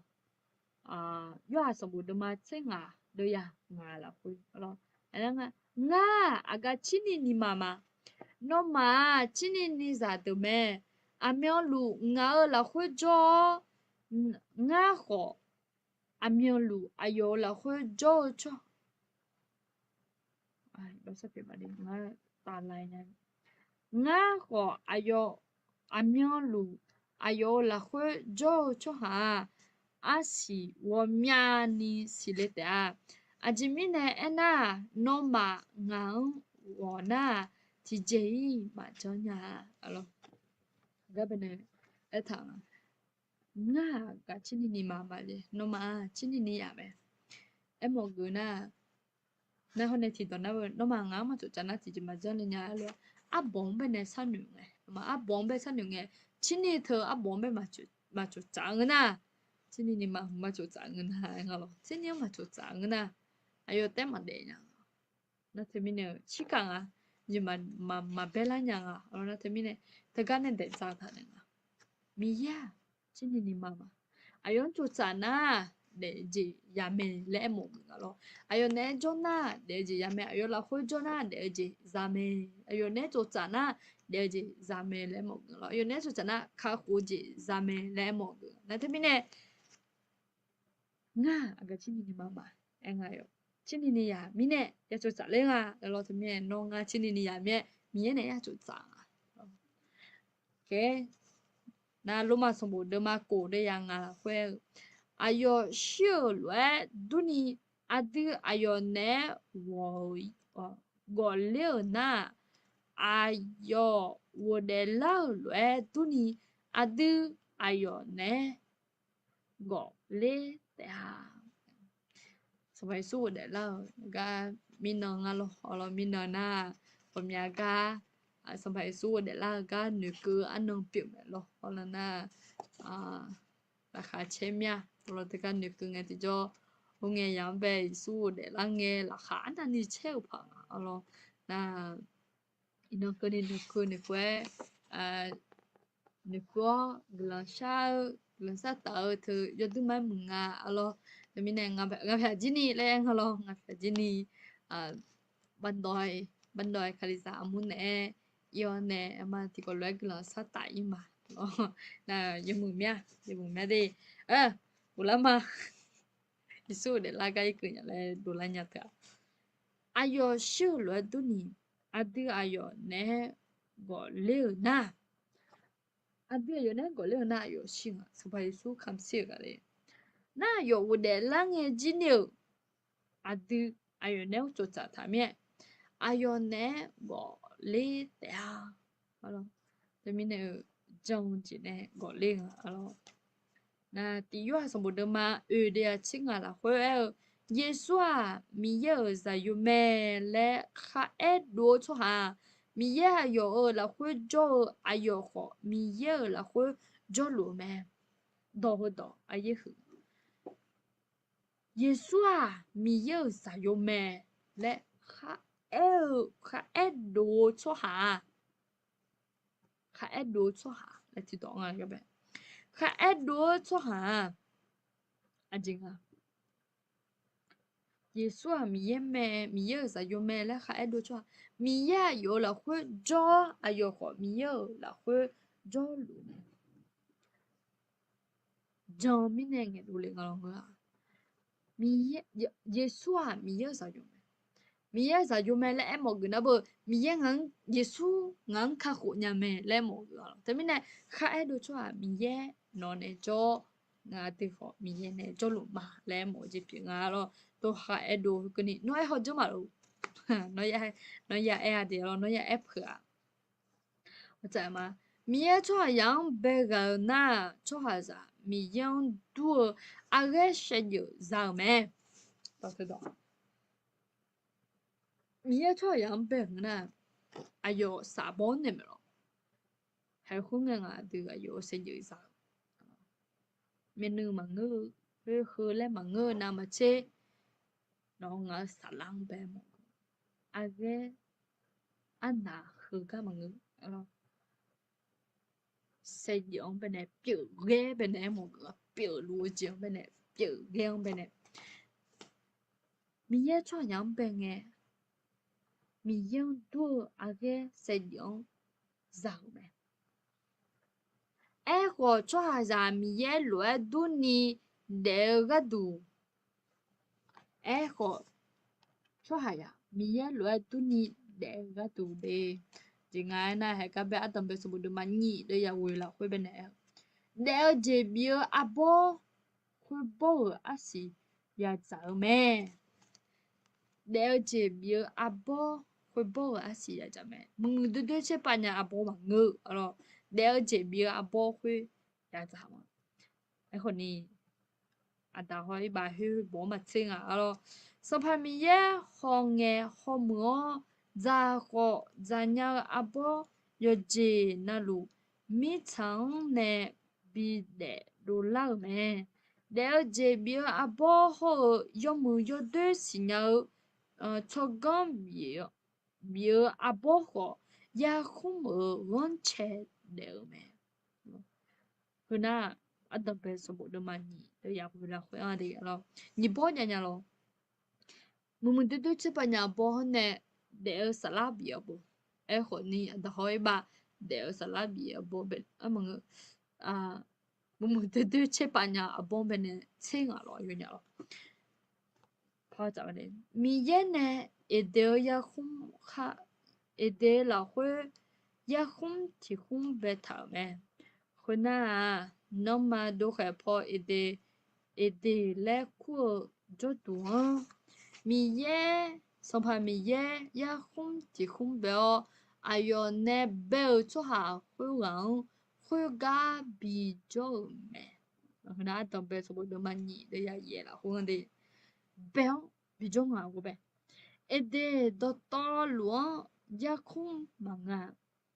Yorhaq sanqbof deuvma tser ngaq deuv yaq ngaq lafkhoer lawr. Aerlar nga Ngar-aq, aqgaf cirni ni ma ma. Nawmaf-aq, cirni ni zaq deuq mae. Aqmyanluf ngaq-euq lafkhoer jawr-awr, ngar khawf aqmyanluf aqyawf-euq lafkhoer jawr-eu tsawrhaq Ngar khawf, aqmyanluf aqyawf-euq lafkhoer jawr-eu tsawrhaq-aq, arsiq ghawqmyani siqle taef-a. Aqjeq mirnae aernar-aq, nawmaf ngaq-anr ghawq nar-aq, tiqjeq-iq maqjanr nya-a. Gar bae nae aertaq nga, Ngar-aq, aqgaf cirni ni ma ma le, nawmaf-aq cirni ni yaq mae. Aermawf geuf nar, nar hawr nae tiqdawq nar-eu, nawmaf ngaq-anr maqtsoftsaf nar tiqjeq maqjanr le nya-a lof-aer, arbawq-anr bae nae sharnoeq ngae, arbawq-anr bae sharnoeq ngae, cirni teu arbawq-anr bae maqtsoftsaf ngeur nar, cirni ni ma maqtsoftsaf ngeur nar, nga lawq, cirni-anr maqtsoftsaf ngeur nar, aqyawf taef maqdaef nya. Nar teumirnae-eu cirkaq nga, jeq maqbaer lar nya nga. Nar teumirnae, teugar nae daefdzaq taq naeq nga. Miqyaer-aq, cirni ni ma ma. Aqyawf-anr tsoftsaf nar, daef-eu jeq ya mae laer aermawf geuf nga lawr. Aqyawf naeq-aer jawr nar, daef-eu jeq ya mae. Aqyawf lafkhoer jawr nar, daef-eu jeq za mae. Aqyawf naeq-aer tsoftsaf nar, daef-eu jeq za mae laer aermawf geuf lawr. Aqyawf naeq-aer tsoftsaf nar, kakhof-eu jeq za mae laer aermawf geuf. Nar teumirnae, Ngar-aq, aqgaf cirni ni ma ma. Aer nga yawf, cirni ni yaq mirnae ya tsoftsaf ler nga. Aerlawr teumirnae, nawr ngar cirni ni yaq mirnae, Miqyaer naeq-aer ya tsoftsaf nga. Nar Lormav sanqbof deuvma kof deuv yaq ngaq lafkhoer-eu, aqyawf shir-euq lof-aer durni, aqdui aqyawf naeq-aer ghawq-eu, ghawqler-euq nar-aq, aqyawf ghofdaef lar-euq lof-aer durni, aqdui aqyawf naeq-aer ghawqler taef-a. Sanqpaq Yeqsur ghofdaef lar-euq gar mirnan nga lawr. Awrlawr mirnan nar, ghawqmya gar, Sanqpaq Yeqsur ghofdaef lar-eu gar noeqkeuv arnan pyeuf mae lawr. Awrlawr nar, laqkhaq caer mir-a. Awrlawr teugar noeqkeuv ngae tiqjawr, or ngae yaq-anr bae Yeqsur ghofdaef lar ngae laqkhaq arnavni caer-eu paq nga. Awrlawr nar, iqnan keuvni noeqkeuv noeqkeuv-aer, noeqkeuv-awr guiqlanq shar-eu, guiqlanq shar taf-eu teu yawduir ma-aer muiq nga. Awrlawr teumirnae, ngaq pyaq jir ni laer aer nga lawr, ngaq pyaq jir ni, bavdawv-aer, bavdawv-aer kalizaq armur naeq-aer ir-awr nae, aerma tiqkawv lof-aer guiqlanq shar taf ir ma. Nar yawmuiq mya, yawmuiq mya de. Ghoflar ma. Yeqsur ghofdaef lar gar irkeuv nya laer dovlar nya teu-aq, aqyawf shir-euq lof-aer durni, aqdui aqyawf naeq-aer ghawqler-euq nar, aqdui aqyawf naeq-aer ghawqler-euq nar aqyawf shir nga. Sanqpaq Yeqsur kamq shir-euq gaq le. Nar aqyawf ghofdaef lar ngae jir ni-euq, aqdui aqyawf naeq-aer tsoftsaf taq mir-aer, aqyawf naeq-aer ghawqler taef-a. Teumirnae-eu, jan-eu jeq nae ghawqler nga. Nar tiq Yorhaq sanqbof deuvma oeq deuv yaq tser ngaq lafkhoer aer-eu, Yeqsur-aq Miqyaer-euq zaqyo mae laer kharaer dov-eu tsawrhaq-aq, Miqyaer aqyawf-euq lafkhoer jawr-eu, aqyawf khawf Miqyaer-euq lafkhoer jawrluf-eu mae. Dawq heudawq aryaer huiq Yeqsur-aq Miqyaer-euq zaqyo mae laer kharaer-eu, kharaer dov-eu tsawrhaq-aq, kharaer dov-eu tsawrhaq laer tiqdawq nga. Kharaer dov-eu tsawrhaq-aq, aqjeq nga. Yeqsur-aq Miqyaer mae, Miqyaer-euq zaqyo mae laer kharaer dov-eu tsawrhaq, Miqyaer aqyawf-euq lafkhoer jawr-awr, aqyawf khawf Miqyaer-euq lafkhoer jawrluf-eu mae. Jan mirnae ngaeqdov le nga lawr ngeur-a. Yeqsur-aq Miqyaer-euq zaqyo mae. Miqyaer-euq zaqyo mae laer aermawf geuf nar beu, Miqyaer ngaq-anr, Yeqsur ngaq-anr kakhof nya mae laer aermawf geuf-a lawr. Teumirnae, kharaer dov tsawrhaq Miqyaer nawq nae jawr, ngaq dui khawf Miqyaer nae jawrluf ma laer aermawf-eu jeq pyeuf nga lawr. Dov kharaer dov keuvni nawr aer hawdzeur maqlof. Nawr ya aer-a de lawr, nawr ya aer peuq-aq. Miqyaer tsawrhaqzaq-anr bae ghaq-eu nar-aq, tsawrhaqzaq Miqyaer-anr dur-eu arghaer shaevdzeuf za-euq mae. Miqyaer tsawrhaqzaq-anr bae ghaq-eu nar, aqyawf safbaw-anr naeq maeq lawq. Haeq khoerngae ngaq dui aqyawf-eu shaevdzeuf za-eu, myavnuiv maqngeur-eu, khoer heu laer maqngeur-eu navmaqtser, nawq-eu ngaq-eu saflar-anr bae mawf-eu arghaer arnaq heugar maqngeur. Shaevdzeuf-anr baenae pyeuf ghaer baenae aermawf-eu, pyeufluf-eu jeq-anr baenae, pyeuf ghaer-anr baenae, Miqyaer tsawrhaqzaq-anr bae ngae, Miqyaer-anr dur-eu arghaer saevdzeuf-anr za-euq mae. Aerkhawf, tsawrhaqzaq Miqyaer lof-aer durni daef-eu gharduq, Aerkhawf, tsawrhaqzaq Miqyaer lof-aer durni daef-eu gharduq de. Jeq nga aernar, haeqgar bae ardanqbae sanqbof deuvma nyif deuv ya ghoe lafkhoer baenae aer-eu, daef-eu jeq bif-eu arbawr khoerbawr-euq arsiq yadzaq-eu mae. Daef-eu jeq bif-eu arbawr khoerbawr-euq arsiq yadzaq mae. Muiqmuiq doerdoer tserpav nya arbawr maqngeur-eu arlawr. Daef-eu jeq bif-eu arbawr khoer yadzaq ma. Aerkhawf ni, aqda haw-ir bav khoer bawq-anr maqtser nga arlawr. Sanqpaq Miqyaer hawq ngaeq hawmuiq-awr, dzaq khawf dzaq nya-eu arbawr yawqjeq navluf mirtsaq-anr nae bidaef dovlar-euq mae. Daef-eu jeq bif-eu arbawr hawr-eu yawmuiq yawdoer siqnya-eu tsawrganr bif-eu arbawr khawf, yarkhmr-euq ghanrcae daef-eu mae. Heunar, ardanqbae sanqbof deuvma nyif deuv ya ghoe lafkhoer-anr de arlawr, nyiq bawr jav nya lawr. Muiqmuiq doerdoer tserpav nya arbawr hawr nae daef-eu saflar bif-eu arbawr. Aerkhawf ni aqda haw-ir bav daef-eu saflar bif-eu arbawr bae, muiqmuiq doerdoer tserpav nya arbawr baenae tser ngaq lawr yawnyaf lawr. Miqyaer nae Eqdeq-eu yarkhmr, Eqdeq lafkhoer yarkhmr tiq khmr baetaq-euq mae. Khoernar-aq, nanrma dovkhaeq paw Eqdeq, Eqdeq laer kur-eu jawrduq-anr, Miqyaer, Sanqpaq Miqyaer yarkhmr tiq khmr bae-awr, aqyawf nae bae-euq tsawrhaq khoerghaq-anr khoergar bijawr-euq mae. Ardanqbae sanqbof deuvma nyif deuv ya yaef lafkhoer-anr de, bae-awr bijawr nga ghov bae. Eqdeq dawqtawvluf-anr yarkhmr maqngeur-a.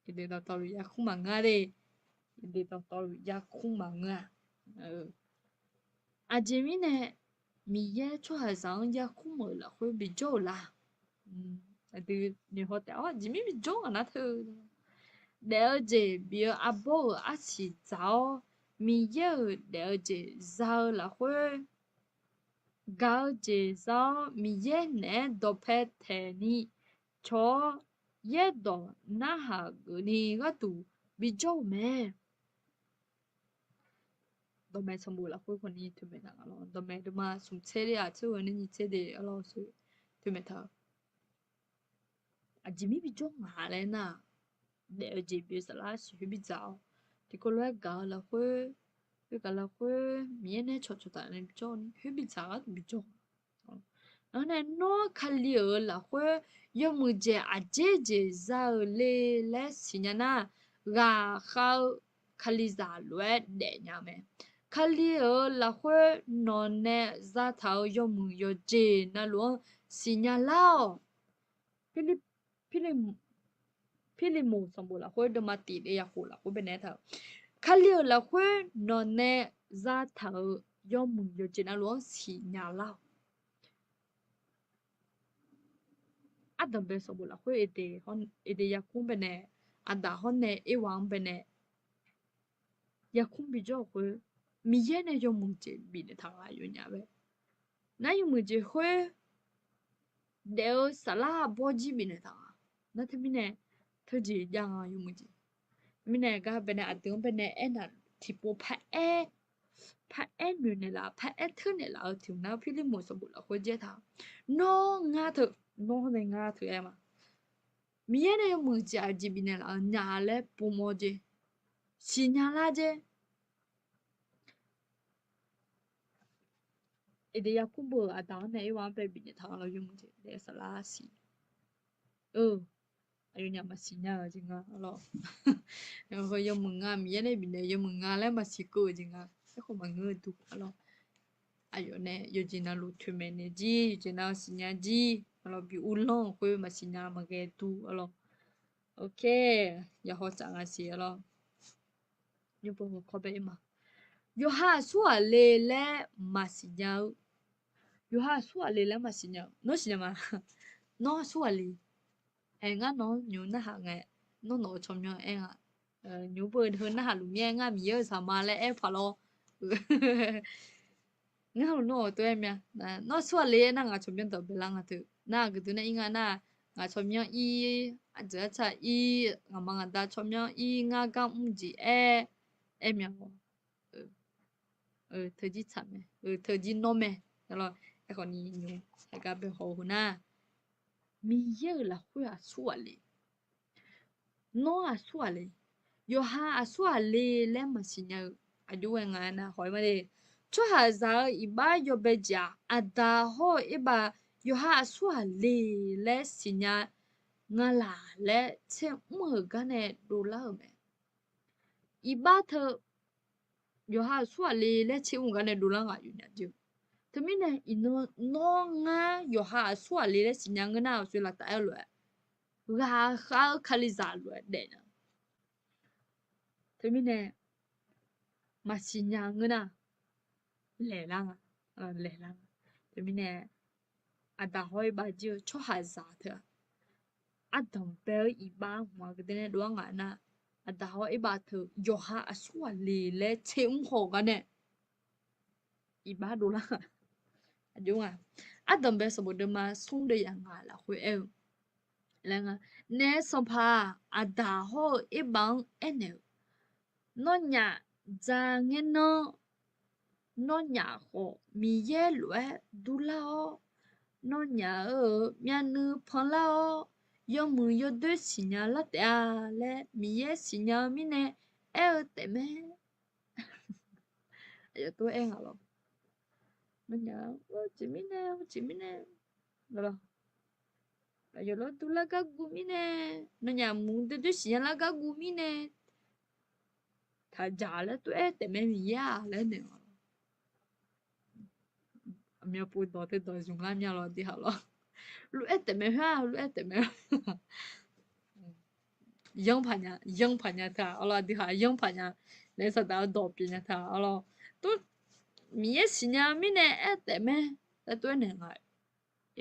Eqdeq dawqtawvluf yarkhmr maqngeur-a de. Eqdeq dawqtawvluf yarkhmr maqngeur-a. Aqjeq mirnae Miqyaer tsawrhaqzaq-anr yarkhmr-euq lafkhoer bijawr-euq la? Aqdui noeqhaw taef-awr aqjeq mir bijawr ngaq nar teu. Daef-eu jeq bif-eu arbawr-euq arsiq dzaq-awr, Miqyaer-euq daef-eu jeq za-eu lafkhoer, gaq-eu jeq za-awr Miqyaer naeq-aer dawqpae taeqni cawq-awr, yaerdawq narhaq geufni gharduq bijawr-euq mae. Dawqmaeq sanqbof lafkhoer khawfni toeqmaeq taq nga lawr. Dawqmaeq deuvma smq tser ler-aq tser-eu nae nyiq tser de arlawr, toeqmaeq taq-eu. Aqjeq mir bijawr ngaq laer nar, daef-eu jeq bif-eu saflar siq khoer bidzaq-awr, tiqkawv lof-aer gaq-eu lafkhoer, khoergaq lafkhoer Miqyaer nae cawqcawq taf nae bijawr ni khoer bidzaq gharduq bijawr. Arnae nawr Kali-euq lafkhoer yawmuiq jeq aqjeq jeq za-euq le laer siqnya nar, ghaqkhav-eu Kalizaq lof-aer daefnya mae. Kali-euq lafkhoer nawqnae zataq-euq yawmuiq yawqjeq navluf-anr siqnya lar-awq. Pirlirmoq sanqbof lafkhoer deuvma tif le ya khof lafkhoer baenae aertaq-eu, Kali-euq lafkhoer nawqnae zataq-euq yawmuiq yawqjeq navluf-anr siqnya lar-awq. Ardanqbae sanqbof lafkhoer Eqdeq yarkmr baenae, aqdaq hawr nae Erwa-anr baenae yarkmr bijawr-euq khoer, Miqyaer nae yawmuiq jeq bifnaeq taq nga yawnyaf bae. Nar yawmuiq jeq khoer daef-eu saflar arbawr jir bifnaeq taq nga. Nar teumirnae teujeq jav nga yawmuiq jeq. Mirnae gar baenae aqdui-anr baenae aernar, tiqpov paraer, paraer noeqnaeq laf, paraer teurnaeq laf-eu tiq nar Pirlirmoq sanqbof lafkhoer jaer taq. Nawr ngar teu, nawr nae ngar teu aer ma. Miqyaer nae yawmuiq jeq aqjeq bifnaeq laf-eu nya laer povmawr jeq, siqnya lar jeq. Eqdeq yarkmr beu-euq aqdaq-anr nae Erwa-anr bae bifnaeq taq nga lawr yawmuiq jeq daef-eu saflar siq. Eu, aqyawfnyaf maqsiq nya-eu jeq nga lawr. Heu yawmuiq nga Miqyaer nae bifnaeq yawmuiq nga laer maqsiq keuv-eu jeq nga. Aerkhawf maqngeur-eu duq lawr. Aqyawf nae yawqjeq navluf toeqmaeq naeq jir, yawqjeq nav-eu siqnya jir, lawr bi uvlanr-euq khoer maqsiqnya maqghae duq lawr. Ok, yahaw tsaf nga siq lawr. Yawqha aqsurghaq le laer maqsiq nya-eu. Yawqha aqsurghaq le laer maqsiq nya-eu. Nawr siqnya ma? Nawr aqsurghaq le? Aer ngar nawq-anr nymq narhaq ngae, nawr nawq-eu tsawrmyanr aer nga. Nymq beu heu narhaq luf mir-aer ngar Miqyaer-euq zaqma laer aer paq lawr. Ngar nawr-euq tov-aer mya. Nawr aqsurghaq le aernar ngaq tsawrmyanr dawq baelar nga teu. Nar aqgeu deuq nar ir nga nar, ngaq tsawrmyanr ir, aqdeuq arca ir, ngaqma ngaqda tsawrmyanr ir, ngar gar mr jeq aer, aer mya-awq. Teujir tsaq mae, teujir nawr mae. Aerkhawf ni nymr heugar bae haw-eu heu nar, Miqyaer-euq lafkhoer aqsur ghaq le. Nawr aqsur ghaq le. Yawqha aqsur ghaq le laer maqsiq nya-eu aqjox ghae nga aernar haw-aer ma le. Tsawrhaqzaq-euq iqbax yawbae jeq-aq, Aqda hawr-eu Erbav yawqha aqsur ghaq le laer siqnya nga laq laer tser mr-euq gar nae dovlar-euq mae. Iqbax teu yawqha aqsur ghaq le laer tser mr-euq gar nae dovlar nga yawnyaf jir-eu. Teumirnae iqnan nawr ngar yawqha aqsur ghaq le laer siqnya ngeur nar-aq, aqsur laftav aer-eu lof-aer, ghaqkhav-eu Kalizaq lof-aer daef nya. Teumirnae maqsiq nya ngeur nar, laeqlar nga, laeqlar nga. Teumirnae Aqda hawr Erbav jir-eu tsawrhaqzaq teu-aq, ardanq bae-eu iqbax hmq-a geude nae dovlar nga nar, Aqda hawr Erbav teu yawqha aqsur ghaq le laer tser mr haw-eu gar nae iqbax dovlar nga. Aqjox nga, ardanq bae sanqbof deuvma smr deuv yaf ngaq lafkhoer aer-eu, laer nga, Naef sanqpaq-aq, Aqda hawr-eu Erbav-anr aernaeq-eu, Nawnyaf dzaq ngaer nanr, nawnyaf khawf Miqyaer lof-aer durlar-awr, nawnyaf-euq myavnuiv panlar-awr, yawmuiq yawdoer siqnya lar taef-a laer Miqyaer siqnya-eu mirnae aer-eu taefmae. Aqyawf tov-aer nga lawr. Nawnyaf-eu jeq mirnae, jeq mirnae, aqyawf lof-aer durlar gar guv mirnae, nawnyaf muiq doer doer siqnya lar gar guv mirnae, taqdzaq laer tov-aer taefmae Miqyaer-aq laer naeq nga lawr. Aqmyanpov dawq teu dawq zmq lar mya lawr, dirhaq lawr. Lof-aer taefmae khoer-aq, lof-aer taefmae. Yanr paq nya, yanr paq nya teu-aq, arlawr, dirhaq yanr paq nya. Naef saqdaq-eu dawq pyeuf nya teu-aq, arlawr. Tov, Miqyaer siqnya mirnae aer taefmae laer tov-aer naeq nga.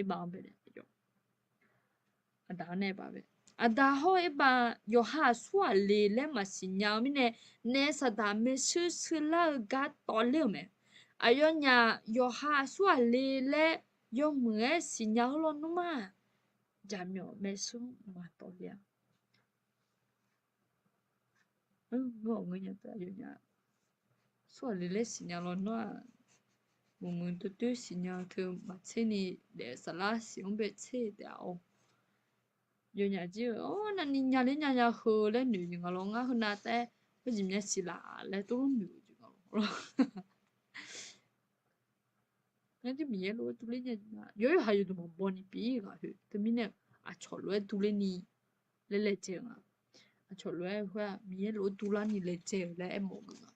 Erbav-anr bae nae, Aqda hawr nae Erbav bae, Aqda hawr Erbav yawqha aqsur ghaq le laer maqsiq nya-eu mirnae, naef saqdaq maershuir shuir lar-eu gar tawv ler-euq mae. Aqyawfnyaf yawqha aqsur ghaq le laer yawmuiq-aer siqnya-eu lawnmr-aq, jaqmyawf maershuir maqtawv ler-a. Ngeur-awq, ngeur nya teu aqyawfnyaf aqsur ghaq le laer siqnya lawnmr-aq, muiq muiq doer doer siqnya teu maqtser ni daef-eu saflar siq-anr bae tser taef-a-awr. Yawnyaf jir-eu, Awr, navni nya ler nya nya heu laer noeq jeq nga lawr, ngar heunav taef-aer khoerjeq myav siq laf laer tov lor noeq-eu jeq nga lawr. Ngar jir Miqyaer lof-aer durler nya, yawqha yawduq maqbaw ni pyeuf-ir ghaq khoer teumirnae aqcawq lof-aer durler ni laer laejae-eu nga. Aqcawq lof-aer khoer-aq Miqyaer lof-aer durlar ni laejae-eu laer aermawf geuf nga.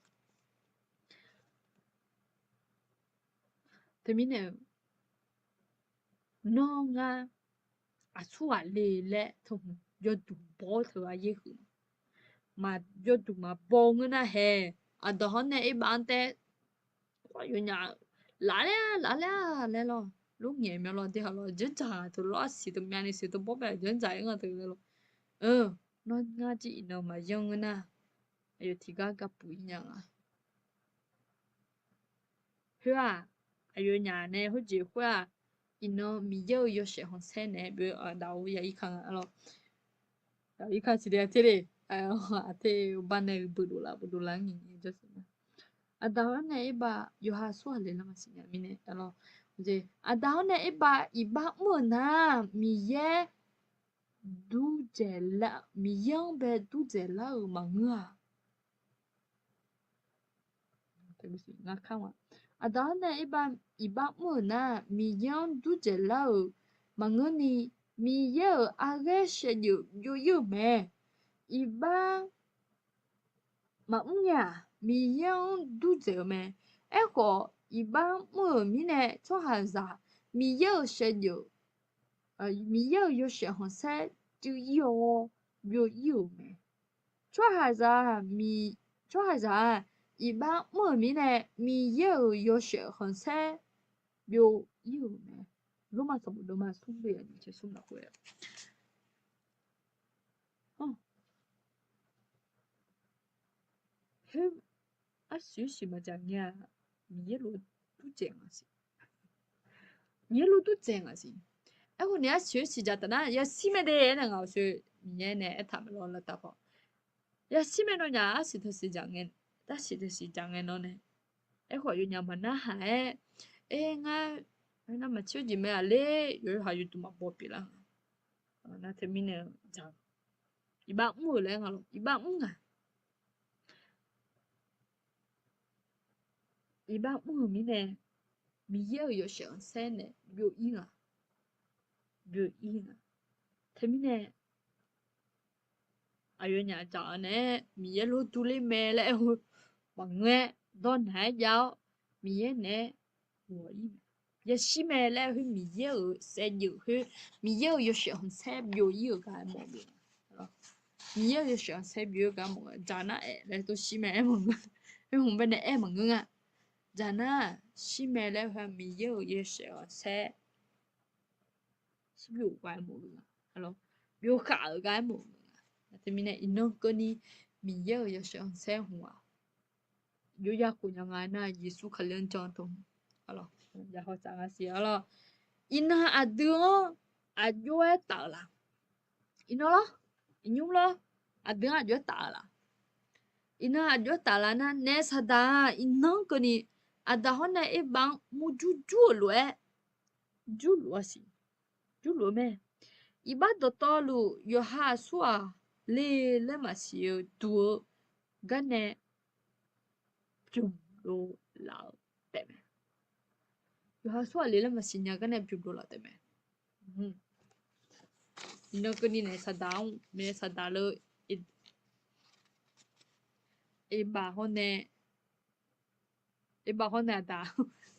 Teumirnae-eu, nawr ngar aqsur ghaq le laer teu hmq yawduq baw-awr teu aryaer huiq ma. Yawduq maqbaw ngeur nar hae, Aqda hawr nae Erbav-anr taef, yawnyaf laf laer-a, laf laer-a laer lawr, lof ngaeq mya lawr, dirhaq lawr, janrdzaq teu lawr, arsiq teu myavni siq teu bawr bae janrdzaq-ir nga teu laer lawr. Nawr ngar jir iqnan maqyanr ngeur nar, aqyawf tiqgar gapuf-ir nya nga. Khoer-aq, aqyawfnyaf nae khoerjeq khoer-aq, iqnan Miqyaer-euq yawshaef khanqsaer naeq-aer beu-eu daqur ya-ir ka nga lawr. Daqur-ir ka siqle aqter le, aqter bar nae-eu beudov laf beudov laf-anr nyiq nyiq jawrsiq ma. Aqda hawr nae Erbav yawqha aqsur ghaq le laer maqsiq nya mirnae, aqda hawr nae Erbav iqbax mr-euq nar, Miqyaer dur dzaeq lar, Miqyaer-anr bae dur dzaeq lar-euq maqngeur-a. Aqda hawr nae Erbav iqbax mr-euq nar, Miqyaer-anr dur dzaeq lar-euq maqngeur ni, Miqyaer-euq arghaer shaevdzeuf byov-ir-euq mae. Iqbax maqmr nya-aq, Miqyaer-anr dur dzaeq-eu mae. Aerkhawf, iqbax mr-euq mirnae tsawrhaqzaq Miqyaer-euq shaevdzeuf, Miqyaer-euq yawshaef khanqsaer cuiv-ir-awr byov-ir-euq mae. Tsawrhaqzaq, tsawrhaqzaq-aq, iqbax mr-euq mirnae Miqyaer-euq yawshaef khanqsaer byov-ir-euq mae. Lormav sanqbof deuvma smr deuv yaf nyiq tser smr lafkhoer-a, khoer, arsiq arsiq maqdzaq ngae-aq, Miqyaer lof dur dzaeq ngaq siq. Miqyaer lof dur dzaeq ngaq siq. Aerkhawf ni arsiq-eu siqdzaq taf nar, yashir mae de aernae ngaq-euq soe Miqyaer nae aertaq mae lawr lavtaq paw. Yashir mae nawnyaf arsiq taq siqdzaq ngae, arsiq taq siqdzaq ngae nawr nae. Aerkhawf yawnyaf maqnarhaq-aer, aer ngar, aer nar maqtser jeq mae-aq ler, yawqha yawduq maqbaw pyeuflar nga. Nar teumirnae dzaq, iqbax mr-euq laer nga lawr, iqbax mr nga. Iqbax mr-euq mirnae, Miqyaer-euq yawshaef khanqsaer nae byov-ir nga. Byov-ir nga. Teumirnae, aqyawfnyaf dzaq-eu nae, Miqyaer lor durler mae laer aer-eu maqngeur-aer, dawrnaq-aer jav-awr, Miqyaer naeq-aer ghawq-ir mae. Yashir mae laer aer-eu khoer Miqyaer-euq saevdzeuf khoer, Miqyaer-euq yawshaef khanqsaer byov-ir-euq gar aermawf-eu. Miqyaer-euq yawshaef khanqsaer byov-ir-eu gar mawf-eu, dzaq nar aer laer tov shir mae aer maqngeur. Aer hmq bae nae aer maqngeur nga. Dzaq nar shir mae laer aer-eu khoer Miqyaer-euq yawshaef khanqsaer shir byov-euq gar aermawf-eu nga. Byov khaf-euq gar aermawf-eu nga. Teumirnae iqnan keuvni Miqyaer-euq yawshaef khanqsaer hmq-aq, yawya khof nya nga nar Yeqsur Kali-anr jan teu. Iqnan aqdui-anr aqjox-aer taf-euq laf? Iqnan lawr, iqnymr lawr, aqdui-anr aqjox-aer taf-euq laf? Iqnan aqjox-aer taf laf nar, naef saqdaq-aq iqnan keuvni aqda hawr nae erbav-anr murjur jur-euq lof-aer jurluf-a siq, jurluf-eu mae. Iqbax dawqtawvluf yawqha aqsur-aq le laer maqsiq-eu duq-eu garnae bymq dov laf-eu taefmae. Yawqha aqsur-aq le laer maqsiq nya garnae bymq dov laf-eu taefmae. Iqnan keuvni naef saqdaq-anr, naef saqdaq le, eqbav hawr nae, eqbav hawr nae aqda,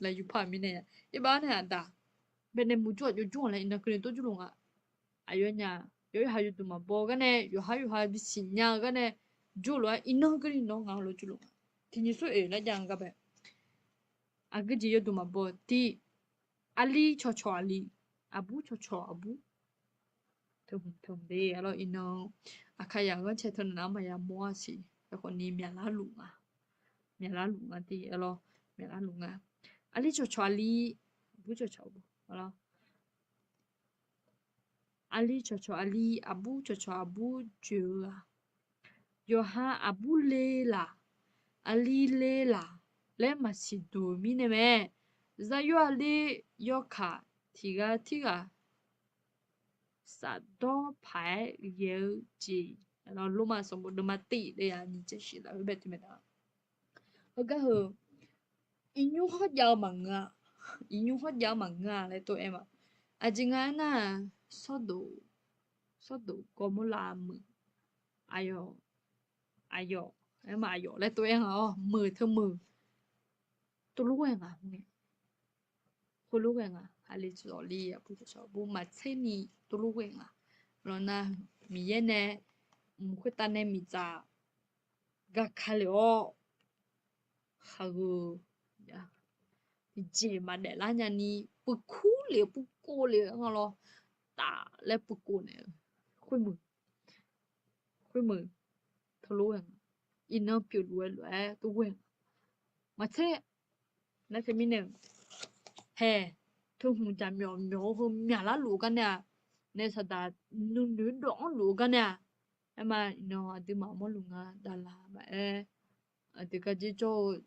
lafyuq par-euq mirnae, eqbav hawr nae aqda, baenae murjur aqjox jur-awq laer iqnan keuvni tov jurluf nga. Aqyawfnyaf yawqha yawduq maqbaw-eu garnae, yawqha yawqha bisiq nya-eu garnae jurluf-aer iqnan keuvni nawr ngaq-anr lof jurluf nga. Tiqnyiq sar oeq lar jav-eu gar bae, aqgeujeq yawduq maqbaw-eu tir, aqli cawqcawq aqli, aqbur cawqcawq aqbur. Teu hmq teu hmq de arlawr iqnan, aqkaqyaq ghanrcae teu navnar maqya mawr-a siq. Aerkhawf ni myaqlar luf nga, myaqlar luf nga de arlawr, myaqlar luf nga. Aqli cawqcawq aqli, aqbur cawqcawq aqbur arlawr. Aqli cawqcawq aqli, aqbur cawqcawq aqbur joeq-eu-aq, yawqha aqbur le laq, aqli le laq laer maqsiq duq-eu mirnae mae. Zaqyo aqli yawkaq tiq ghaq tirghaq safdawr paq-aer ghae-eu jeq, lormav sanqbof deuvma tif le ya nyiq tsaev shif laf-eu bae teu mae da. Heugar heu, iqnymr hawrjav-eu maqngeur-a, iqnymr hawrjav-eu maqngeur-a laer tov-aer ma. Aqjeq nga aernar, sawrdoq, sawrdoq gawrmawrlav meuq, aqyawf, aqyawf, aerma aqyawf laer tov-aer nga-awr meuq teu meuq, tov lof ghae nga. Khoerlof ghae nga, aqli cawqcawq li, aqbur cawqcawq aqbur maqtser ni tov lof ghae nga. Lawnar, Miqyaer nae mq khoertav nae miqdzaq gaka lef-awr, khaqgheu, tiqjeq maqdaef lar nyani, puiq kur lef-eu puiq kov lef-eu nga lawr, taf laer puiq kov naeq-eu, khoermeuq, khoermeuq, tov lof ghae nga. Iqnan pyeufluf-eu lof-aer tov ghae nga. Maqtser, nar teumirnae, hae, teu hmq jaqmyawf myawf-eu heu myaqlar luf-eu gar nae-aq, naef saqdaq nuinoeq dawv-anr luf-eu gar nae-aq, aerma iqnan aqduimaf mawrluf nga daqlaq maqaer, aqdui garjer jawr-eu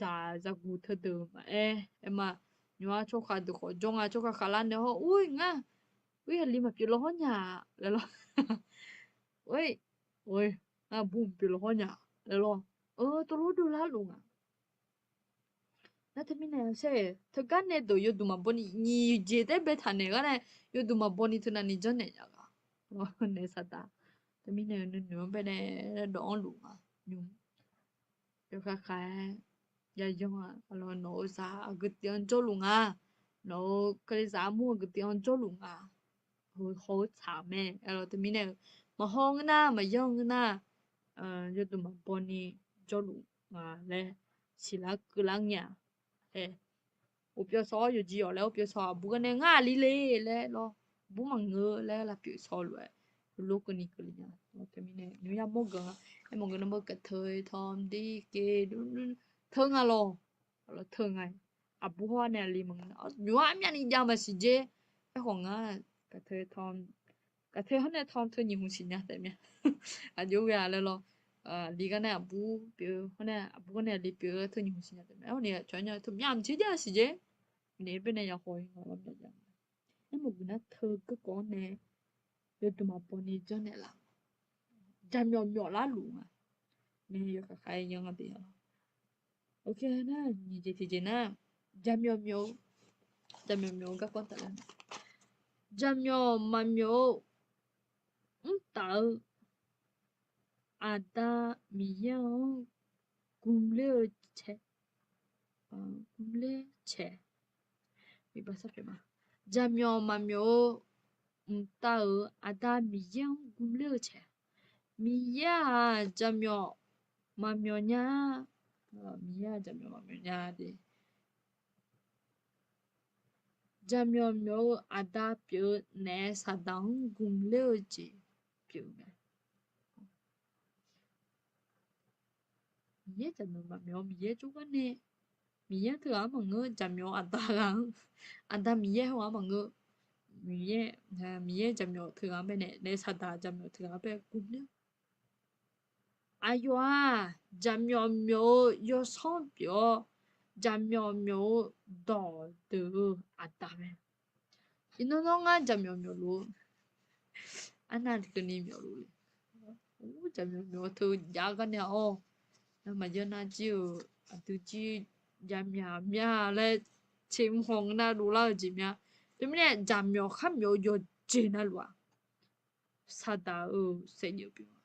zaq zaqguq teudeuq maqaer, aerma nymq-ar tsawrkhav deuq khawf jawr nga, tsawrkhav khavlar nae hawr, or-ir ngar, or-ir aqli maqpyeuf law hawr nya laer lawr. Or-ir, or-ir, ngar bur maqpyeuf law hawr nya laer lawr. Tov lof dovlar luf nga. Nar teumirnae, teugar nae deuq yawduq maqbaw ni nyiq jeq taef baetaq naeq gar nae, yawduq maqbaw ni teunav ni janrnaeq nya gaq. Naef saqdaq, teumirnae nuinoeq-anr baenae dawv-anr luf nga nymr. Yawkhav khav-aer yayan-aq, nawq-euq zaq aqgeu tiv-anr jawrluf nga. Nawq-euq kalizaq armur aqgeu tiv-anr jawrluf nga. Heu haw-eu tsaq-eu mae. Aerlawr teumirnae-eu, maqhaw ngeur nar, maqyan ngeur nar, yawduq maqbaw ni jawrluf nga laer siqlar keuvlar ngae-aq, hae, uqpyawq saw-awr yawqjeq yawq laer uqpyawq saw aqbur gar nae ngar aqli le laer lawr, bur maqngeur laer lavpyeuf saw lof-aer, lof keuvni keuvle nya. Teumirnae nymr yamawr geuf-a, aermawf geuf nmr beu kaeq teu tawmq dir keq teu nga lawr, teu nga. Aqbur hawr nae aqli maqngeur, nymq-ar myavni jav maqsiq jer. Aerkhawf ngar, kaqteu hawr nae tan teu nyiq hmq siqnya taef mya. Aqjox ghae-a laer lawr. Aqli gar nae aqbur pyeuf-eu hawr nae aqbur gar nae aqli pyeuf-eu teu nyiq hmq siqnya taef mya. Aerkhawf ni aqcawq-aer nya teu myav mq tiq jav siqjer. Ni baenae yahaw-ir nga lawr myav jav. Aermawf guiqlanq teu garkawv-anr nae yawduq maqbaw ni janrnaeq laf. Jaqmyawf myawf larluf nga. Nae yawkaq khav-aer yanr nga de-a. Oke nar, nyiq jeq tiqjeq nar, jaqmyawf myawf-eu, jaqmyawf myawf-eu garkawv tafler. Jaqmyawf maqmyawf-eu mrtaf-eu Aqda Miqyaer-anr gmler-eu cae, gmler cae. Jaqmyawf maqmyawf-eu mqtav-euq Aqda Miqyaer-anr gmler-eu cae. Miqyaer-aq jaqmyawf maqmyawf nya. Miqyaer-aq jaqmyawf maqmyawf nya de. Jaqmyawf myawf-eu Aqda pyeuf-eu naef-aer Saqdaq-anr gmler-eu jeq pyeuf mae. Miqyaer jaqmyawf maqmyawf-eu Miqyaer jawrgar nae, Miqyaer teughaq-anr maqngeur, jaqmyawf Aqda ghaq-anr, Aqda Miqyaer heughaq-anr maqngeur. Miqyaer, Miqyaer jaqmyawf teughaq-anr baenae, naef Saqdaq jaqmyawf teughaq-anr bae gmler-awr, aqyawf-aq jaqmyawf myawf-eu yawsanr pyeuf-awr, jaqmyawf myawf-eu dawqdeuq-eu Aqda mae. Iqnan nawr ngar jaqmyawf myawfluf-eu, arnav keuvni myawfluf le. Or, jaqmyawf myawf teu jav gar nae-awr, ngamaf yawr nar jir-euq aqdui jir jaqmyawf mya laer, tseqmq hawq ngeur nar dovlar-eu jeq mya. Teumirnae jaqmyawf khar myawf-eu yawqjeq navluf-aq, Saqdaq-euq saevdzeuf pyeuf-a.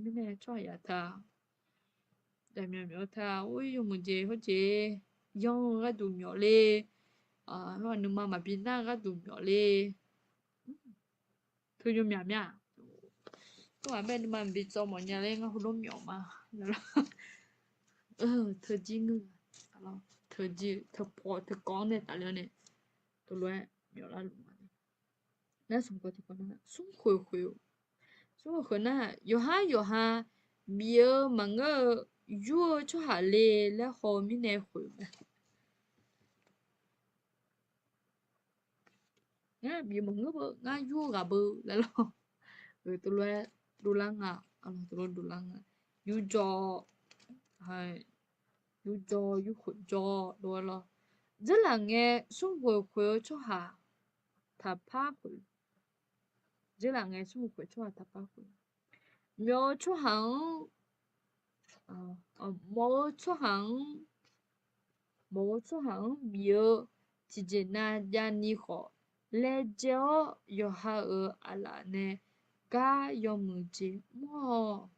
Mirnae tsawrhaq yaq teu-aq, jaqmyawf myawf-eu teu-aq, or, yawmuiq jeq hawjeq yanr-eu gharduq myawf le. Lawr, nuima maqbi nar-eu gharduq myawf le. Teu yawmyaq mya. Tsawrhaq bae nuima maqbi tsawv mawf nya laer ngar heulof myawf ma. Teu jir ngeur, teu jir teu paw teu kawv-anr nae tafler-awr nae, teulof-aer myawf larluf ma. Nar smq khoeq khoeq-eu, smq khoeq khoeq nar, yawqhar yawqha bif-eu maqngeur-eu yur-eu tsawrhaq le laer haw-eu mirnae khoeq-eu mae. Ngar bif-eu maqngeur beu, ngar yur-eu ghaq beu laer lawr. Teulof-aer dovlar nga, teulof dovlar nga. Yurjawr, yurjawr yurkhoeq jawr lof-aer lawr. Dzeurlaf ngae smr khoeq khoeq-eu tsawrhaq taqpar khoeq. Dzeurlaf ngae smr khoeq khoeq-eu tsawrhaq taqpar khoeq. Myawf-eu tsawrhaq-anr, mawf-eu tsawrhaq-anr, mawf-eu tsawrhaq-anr bif-eu tiqjeq nav javni khawf, laejae-awr yawqha-euq aqlaf nae gar yawmuiq jeq mr-awq.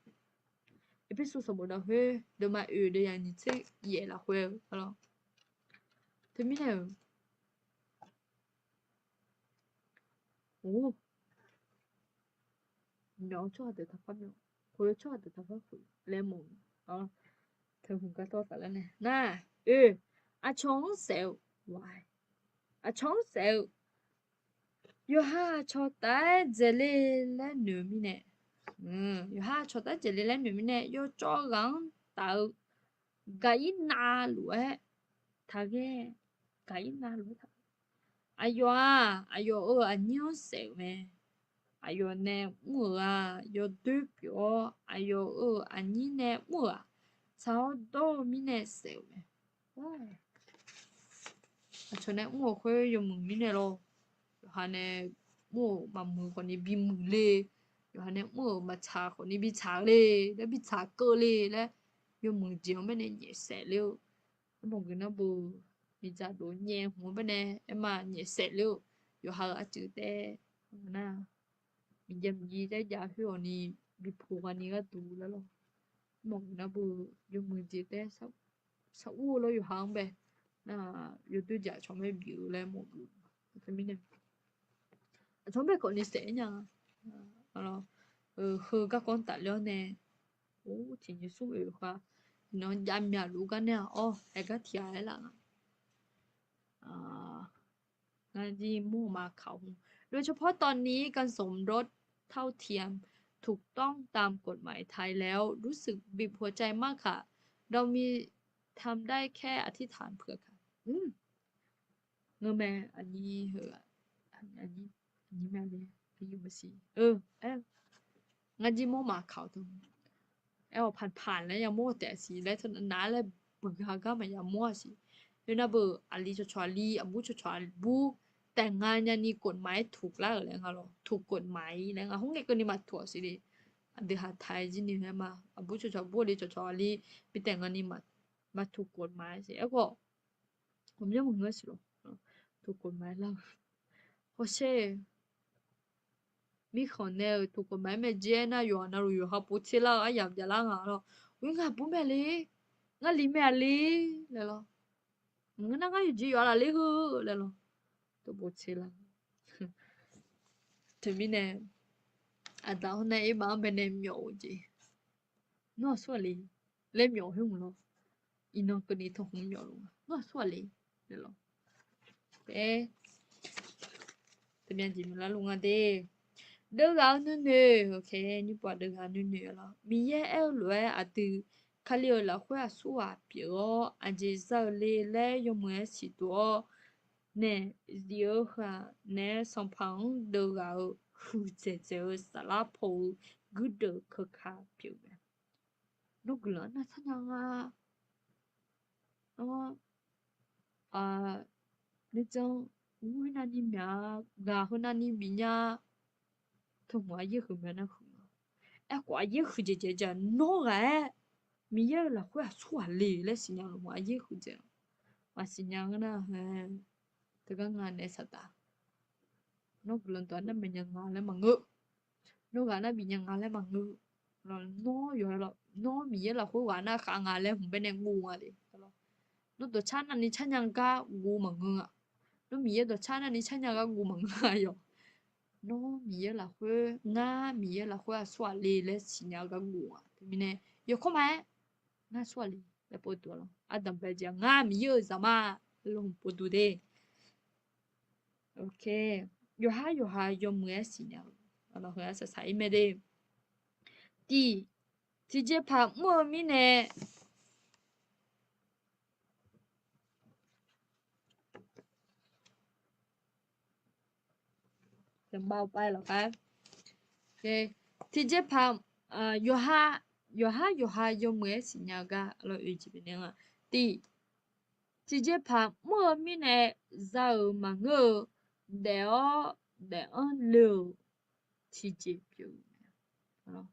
Erpersu sanqbof dawq khoer deuvma oeq deuv yaq nyiq tser yaef lafkhoer-eu lawr. Teumirnae-euq, or, myawf-eu tsawrhaq deuq taqpar myawf, khoeq-eu tsawrhaq deuq taqpar khoeq laer mawf-eu. Teu hmq gartawr tafler nae nar, oe, aqcawq-anr saef-eu, aqcawq-anr saef-eu, yawqha aqcawq taf-aer dzaeqle laer noeq-eu mirnae, yawqha aqcawq taf-aer dzaeqle laer noeq-eu mirnae, yawcawv ghaq-anr taf-eu Gaqirnav lof-aer taqghae, Gaqirnav lof-aer taq. Aqyawf-aq, aqyawf-euq aqnyir-anr saef-euq mae. Aqyawf nae mr-euq-aq, yawdoer pyeuf-awr aqyawf-euq aqnyir nae mr-euq-aq, tsaq-awr dawr-eu mirnae saef-euq mae. Aqcawq nae mr-euq khoer yawmuiq mirnae lawr. Yawqha nae mr-euq maqmuiq khawfni bimuiq le. Yawqha nae mr-euq maqtsaq khawfni bitsaq le laer, bitsaq keuvle laer, yawmuiq jeq-anr baenae nyaef saef ler-eu. Aermawf geuf nar beu, miqdzaq dov nyae hmq-anr baenae aerma nyaef saef ler-eu. Yawqha-euq arcuiv taef nar, miqjav miqjir taef jav khoer awqni bi puq ghaq ni gharduq laer lawr. Aermawf geuf nar beu, yawmuiq jeq taef sar ur-eu lawr yawqha-anr bae nar, yawdoer jeq aqcawq mae bif-eu laer mawf geuf. Aqcawq-anr bae khawfni saef-aer nya. Heu garkawv-anr tafler-awr nae, or, tiqnyiq smr oeq khar, iqnan javmyaq luf gar nae-aq, or, aer gar tiq ghaq aer laf nga. โดยเฉพาะตอนนี้การสมรสเท่าเทียม ถูกต้องตามกฎหมายไทยแล้ว รู้สึกบีบหัวใจมากค่ะ เรามีทำได้แค่อธิษฐานเผื่อค่ะ Ngeurmae aqnyir heu-aq, Ngar jir mawrmaf kaq-awq teu. Aer-awq paqpaq laer yamawr taef siq laer teu nav laer buiqha gar maqya mawr-a siq. Khoernar beu aqli cawqcawq aqli, aqbur cawqcawq aqbur, taef nga nyani กฎหมาย-aer tuq lar-euq laer nga lawr, tuq กฎหมาย-ir laer nga, khoerngae keuvni maqtuq-awq siq le. Aqdui haq taq-aer jir ni haer ma, aqbur cawqcawq aqbur, aqli cawqcawq aqli, bi taef nga ni maqtuq กฎหมาย-aer siq. Aerkhawf, ghawqmyanr maqngeur siq lawr, tuq กฎหมาย-aer lar-eu. Hawsher, mirkhanq nae-euq tuq กฎหมาย-aer mae jaer nar, yawqha navluf yawqha povtser lar-eu aryamq javlar nga lawr. Ur, ngar aqbur mae le, ngar li mae-a le laer lawr. Maqngeur nar ngar yawqjeq yawqha lafler heu laer lawr. Tov povtser lar. Teumirnae aqda hawr nae irmaf-anr baenae myawf-eu jeq, nawr aqsur ghaq le laer myawf khoer hmq lawr. Iqnan keuvni tanqkhmq myawf luf nga, nawr aqsur ghaq le laer lawr. Teumirnae jeq myawf lar luf nga de. Deuvghaq-eu nuinoeq, nymrpov deuvghaq nuinoeq lawr. Miqyaer aer-eu lof-aer aqdui Kali-euq lafkhoer aqsur ghaq pyeuf-awr, aqjeq za-eu le laer yawmuiq-aer siqduq-awr nae, zif-eu heu-aq naeq-aer sanqpaq-anr deuvghaq-eu huiqdzaeq dzaeq-eu saflar paw-eu guirdeuq keuka pyeuf mae. Nawr guiqlanq nar tsarnya nga. Nawr nuijan ur navni myaq-a, ghaq heu navni bifnya. Teu hmq aqyaer huiq mae nar huiq nga. Aerkhawf aqyaer huiqdzaeq dzaeq-a nawr ghaq-aer Miqyaer-euq lafkhoer aqsur ghaq le laer siqnya-eu hmq aqyaer huiqdzaeq-a. Maqsiqnya ngeur nar-a, teugar nga naeq-aer saqdaq. Nawr guiqlanq dawq nar maeqnya nga laer maqngeur. Nawr ghaq nar bifnya nga laer maqngeur. Nawr yawqha lawr, nawr Miqyaer lafkhoer ghaq nar khav nga laer hmq baenae guv nga le. Nawr dawqcar navni carnya gar guv maqngeur-a. Nawr Miqyaer dawqcar navni carnya gar guv maqngeur-a yawq. Nawr Miqyaer lafkhoer, ngar Miqyaer lafkhoer aqsur ghaq le laer siqnya-eu gar guv-a. Teumirnae yawkawr ma-aer, ngar aqsur ghaq le laer pov duq-a lawr. Ardanq bae jeq-aq ngar Miqyaer-euq zaqmar laer hmq pov duq de. Yawqhar yawqha yawmuiq-aer siqnya-eu, aqlawq heu-aq saqsaq-ir mae de. Tiq, tiqjeqpaq mr-eu mirnae Tiqjeqpaq, yawqha, yawqha yawqha yawmuiq-aer siqnya-eu gar lawr oe jeq bifnaeq nga. Tiq, tiqjeqpaq mr-eu mirnae za-euq maqngeur-eu, daef-awr daef-anr le-euq tiqjeq pyeuf-eu mae.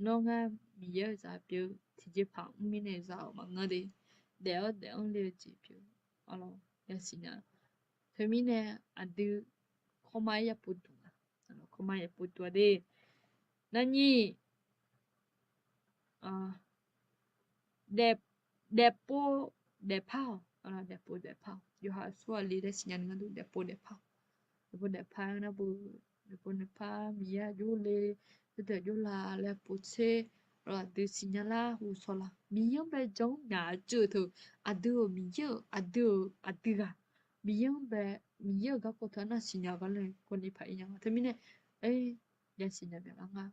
Nawr ngar Miqyaer-euq zaq pyeuf-eu tiqjeqpaq mr mirnae za-euq maqngeur de. Daef-awr daef-anr le-eu jeq pyeuf-eu, yasiqnya. Teumirnae aqdui kawrma-aer yapov duq-a, kawrma yapov duq-a de. Narnyir, daefpov daefpar-awq, daefpov daefpar-awq. Yawqha aqsur ghaq le laer siqnya ni ngar duq daefpov daefpar-awq. Daefpov daefpar-aer nar beu, daefpov daefpar Miqyaer aqjox le, khoerdeuq aqjox la laer povtser, aqdui siqnya lar ghov saw la. Miqyaer-anr bae jan-anr myaq-a cuiv-eu teu, aqdui-euq Miqyaer-euq aqdui-euq aqdui ghaq, Miqyaer-anr bae, Miqyaer-euq garkawv teu arnav siqnya gar laer kawvni paq-ir nya nga. Teumirnae, yasiqnya myaq lar nga.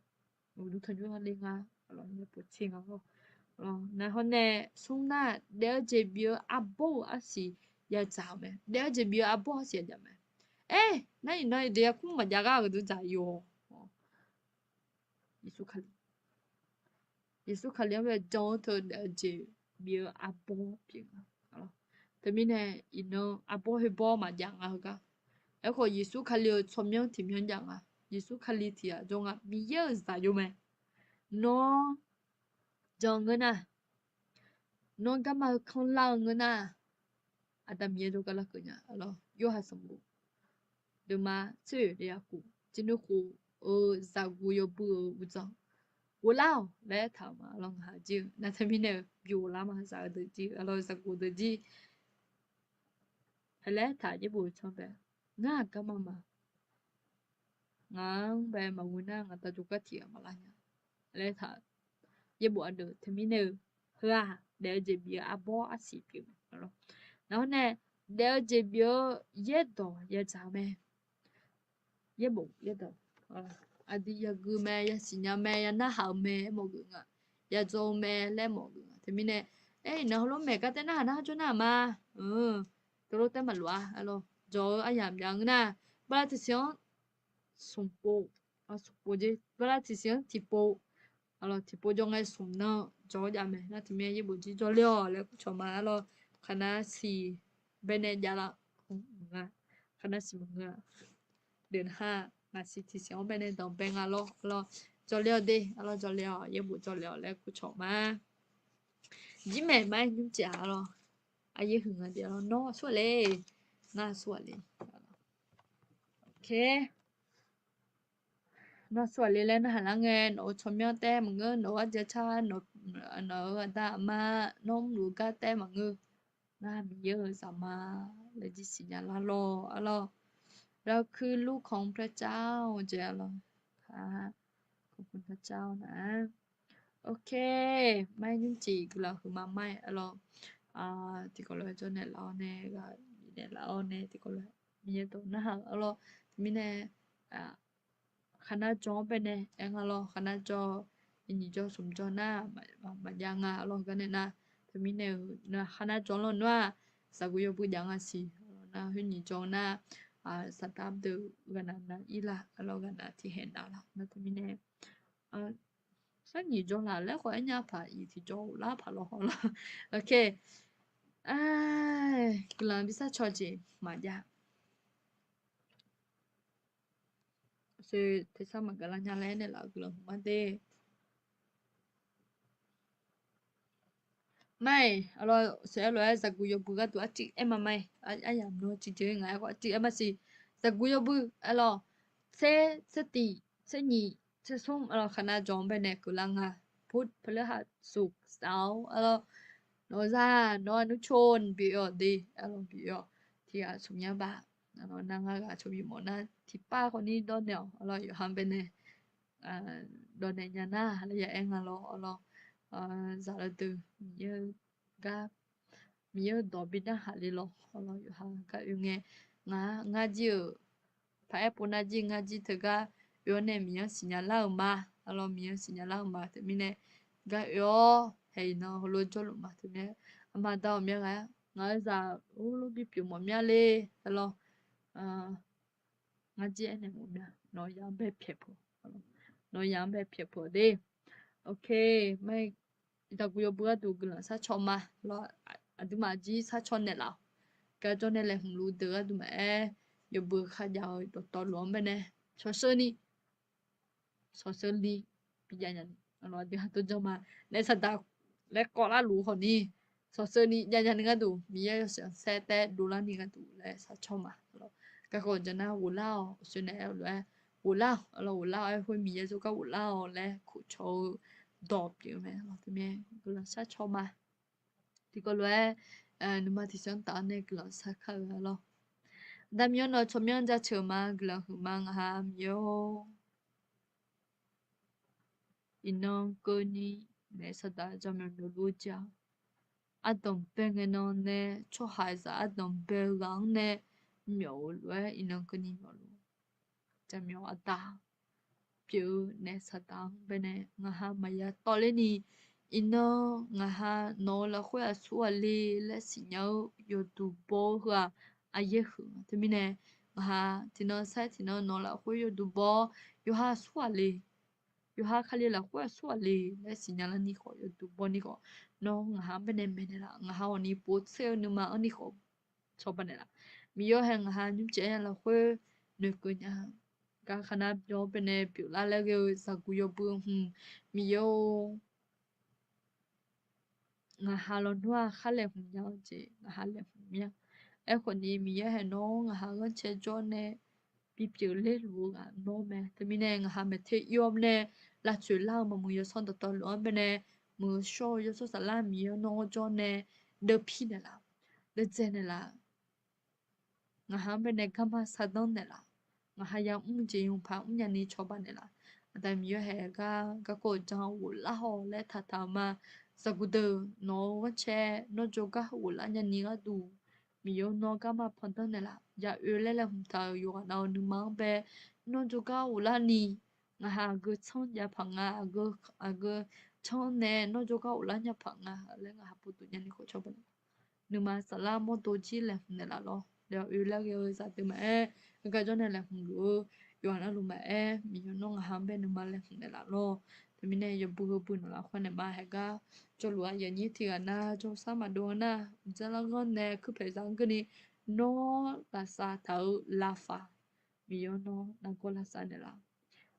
Uqduq tanqnymr lar le nga, aqlawq yaer povtser nga lawr. Nar hawr nae smr nar, daef-eu jeq bif-eu arbawr-euq arsiq yadzaq-euq mae. Daef-eu jeq bif-eu arbawr arsiq yadzaq mae. Aer, nar iqnan iqdui yarkmr maqjav gar-euq deuq dzaq-ir-awq. Yeqsur Kali, Yeqsur Kali-anr bae jan-eu teu daef-eu jeq bif-eu arbawr pyeuf nga. Teumirnae iqnan arbawr heubawr maqjav nga heugar. Aerkhawf Yeqsur Kali-euq tsawrmyanr tiqmyanr jav nga. Yeqsur Kali tiq ghaq jawr nga, Miqyaer-euq zaqyo mae. Nawr jan ngeur nar, nawr garma heu kanrlar-eu ngeur nar, Aqda Miqyaer jawrgar larkeuv nya lawr. Yorhaq sanqbof deuvma tser oeq deuvya khof, tser nuir khof-eu zaqguq yawbui-euq uqdzan ghoflar-awq laer taq-euq ma lawr. Ngaq jir-eu nar teumirnae-eu bi ghoflar ma, zaq-eu deuq jir-eu lawr, zaqguq deuq jir. Haelaer taq yaerbof-eu tsanr bae, ngar aqgarma ma. Ngaq-anr bae maqghoe nar ngaq da jawrgar tiq ghaq maqlar nya laer taq yaerbof ardeuv. Teumirnae-eu heu-aq daef-eu jeq bif-eu arbawr arsiq pyeuf-eu mae lawr. Nar hawr nae daef-eu jeq bif-eu yaerdawq yadzaq-eu mae. Yaerbof yaerdawq, aqdui yagui mae, yasiqnya mae, yanarhaq-eu mae aermawf geuf nga. Yadzaw-eu mae laer mawf geuf nga. Teumirnae, aer iqnan heulof maeq gar tae narhaq narhaq jawr nar-aq ma. Teulof tae maqlof-a lawr. jawq-eu aryamq jav ngeur nar, bala tiqsiq-anr smq pov, smq pov jeq, bala tiqsiq-anr tiqpov, tiqpov jawr ngae smq nan jawq-eu jav mae. Nar teumirnae yaerbof jir jawrle-awq laer kurcawq ma arlawr. Khaqnav siq baenae javlar, khaqnav siq maqngeur-a. Deuq naq ha, ngaq siq tiqsiq-anr baenae danqbae nga lawr arlawr. Jawrle-awq de arlawr, jawrle-awq, yaerbof jawrle-awq laer kurcawq ma. Jirmaeq ma-aer nymrcif-a arlawr. Aqyaer huiq nga de arlawr, nawr aqsurghaq le, ngar aqsurghaq le. Nawr aqsurghaq le laer narhaq lar ngae, nawq-euq tsawrmyanr taef maqngeur, nawq-euq arja car, nawq-euq aqda aqma, nawr mrluf gar taef maqngeur. Ngar Miqyaer-euq zaqma laer jir siqnya lar lawr arlawr. เราคือลูกของพระเจ้า jeq arlawr. ขอบคุณพระเจ้านะ Ok, ma-aer nymrcif guiqlanq huiqma ma-aer arlawr. Tiqkawv lof-aer jawrnaeq laf-awr nae, ghaq bifnaeq laf-awr nae tiqkawv lof-aer Miqyaer dawq narhaq-euq arlawr. Teumirnae khaqnav jawq-anr baenae aer nga lawr. Khaqnav jawq, nyiq jawr smq jawr nar maqjav nga arlawr. Garnae nar, teumirnae-euq nar khaqnav jawq-anr lawr nar-aq, zaqguq yawbui jav nga siq. Nar khoer nyiq jawr nar, saqdaq deuq ghaqnav nav ir la arlawr, ghaqnav tiqhaeq nav la nar teumirnae sar nyiq jawr laq laer khawf aernya paq iq tiqjawr ghoflar paq lawr haw lawr. Ok, guiqlanq bi sar caw jeq maqjav. Tersar maqgaq lar nya laer aernaeq laf-eu guiqlanq huiqma de. Mai, arlawr, saq-aer lof-aer zaqguq yawbui gharduq arcuiv aer ma mai. Aryamq nawr ciqjeq ngaq-aer khawf arcuiv aer ma siq. Zaqguq yawbui arlawr, tser, tser tiq, tser nyiq, tser smr arlawr, khaqnav jawq-anr baenae keuvlar nga. พุธ พฤหัส ศุกร์ เสาร์ arlawr, nawq-eu zaq nawq-anr nmr cor bif-awq de arlawr, bif-awq. Tiqghaq smq nya baf. Nar ngar ghaq cawq bif mawf nar tiqpav khawf ni dawrnaeq-awq arlawr, yawqha baenae dawrnaeq nya nar laer ya aer nga lawr arlawr. Zaqlaq deuq Miqyaer-eu gar, Miqyaer-eu dawq bi narhaq le lawr arlawr, yawqha gar oe ngae. Ngar, ngar jir-euq paq-aer pov nar jir ngar jir teugar oe-awr nae Miqyaer-anr siqnya lar-euq ma arlawr, Miqyaer-anr siqnya lar-euq ma. Teumirnae gar oe-awr haeq iqnan heulof jawrluf ma. Teumirnae aqma aqda ghawqmya ghaq-aer ngaq-eu zaq heulof bipyeuf mawf mya le arlawr. Ngar jir aernaeq mawf mya, nawq-eu yaq-anr bae pyaeq peuq, nawq-eu yaq-anr bae pyaeq peuq de. Ok, mai, zaqguq yawbui gharduq guiqlanq sar caw ma lawr. Aqduimaf jir sar caw naeqlaf-awq. Gar jawr nae laeqhmq luf deuq gharduq maqaer, yawbui kharjav-eu dawqtawvluf-anr baenae shawqsheur ni, shawqsheur ni bi jav nya ni, aqduihaq dawrjanr ma nae saqdaq laer kawvlar luf khawf ni, shawqsheur ni jav nya ni gharduq Miqyaer yawshaef khanqsaer taef dovlar ni gharduq laer sar caw ma. Garkawv jan nar ghoflar-awq, sheuq naeq-aer lof-aer ghoflar-awq, ghoflar-awq, aer khoer Miqyaer tsawrganr ghoflar-awq laer kof caw-eu dawq pyeuf-eu mae. Teumirnae guiqlanq sar caw ma. Tiqkawv lof-aer nuima tiqsanr taf-awr nae guiqlanq sar kar-eu arlawr. Aqda Miqyaer-awr, nawq-eu tsawrmyanr jaceuq ma, guiqlanq huiqma ngaq ha Miqyaer-or. Iqnan keuvni naef saqdaq jaqmyawf myawf luf-eu jeq-aq, ardanq bae ngae nan nae tsawrhaqzaq ardanq bae-eu ghaq-anr nae myawf-eu lof-aer iqnan keuvni myawf luf-eu jaqmyawf aqda pyeuf-eu naef saqdaq-anr baenae ngaq ha maqya tawvler ni, iqnan ngaq ha nawq-eu lafkhoer aqsurghaq le laer siqnya-eu yawduq baw-eu heu-aq, aqyaer huiq-a. Teumirnae ngaq ha tiqnan sair tiqnan nawq-eu lafkhoer yawduq baw-awr yawqha aqsurghaq le, yawqha Kali lafkhoer aqsurghaq le laer siqnya larni khawf yawduq baw ni khawf, nawr ngaq ha-anr baenae maeqnaeq laf. Ngaq ha hawq ni povtser-eu nuima-anr ni khawf cawba naeqlaf. Miqyaer-or, hae ngaq ha nymrcif aryamq lafkhoer noeqkeuv nya. Garkhav nar byan-awr baenae pyeuflar laer ghae-eu zaqguq yawbui hmq Miqyaer-or, ngaq ha lawnmr-aq khar laeqhmq nya-eu jeq ngaq ha laeqhmq mir-a. Aerkhawf ni Miqyaer hae nawr ngaq ha ghanrcae jawr nae bipyeuf ler luf-eu ghaq nawr mae. Teumirnae ngaq ha maeqter ir-awr nae lavtsoeq lar-eu maqmuiq yawsanr dawqtawvluf-anr baenae muiq-eu shawr-eu yawshawr saflar Miqyaer nawr jawr nae deuvpir naeqlaf, deuvdzae naeqlaf. Ngaq ha-anr baenae garma sardanr naeqlaf. Ngaq ha yamr jeq yawqpaq mrnya ni cawba naeqlaf. Aqda Miqyaer hae gar garkawv-eu jan ghoflar haw laer taqtaq-eu ma. Zaqguq deuq nawq-eu ghanrcae nawr jawrgar ghoflar nyani gharduq, Miqyaer nawr garma pandanr naeqlaf. Ya oe laer laeqhmq taq-euq yawqghaq nav-eu nuima-anr bae nawr jawrgar ghoflar ni, ngaq ha aqgeu tsanr jav paq nga, aqgeu tsanr nae nawr jawrgar ghoflar nya paq nga laer ngaq ha pov duq nyani khawf cawba naeqlaf. Nuima saflar mawrdo jir laeqhmq naeqlaf lawr. oe lar ghae-eu zaqdeuq maqaer, heugar jawr nae laeqhmq luf-eu yawqha navluf maqaer, Miqyaer nawr ngaqha-anr bae nuima laeqhmq naeqlaf lawr. Teumirnae yawbui heubui nawq lafkhoer naeq ma heugar jawrluf-a yaqnyir tiq ghaq nar jawrsar maqdov-eu nar, mqdzar lar ghanr nae kuirpaeq za-anr keuvni nawr lavsav taq-eu lavfaq Miqyaer nawr nargawr lavsav naeqlaf.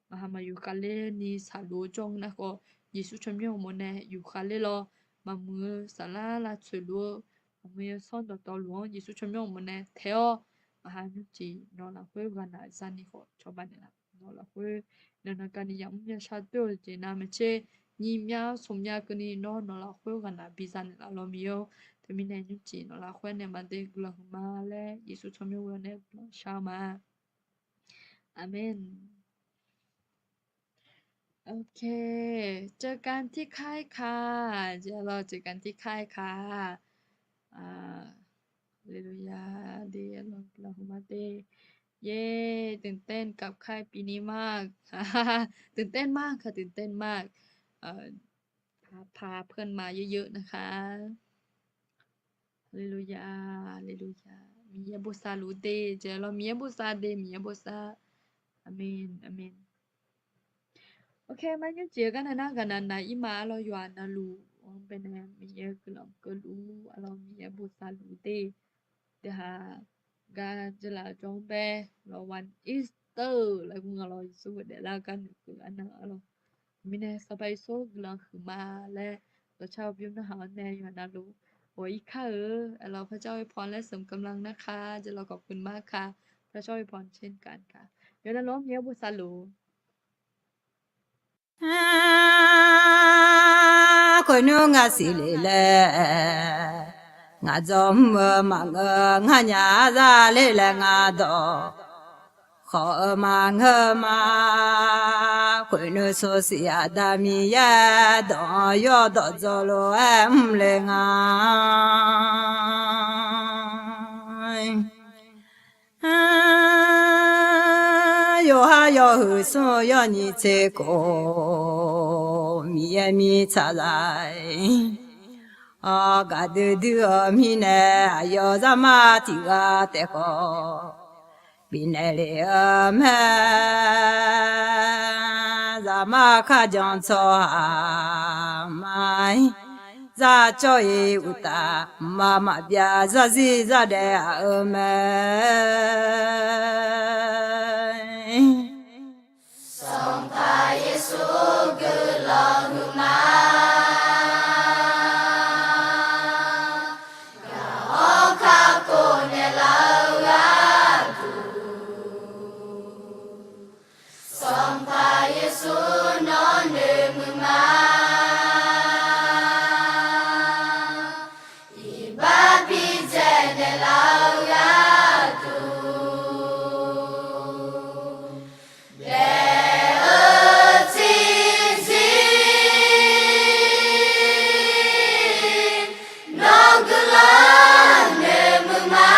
Maqha maqyuf khavler ni saqluf-eu jawr-eu nar khawf, Yeqsur tsawrmyanr uqmov nae yuf khavler lawr. Maqmuiq-eu saflar lavtsoeq luf-eu, maqmuiq-eu sanr dawqtawvluf-anr Yeqsur tsawrmyanr uqmov nae tae-awr, maqha nymrcif nawq lafkhoer ghaqnaq zani khawf cawba naeqlaf. Nawq lafkhoer naqnaq gani yamr yashar doer-eu jeq navmaqtser, nyir myar smq myar keuvni nawr nawq lafkhoer ghaqnaq biza naeqlaf lawr Miqyaer-or. Teumirnae nymrcif nawq lafkhoer nae maqde guiqlanq huiqma laer Yeqsur tsawrmyanr ghoe-awr nae guiqlanq shar-eu ma. Aqmeq. Ok, เจอกันที่ค่ายค่ะ jeq-a lawr เจอกันที่ค่ายค่ะ. Haleluya, de lawr lafhuiq ma de. เย้ ตื่นเต้นกับค่ายปีนี้มาก ตื่นเต้นมากค่ะ ตื่นเต้นมาก พาเพื่อนมาเยอะๆ นะคะ. Haleluya, haleluya. Miqyaer bosav luf de jeq-a lawr, Miqyaer bosav de, Miqyaer bosav. Aqmeq, aqmeq. Ok, mar nymrcif-eu gar nae nar ghaqnaq naq ir ma-a lawr, yawqha navluf-anr bae nae Miqyaer guiqlanq keuvluf-ur-a lawr, Miqyaer bosav luf de. Deuqhaq gar jeurlaf jawr-anr bae lawr, วันอีสเตอร์ laer gur nga lawr, Yeqsur-euq daeflar-eu gar noeqkeuv arnan-a lawr. Mirnae Sanqpaq Yeqsur guiqlanq huiqma laer dawqcar-eu bymr narhaq-anr nae yawqha navluf ghawq ir kar-eu, aqlawq พระเจ้าอวยพร และเสริมกำลังนะคะ jeq lawr ขอบคุณมากค่ะ พระเจ้าอวยพรเช่นกันค่ะ yawqha navluf-anr Miqyaer bosav luf. Khoernmr ngaq siqle laer, ngaq dzawr mr-eu maqngeur, ngaq nya zale laer ngaq dawq khawf-eu maqngeur ma. Khoernmr sawrsiq Aqda Miqyaer dawq-anr yawdawq dzawr lof-aer mr le nga. Yawqha yawhuiq smr-eu yawnyiq tser khof, Miqyaer mirtsaq zaq-aer, gaqdui dui-eu mirnae aqyawf zaqmar tiq ghaq taef khawf bifnaeq lef-eu mae. Zaqmar kharjan tsawrhaq ma-ir zar cawv-ir uqtaf, mqmaq maqbyav zarzir zardaef aq-eu mae. Sanqpaq Yeqsur guiqlanq huiqma. Gaq-awr kakhof naeqlaf-eu gharduq, Sanqpaq Yeqsur nawr noeqmuiq ma. Iqbax bidzaeq naeqlaf-eu gharduq, daef-eu tiqzir nawr guiqlanq noeqmuiq ma.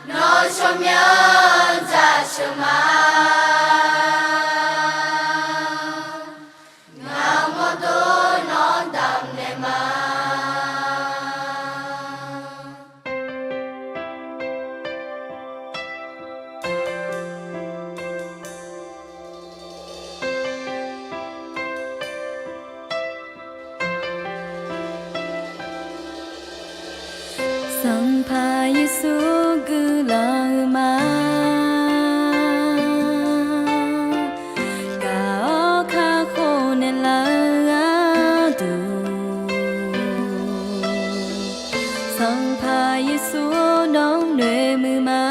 Nawr tsawrmyanr dzaqsheuq ma. Ngaq mawrdo nawr damq naeq ma. Sanqpaq Yeqsur guiqlanq huiqma. Gaq-awr kakhof naeqlaf-eu gharduq, Sanqpaq Yeqsur nawr noeqmuiq ma.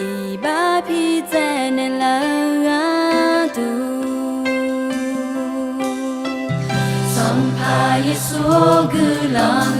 Iqbax bidzaeq naeqlaf-eu gharduq, Sanqpaq Yeqsur guiqlanq